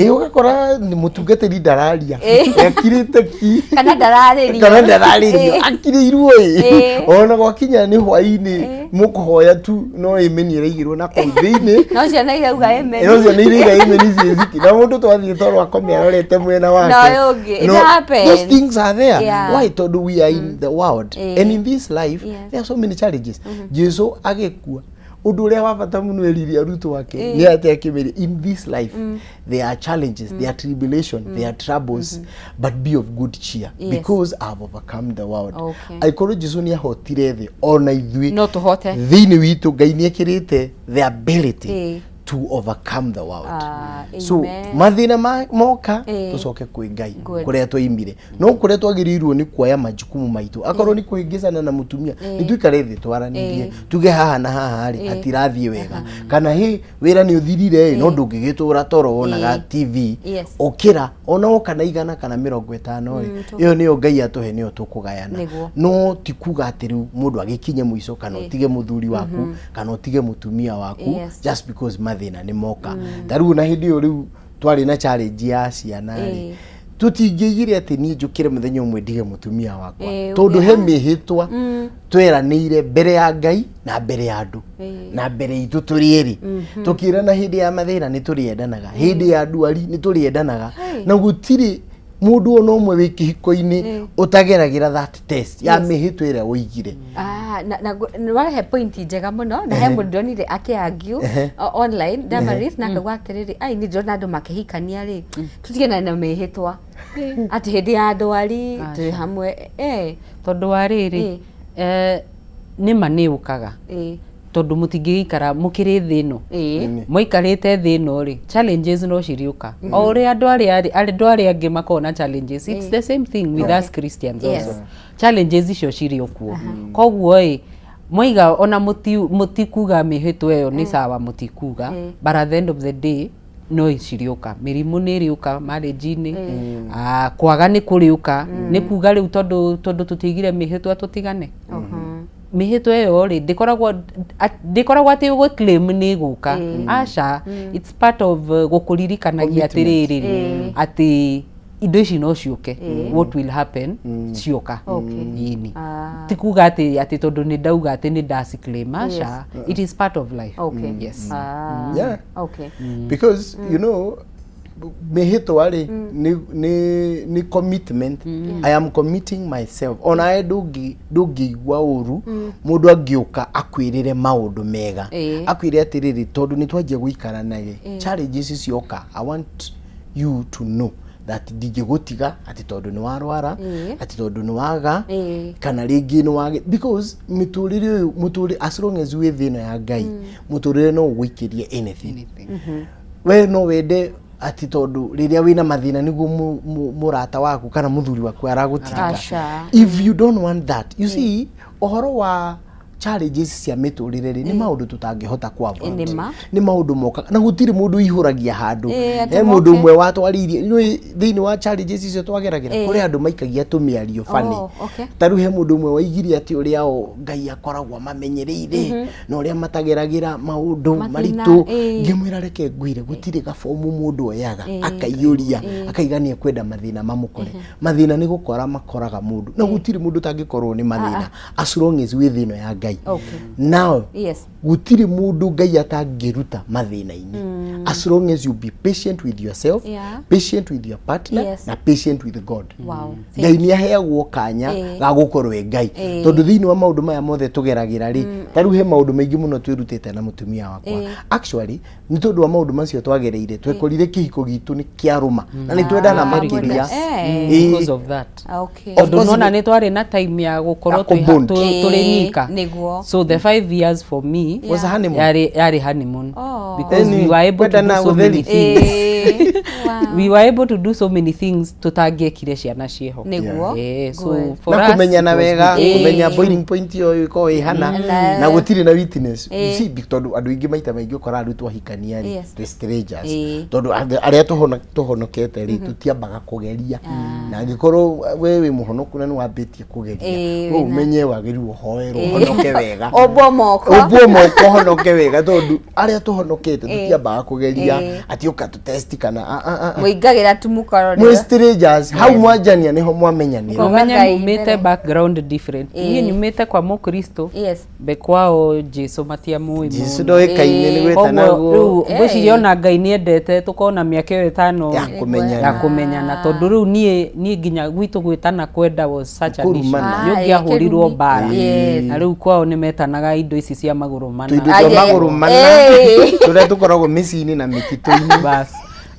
S20: ũgakora nĩ mũtungatĩri ndararia, akirĩte ki.
S1: Kana ndararĩrio.
S20: Kana ndararĩrio, akirĩirwo ĩ. Ona gwakinya nĩ hwaĩ-inĩ mũkũhoya tu, no ĩmeni ĩraigĩrwo na kũu thĩinĩ.
S1: No ciana irauga amen.
S20: No ciana irauga amen ciĩ ciki, na mũndũ twathiĩ toro akome arorete mwena wake.
S1: Na ũyũ ũngĩ. It
S20: No,
S1: happens.
S20: those things are there. Why? Tondũ we are in the world and in this life there are so many challenges. Jesu agĩkua, ũndũ ũrĩa wa bata mũno erire arutwo ake nĩ atĩ akĩmeria, in this life there are challenges, there are tribulation, there are troubles, but be of good cheer because I have overcome the world. Angĩkorwo Jesu nĩ ahotire thĩ, ona ithuĩ
S1: no tũhote.
S20: Thĩinĩ witũ Ngai nĩ ekĩrĩte the ability to overcome the world. So
S1: Amen.
S20: Mathĩna moka, tũcoke kwĩ Ngai kũrĩa twaimire. No kũrĩa twagĩrĩirwo nĩ kuoya majukumu maitũ, akorwo nĩ kũhĩngĩcana na mũtumia, nĩ tuikare thĩ twaranĩrie, tuge haha na haha rĩ hatirathiĩ wega, kana hĩ wĩra nĩ ũthirire ĩ, no ndũngĩgĩtũra toro wonaga TV. Ũkĩra ona woka na 100 kana 50 rĩ, ĩyo nĩyo Ngai atũhe, nĩyo tũkũgayana. No ti kuga atĩ rĩu mũndũ agĩkinye mũico kana ũtige mũthuri waku kana ũtige mũtumia waku just because mathĩna nĩ moka. Ta rĩu na hĩndĩ ĩyo rĩu twarĩ na challenge ya ciana rĩ, tũtingĩigire atĩ niĩ njũkĩre mũthenya ũmwe ndige mũtumia wakwa, tondũ he mĩhĩtwa tweranĩire mbere ya Ngai na mbere ya andũ na mbere itũ tũrĩ erĩ, tũkĩrana hĩndĩ ya mathĩna nĩ tũrĩendanaga, hĩndĩ ya ndwari nĩ tũrĩendanaga. Na gũtirĩ mũndũ ona ũmwe wĩ kĩhiko-inĩ ũtageragĩra that test ya mĩhĩtwa ĩrĩa ũigire.
S1: Ah, na warehe point njega mũno, na he mũndũ ndonire akĩargue online, Damaris, na akauga atĩrĩrĩ, ai nĩ ndĩrona andũ makĩhikania rĩ, tũtigane na mĩhĩtwa atĩ hĩndĩ ya ndwari twĩ hamwe eh.
S21: Tondũ wa rĩrĩ, nĩma nĩ ũkaga, tondũ mũtingĩgĩikara mũkĩrĩ thĩ ĩno. Mũikarĩte thĩ ĩno rĩ, challenges no cirĩũka o ũrĩa andũ arĩa angĩ makoragwo na challenges. It's the same thing with us Christians also. Challenges icio cirĩ o kuo. Koguo ĩ mwaiga ona mũtikuga mĩhĩtwa ĩyo nĩ sawa, mũtikuga, but at the end of the day no cirĩũka. Mĩrimũ nĩ ĩrĩũka marriage-inĩ, kwaga nĩ kũrĩũka. Nĩ kuga rĩu tondũ tũtigire mĩhĩtwa tũtigane. Mĩhĩtwa ĩyo rĩ, ndĩkoragwo atĩ ũgũ claim nĩ ĩgũka, aca. It's part of gũkũririkanagia atĩrĩrĩ, atĩ indo ici no ciũke, what will happen cioka. Ĩni ti kuga atĩ tondũ nĩ ndauga atĩ nĩ ndaciclaim, aca. It is part of life. Yes.
S20: Because mĩhĩtwa rĩ nĩ commitment. I am committing myself. Onawe ndũngĩigua ũru mũndũ angĩũka akwĩrĩre maũndũ mega, akwĩre atĩrĩrĩ, tondũ nĩ twanjia gũikara naye, challenges cioka, I want you to know That ndingĩgũtiga atĩ tondũ nĩ warwara, atĩ tondũ nĩ waga, kana rĩngĩ nĩ wage, because mĩtũrĩre ũyũ, mũtũrĩre, as long as wĩ thĩ ĩno ya Ngai, mũtũrĩre no ũgũikĩrie anything. We no wende atĩ tondũ rĩrĩa wĩna mathĩna nĩguo mũrata waku kana mũthuri waku aragũtirika?
S1: Aca.
S20: If you don't want that, you see, ũhoro wa challenges cia mĩtũrĩre rĩ, nĩ maũndũ tũtangĩhota ku avoid.
S1: Nĩ ma.
S20: Nĩ maũndũ mokaga na gũtirĩ mũndũ ũihũragia handũ.
S1: Atĩ
S20: He mũndũ
S1: moke.
S20: Ũmwe watwarĩirie nĩ thĩinĩ wa challenges icio twageragĩra, kũrĩ andũ maikagia tũmĩario funny. Ta rĩu he mũndũ ũmwe waigire atĩ ũrĩa o Ngai akoragwo amamenyereire na ũrĩa matageragĩra maũndũ
S1: Mathĩna,
S20: maritũ. Ngĩmwĩra, reke ngwĩre, gũtirĩ gabomu mũndũ oyaga akaiyũria akaiga nĩ ekwenda mathĩna mamũkore. Mathĩna nĩ gũkora makoraga mũndũ, na gũtirĩ mũndũ ũtangĩkorwo nĩ mathĩna as long as wĩ thĩ ĩno ya Ngai. Now, gũtirĩ mũndũ Ngai atangĩruta mathĩna-inĩ as long as you be patient with yourself, patient with your partner, na patient with God. Ngai nĩ aheagwo kanya ga gũkorwo e Ngai, tondũ thĩinĩ wa maũndũ maya mothe tũgeragĩra rĩ, ta rĩu he maũndũ maingĩ mũno twĩrutĩte na mũtumia wakwa. Actually, nĩ tondũ wa maũndũ macio twagereire, twekorire kĩhiko gitũ nĩ kĩarũma na nĩ twendana makĩria.
S21: Because of that.
S20: Of
S21: Tondũ
S20: course
S21: nona nĩ twarĩ na time ya gũkorwo
S20: Ya kũbond.
S21: tũrĩ nyika.
S1: Nĩguo.
S21: So the 5 years for me
S20: Was a honeymoon.
S21: yarĩ honeymoon because
S20: Ĩni,
S21: we were able to do
S20: kwendana
S21: so many
S20: gũtheri.
S21: things. We were able to do so many things tũtangĩekire ciana ciĩho.
S1: Nĩguo.
S21: So
S1: Good.
S21: for
S20: Na
S21: us,
S20: kũmenyana
S21: it was
S20: wega,
S21: good.
S20: kũmenya boiling point ĩyo ĩkorwo ĩhana na gũtirĩ na witness. You see, tondũ andũ aingĩ maita maingĩ ũkoraga rĩu twahikania rĩ, twĩ strangers, tondũ arĩa tũhonokete rĩ, tũtiambaga kũgeria, na angĩkorwo we wĩ mũhonoku na nĩ wambĩtie kũgeria, we ũmenye wagĩrĩirwo ũhoerwo ũhonoke wega.
S1: Ũmbwo moko.
S20: Ũmbwo moko ũhonoke wega, tondũ arĩa tũhonokete tũtiambaga kũgeria atĩ ũka tũtest kana ah, ah, ah, ah.
S1: Mũingagĩra tu mũkorwo
S20: Mwĩ strangers hau, mwanjania nĩho mwamenyanĩra.
S21: Ũmenye
S1: Ngai
S21: mumĩte
S1: mbere.
S21: background different. Niĩ nyumĩte kwa mũkristo, be kwao Jesu matiamũĩ.
S20: Jesu ndoĩkaine nĩ gwĩtanagwo.
S21: Rĩu ngwĩciria ona Ngai nĩ endete tũkona mĩaka ĩyo 5
S20: Ya kũmenyana.
S21: Ya kũmenyana, tondũ rĩu niĩ nginya gwitũ gwĩtana kwenda was such an issue.
S20: Kũrumana.
S21: Nĩ ũngĩahũrirwo
S1: Kĩrumi.
S21: mbara. Na rĩu kwao nĩ metanaga indo ici cia magũrũ mana.
S20: Tũindo twa magũrũ mana tũrĩa tũkoragwo mĩciĩ-inĩ na mĩtitũ-inĩ.
S21: Bas,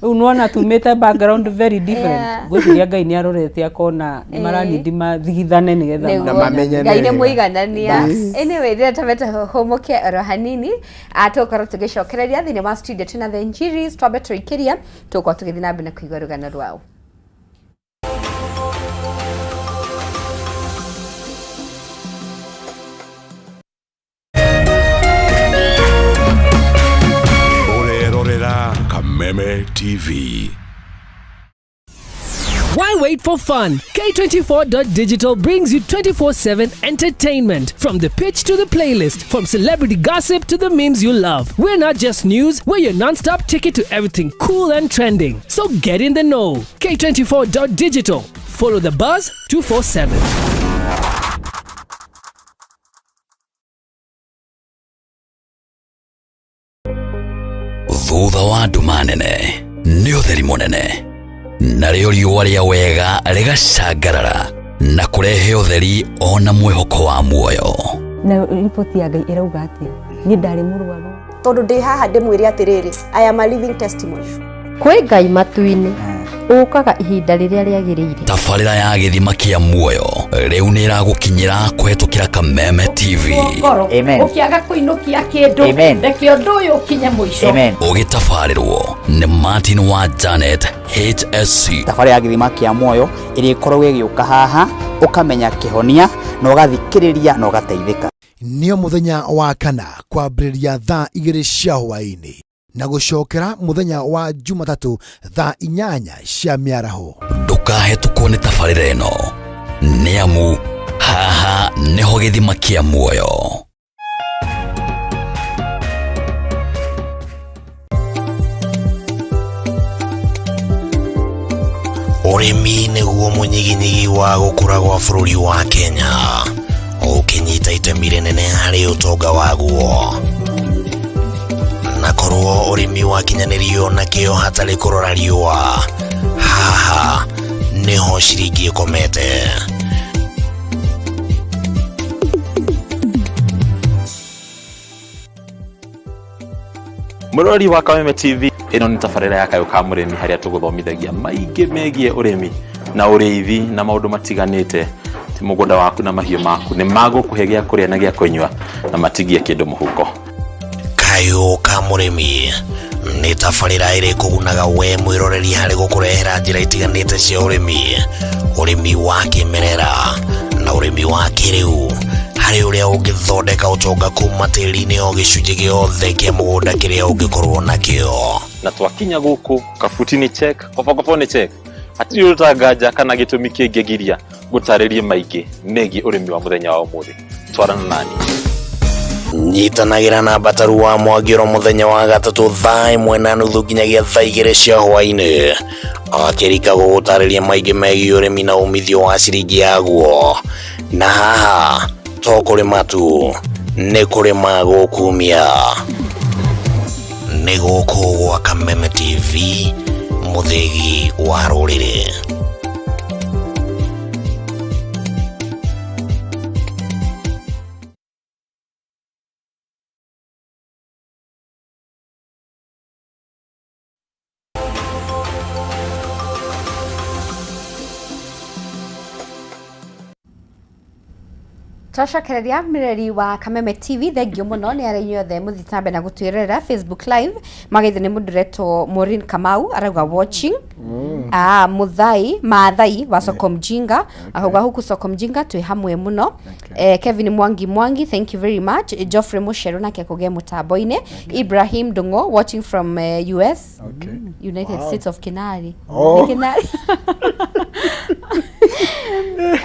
S21: rĩu nĩwona tumĩte background very different. Ngwĩciria Ngai nĩ arorete akona nĩ maranindi mathigithane nĩgetha
S1: Nĩguo.
S20: Na mamenyane
S1: Ngai nĩ
S20: wega.
S1: mũiganania. Anyway, ndĩrenda twambe tũhũmũke oro hanini. Tũgũkorwo tũgĩcokereria thĩinĩ wa studio twĩna The Njiris. Twambe tũikĩrie, tũgũkorwo tũgĩthiĩ na mbere na kũigua rũgano rwao.
S7: Ũrerorera Kameme TV.
S4: Why wait for fun? K24.digital brings you 24/7 entertainment. From the pitch to the playlist, from celebrity gossip to the memes you love. We're not just news, we're your non stop ticket to everything cool and trending. So get in the know. K24.digital. Follow the buzz 247.
S15: Thutha wa nduma nene nĩ ũtheri mũnene, narĩo riũa rĩa wega rĩgacangarara na kũrehe ũtheri ona mwĩhoko wa muoyo.
S14: Na riboti ya Ngai ĩrauga atĩa? Niĩ ndarĩ mũrwaru.
S22: Tondũ ndĩ haha ndĩmwĩre atĩrĩrĩ, I am a living testimony.
S23: Kwĩ Ngai matu-inĩ ũkaga ihinda rĩrĩa rĩagĩrĩire.
S15: Tabarĩra ya gĩthima kĩa muoyo rĩu nĩ ĩragũkinyĩra kũhetũkĩra Kameme TV.
S24: Ngoro ũkĩaga kũinũkia kĩndũ, reke ũndũ ũyũ ũkinye mũico.
S15: Ũgĩtabarĩrwo nĩ Martin wa Janet HSC.
S25: Thabarĩ ya gĩthima kĩa muoyo ĩrĩa ĩkoragwo ĩgĩũka haha, ũkamenya kĩhonia na ũgathikĩrĩria na ũgateithĩka.
S6: Nĩo mũthenya wa kana kwambĩrĩria thaa 2 cia hwaĩ-inĩ na gũcokera mũthenya wa Jumatatũ thaa 8 cia mĩaraho.
S15: Ndũkahetũkwo nĩ tabarĩra ĩno, nĩ amu haha nĩho gĩthima kĩa muoyo.
S26: Ũrĩmi nĩguo mũnyiginyigi wa gũkũra gwa bũrũri wa Kenya, ũkĩnyita itemi rĩnene harĩ ũtonga waguo. Na korwo ũrĩmi wakinyanĩrio na kĩo hatarĩ kũrora riũa, haha nĩho ciringi ĩkomete.
S27: Mũrori wa Kameme TV,
S2: Ĩno nĩ tabarĩra ya Kayũ ka Mũrĩmi harĩa tũgũthomithagia maingĩ megiĩ ũrĩmi na ũrĩithi na maũndũ matiganĩte. Ti mũgũnda waku na mahiũ maku nĩ magũkũhe gĩa kũrĩa na gĩa kũnyua na matigie kĩndũ mũhuko.
S26: Kayũ ka Mũrĩmi nĩ tabarĩra ĩrĩ kũgunaga we mwĩroreri harĩ gũkũrehera njĩra itiganĩte cia ũrĩmi, ũrĩmi wa kĩmerera na ũrĩmi wa kĩrĩu harĩ ũrĩa ũngĩthondeka ũtonga kuma tĩri-inĩ o gĩcunjĩ gĩothe kĩa mũgũnda kĩrĩa ũngĩkorwo nakĩo.
S2: Na twakinya gũkũ kabuti nĩ check, kobokobo nĩ check, hatirĩ ũndũ ta nganja kana gĩtũmi kĩngĩgiria ngũtarĩrie maingĩ megiĩ ũrĩmi wa mũthenya wa ũmũthĩ. Twarana nani.
S26: Nyitanagĩra na Mbataru wa Mwangĩro mũthenya wa gatatũ thaa 1:30 nginyagia thaa 2 cia hwaĩ-inĩ akĩrika gũgũtarĩria maingĩ megiĩ ũrĩmi na umithio wa ciringi yaguo. Na haha to kũrĩma tu, nĩ kũrĩma gũkumia. Nĩ gũkũ gwa Kameme TV, mũthĩgi wa rũrĩrĩ.
S1: Twacokereria mĩreri wa Kameme TV, thengio mũno nĩ arĩa inyuothe mũthiĩte na mbere na gũtwĩrorera Facebook Live. Magaitho nĩ mũndũ ũretwo Maureen Kamau arauga watching. Ah, Muthai Maathai wa Soko Mjinga akauga huku Soko Mjinga twĩ hamwe mũno. Kevin Mwangi Mwangi, thank you very much. Geoffrey Mucheru nake akũgĩa mũtambo-inĩ. Ibrahim Ndung'u watching from US. United States of Kinari.
S20: Oh.
S1: Nĩ Kinari.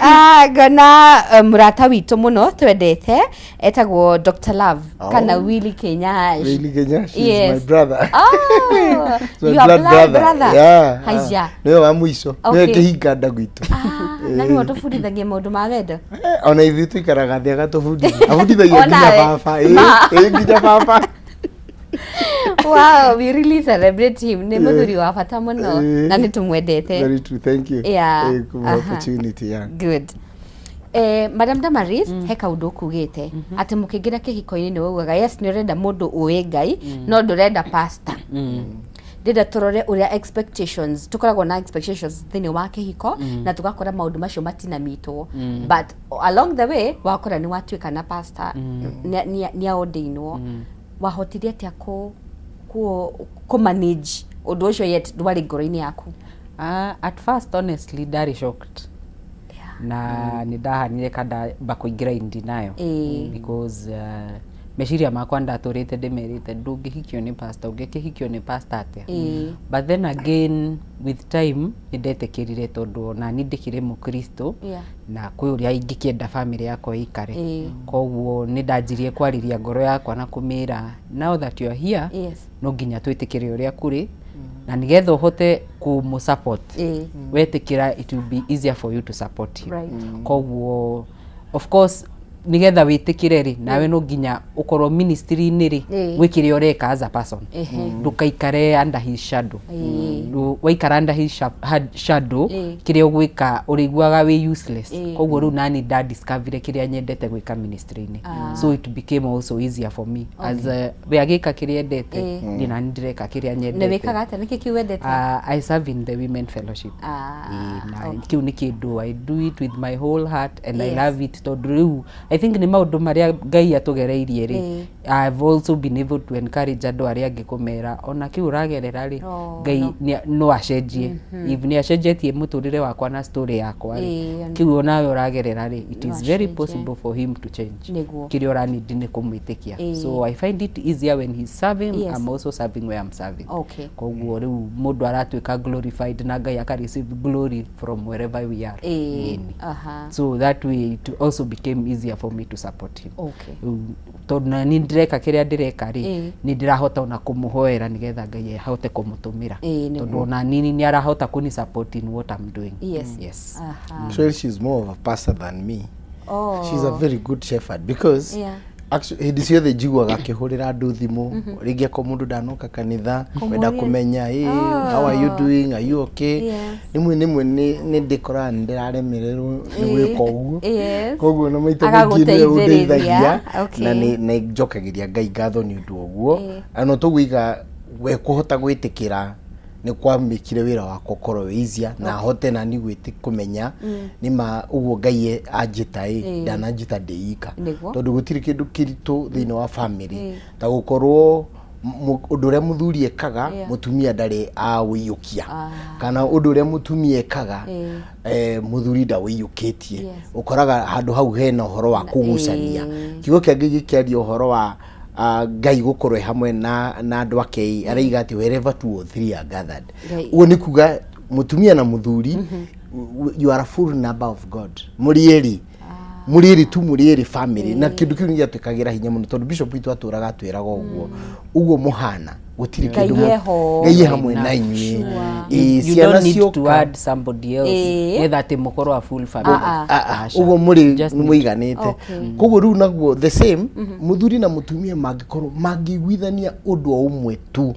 S1: Ah, ngona mũrata witũ mũno twendete etagwo Dr. Love
S20: Oh.
S1: kana Willy Kenyash.
S20: Willy Kenyash is
S1: Yes.
S20: my brother.
S1: Oh,
S20: It's my
S1: you are
S20: blood
S1: blood brother.
S20: Yeah.
S1: Haya.
S20: Niwe wa mũico. Niwe
S1: Okay.
S20: kĩhinga nda gwitũ.
S1: Na nĩwe ũtũbundithagia maũndũ ma wendo.
S20: Ona ithuĩ tũikaraga thĩ agatũbundithia. Abundithagia nginya
S1: Onawe.
S20: baba. Ĩ,
S1: Ma.
S20: ĩ, nginya baba.
S1: Wow, we really celebrate him. Nĩ mũthuri wa bata mũno na nĩ tũmwendete.
S20: Very true. Thank you.
S1: Yeah.
S20: Kũmũhe opportunity, yeah.
S1: Good. Madam Damaris, he kaũndũ ũkugĩte atĩ mũkĩingĩra kĩhiko-inĩ nĩ waugaga yes nĩ ũrenda mũndũ ũĩ Ngai no ndũrenda pastor. Ndĩrenda tũrore ũrĩa expectations tũkoragwo na expectations thĩinĩ wa kĩhiko na tũgakora maũndũ macio matinamitwo, but along the way wakora nĩ watuĩka na pastor, nĩ aordainwo. Wahotire atĩa kũ manage ũndũ ũcio yet ndwarĩ ngoro-inĩ yaku?
S21: At first, honestly, ndarĩ shocked na nĩ ndahanire ka ndamba kũingĩra in denial because meciria makwa ndatũrĩte ndĩmerĩte ndũngĩhikio nĩ pastor, ũngĩkĩhikio nĩ pastor atĩa? But then again, with time nĩ ndetĩkĩrire tondũ ona niĩ ndĩkĩrĩ mũkristo na kwĩ ũrĩa ingĩkĩenda family yakwa ĩikare. Koguo nĩ ndanjirie kwarĩria ngoro yakwa na kũmĩra, now that you are here, no nginya twĩtĩkĩre ũrĩa kũrĩ na nĩgetha ũhote kũmũ support. Wetĩkĩra, it will be easier for you to support him. Koguo of course nĩgetha wĩtĩkĩre rĩ, nawe no nginya ũkorwo ministry-inĩ rĩ, gwĩ kĩrĩa ũreka as a person. Ndũkaikare under his shadow. Waikara under his shadow, kĩrĩa ũgwĩka ũrĩiguaga wĩ useless. Koguo rĩu nani ndadiscoverire kĩrĩa nyendete gwĩka ministry-inĩ. So it became also easier for me as a, we agĩka kĩrĩa endete, niĩ nani ndĩreka kĩrĩa
S1: Nĩ
S21: nyendete.
S1: wĩkaga atĩa? Nĩkĩ kĩu wendete?
S21: I serve in the women fellowship. Ĩĩ, na kĩu nĩ kĩndũ I do it with my whole heart and I love it tondũ rĩu I think nĩ maũndũ marĩa Ngai atũgereirie rĩ, I've also been able to encourage andũ arĩa angĩ kũmera ona kĩu ũragerera rĩ, Ngai no acenjie. If nĩ acenjetie mũtũrĩre wakwa na story yakwa rĩ, kĩu onawe ũragerera rĩ, it
S1: No
S21: is very
S1: acenjie.
S21: possible for him to change. Kĩrĩa ũranindi nĩ kũmwĩtĩkia. So I find it easier when he's serving, I'm also serving where I'm serving. Koguo rĩu mũndũ aratuĩka glorified na Ngai aka receive glory from wherever we are. Ĩni. So that way it also became easier for me to support him. Rĩu tondũ na niĩ ndĩreka kĩrĩa ndĩreka rĩ, nĩ ndĩrahota ona kũmũhoera nĩgetha Ngai ahote kũmũtũmĩra, tondũ ona nini nĩ arahota kũni support in what I'm doing. Yes.
S20: Actually, she's more of a pastor than me. She's a very good shepherd because actually hĩndĩ ciothe njiguaga akĩhũrĩra andũ thimũ, rĩngĩ akorwo mũndũ ndanoka kanitha, kwenda
S1: Kũmũria.
S20: kũmenya, "Hey, how are you doing? Are you okay?" Rĩmwe nĩmwe nĩ ndĩkoraga nĩ ndĩraremererwo nĩ gwĩka ũguo. Koguo na maita maingĩ nĩwe
S1: Agagũteithĩrĩria.
S20: ũndeithagia na nĩ njokagĩria Ngai ngatho nĩ ũndũ wa ũguo. Na no tũguo iga We kũhota gwĩtĩkĩra nĩ kwamĩkire wĩra wakwa ũkorwo wĩ easier na hote nani kũmenya nĩma ũguo Ngai anjĩta ĩ, ndananjĩta ndĩ ika, tondũ gũtirĩ kĩndũ kĩritũ thĩinĩ wa family ta gũkorwo ũndũ ũrĩa mũthuri ekaga mũtumia ndarĩ awĩiyũkia, kana ũndũ ũrĩa mũtumia ekaga mũthuri ndawĩiyũkĩtie. Ũkoraga handũ hau hena ũhoro wa kũgucania. Kiugo kĩa Ngai gĩkĩaria ũhoro wa Ngai gũkorwo e hamwe na andũ ake ĩ, araiga atĩ wherever two or three are gathered. Ũguo nĩ kuga mũtumia na mũthuri, you are a full number of God, mũrĩ erĩ, mũrĩ erĩ tu, mũrĩ erĩ family. Na kĩndũ kĩu nĩ gĩatwĩkagĩra hinya mũno, tondũ bishop witũ atũraga atwĩraga ũguo, ũguo mũhana gũtirĩ
S1: Ngai
S20: kĩndũ
S1: eho.
S20: Ngai e hamwe na inyuĩ. Ĩĩ,
S21: You
S20: ciana
S21: don't need to
S20: cioka
S21: add somebody else nĩgetha atĩ mũkorwo a full family.
S1: Ah,
S20: Ah, ah,
S21: Aca.
S20: ũguo mũrĩ
S21: Just need-
S20: mũiganĩte. Koguo rĩu naguo the same, mũthuri na mũtumia mangĩkorwo mangĩiguithania ũndũ o ũmwe tu,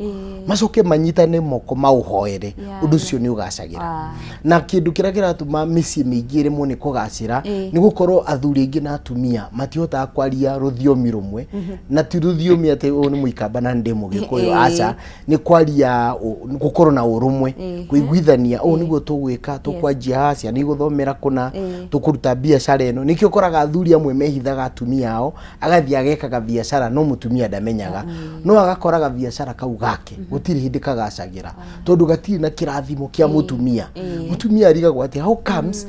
S20: macoke manyitane moko maũhoere, ũndũ ũcio nĩ ũgacagĩra. Na kĩndũ kĩrĩa kĩratũma mĩciĩ mĩingĩ ĩremwo nĩ kũgacĩra nĩ gũkorwo athuri aingĩ na atumia matihotaga kwaria rũthiomi rũmwe. Na ti rũthiomi atĩ ũyũ nĩ Mũikamba na ndĩ Mũgĩkũyũ, aca, nĩ kwaria nĩ gũkorwo na ũrũmwe, kũiguithania ũũ nĩguo tũgwĩka, tũkwanjia haha, ciana igũthomera kũna, tũkũruta biacara ĩno. Nĩkĩo ũkoraga athuri amwe mehithaga atumia ao, agathiĩ agekaga biacara no mũtumia ndamenyaga, no agakoraga biacara kau gake gũtirĩ hĩndĩ kagacagĩra, tondũ gatirĩ na kĩrathimo kĩa mũtumia. Mũtumia arigagwo atĩ how comes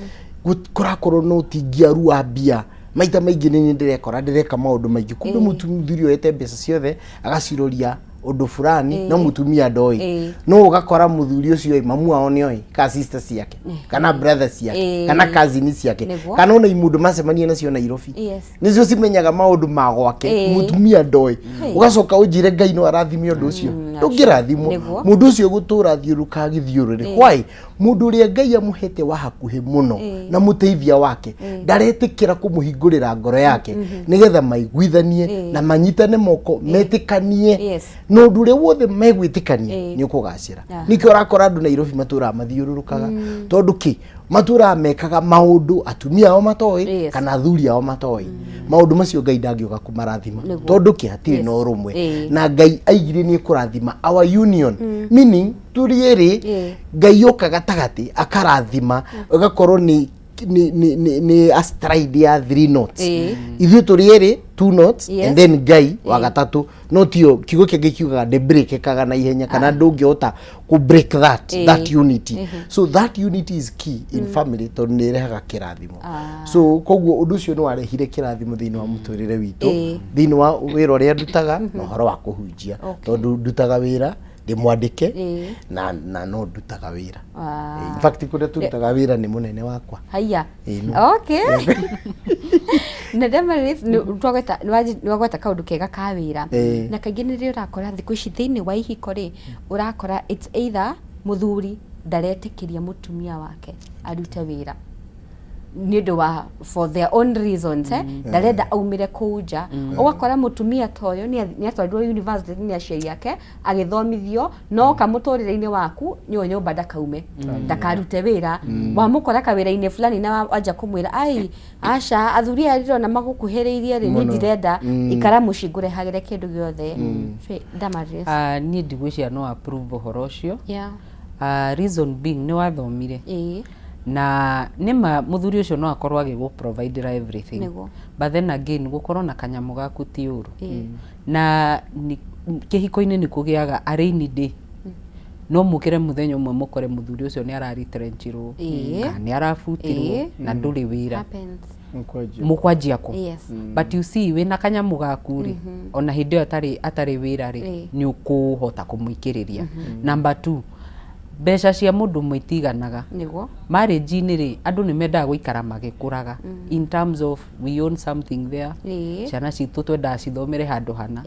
S20: kũrakorwo no ũtingiaru wa mbia maita maingĩ, nĩ ndĩrekora ndĩreka maũndũ maingĩ, kumbe mũthuri oyete mbeca ciothe agaciroria ũndũ fulani no mũtumia ndoĩ. No ũgakora mũthuri ũcio ĩ, mamu wao nĩ oĩ, ka sister ciake kana brother ciake kana cousin ciake kana ona imundu macemania nacio Nairobi nĩcio cimenyaga maũndũ ma gwake, mũtumia ndoĩ. Ũgacoka ũnjĩre Ngai no arathime ũndũ ũcio? Ndũngĩrathimwo. Mũndũ ũcio gũtũra thiũrũka gĩthiũrũrĩ. Why? Mũndũ ũrĩa Ngai amũhete wa hakuhĩ mũno na mũteithia wake ndaretĩkĩra kũmũhingũrĩra ngoro yake nĩgetha maiguithanie na manyitane moko metĩkanie, na ũndũ ũrĩa wothe megwĩtĩkania nĩ ũkũgacĩra. Nĩkĩo ũrakora andũ Nairobi matũraga mathiũrũrũkaga, tondũ kĩ matũraga mekaga maũndũ atumia ao matoĩ kana athuri ao matoĩ. Maũndũ macio Ngai ndangĩũka kũmarathima, tondũ kĩ? Hatirĩ na ũrũmwe. Na Ngai aigire nĩ kũrathima our union, meaning tũrĩ erĩ, Ngai oka gatagatĩ akarathima, ĩgakorwo nĩ a stride ya three knots. Ithuĩ tũrĩ erĩ, two knots, and then Ngai wa gatatũ. No tio kiugo kĩa Ngai kiugaga ndĩ breakĩkaga na ihenya kana ndũngĩhota kũ break that that unity. So that unity is key in family, tondũ nĩ ĩrehaga kĩrathimo. So koguo ũndũ ũcio nĩ warehire kĩrathimo thĩinĩ wa mũtũrĩre witũ, thĩinĩ wa wĩra ũrĩa ndutaga na ũhoro wa kũhunjia, tondũ ndutaga wĩra ndĩ mwandĩke na no ndutaga wĩra. In fact, kũrĩa tũrutaga wĩra nĩ mũnene wakwa.
S1: Haya.
S20: Ĩĩ, no.
S1: Okay, na Damaris, nĩ wagweta kaũndũ kega ka wĩra. Na kaingĩ nĩ rĩ ũrakora thikũ ici thĩinĩ wa ihiko rĩ, ũrakora it's either mũthuri ndaretĩkĩria mũtumia wake arute wĩra nĩ ũndũ wa for their own reasons, ndarenda aumĩre kũu nja. Ũgakora mũtumia ta ũyũ nĩ atwarirwo university nĩ aciari ake agĩthomithio, no kamũtũrĩre-inĩ waku nĩyo nyũmba ndakaume, ndakarute wĩra. Wamũkora kawĩra-inĩ fulani na wanja kũmwĩra, ai aca, athuri aya ndĩrona magũkuhĩrĩirie rĩ, niĩ
S20: Mũno.
S1: ndirenda, ikara mũciĩ ngũrehagĩre kĩndũ gĩothe. Damaris.
S21: Ah, niĩ ndigwĩciria no approve ũhoro ũcio. Ah, reason being, nĩ wathomire na nĩma mũthuri ũcio no akorwo agĩgũ providera everything, but then again, gũkorwo na kanyamũ gaku ti ũru. Na kĩhiko-inĩ nĩ kũgĩaga a rainy day, no mũkĩre mũthenya ũmwe mũkore mũthuri ũcio nĩ araretrenchirwo kana nĩ arabutirwo na ndũrĩ wĩra.
S1: Happens.
S21: Mũkwanjia kũ? But you see, wĩna kanyamũ gaku rĩ, ona hĩndĩ ĩyo atarĩ wĩra rĩ, nĩ ũkũhota kũmũikĩrĩria. Number two, mbeca cia mũndũ ũmwe itiganaga. Marriage-inĩ rĩ, andũ nĩ mendaga gũikara magĩkũraga in terms of we own something there. Ciana citũ twendaga cithomere handũ hana.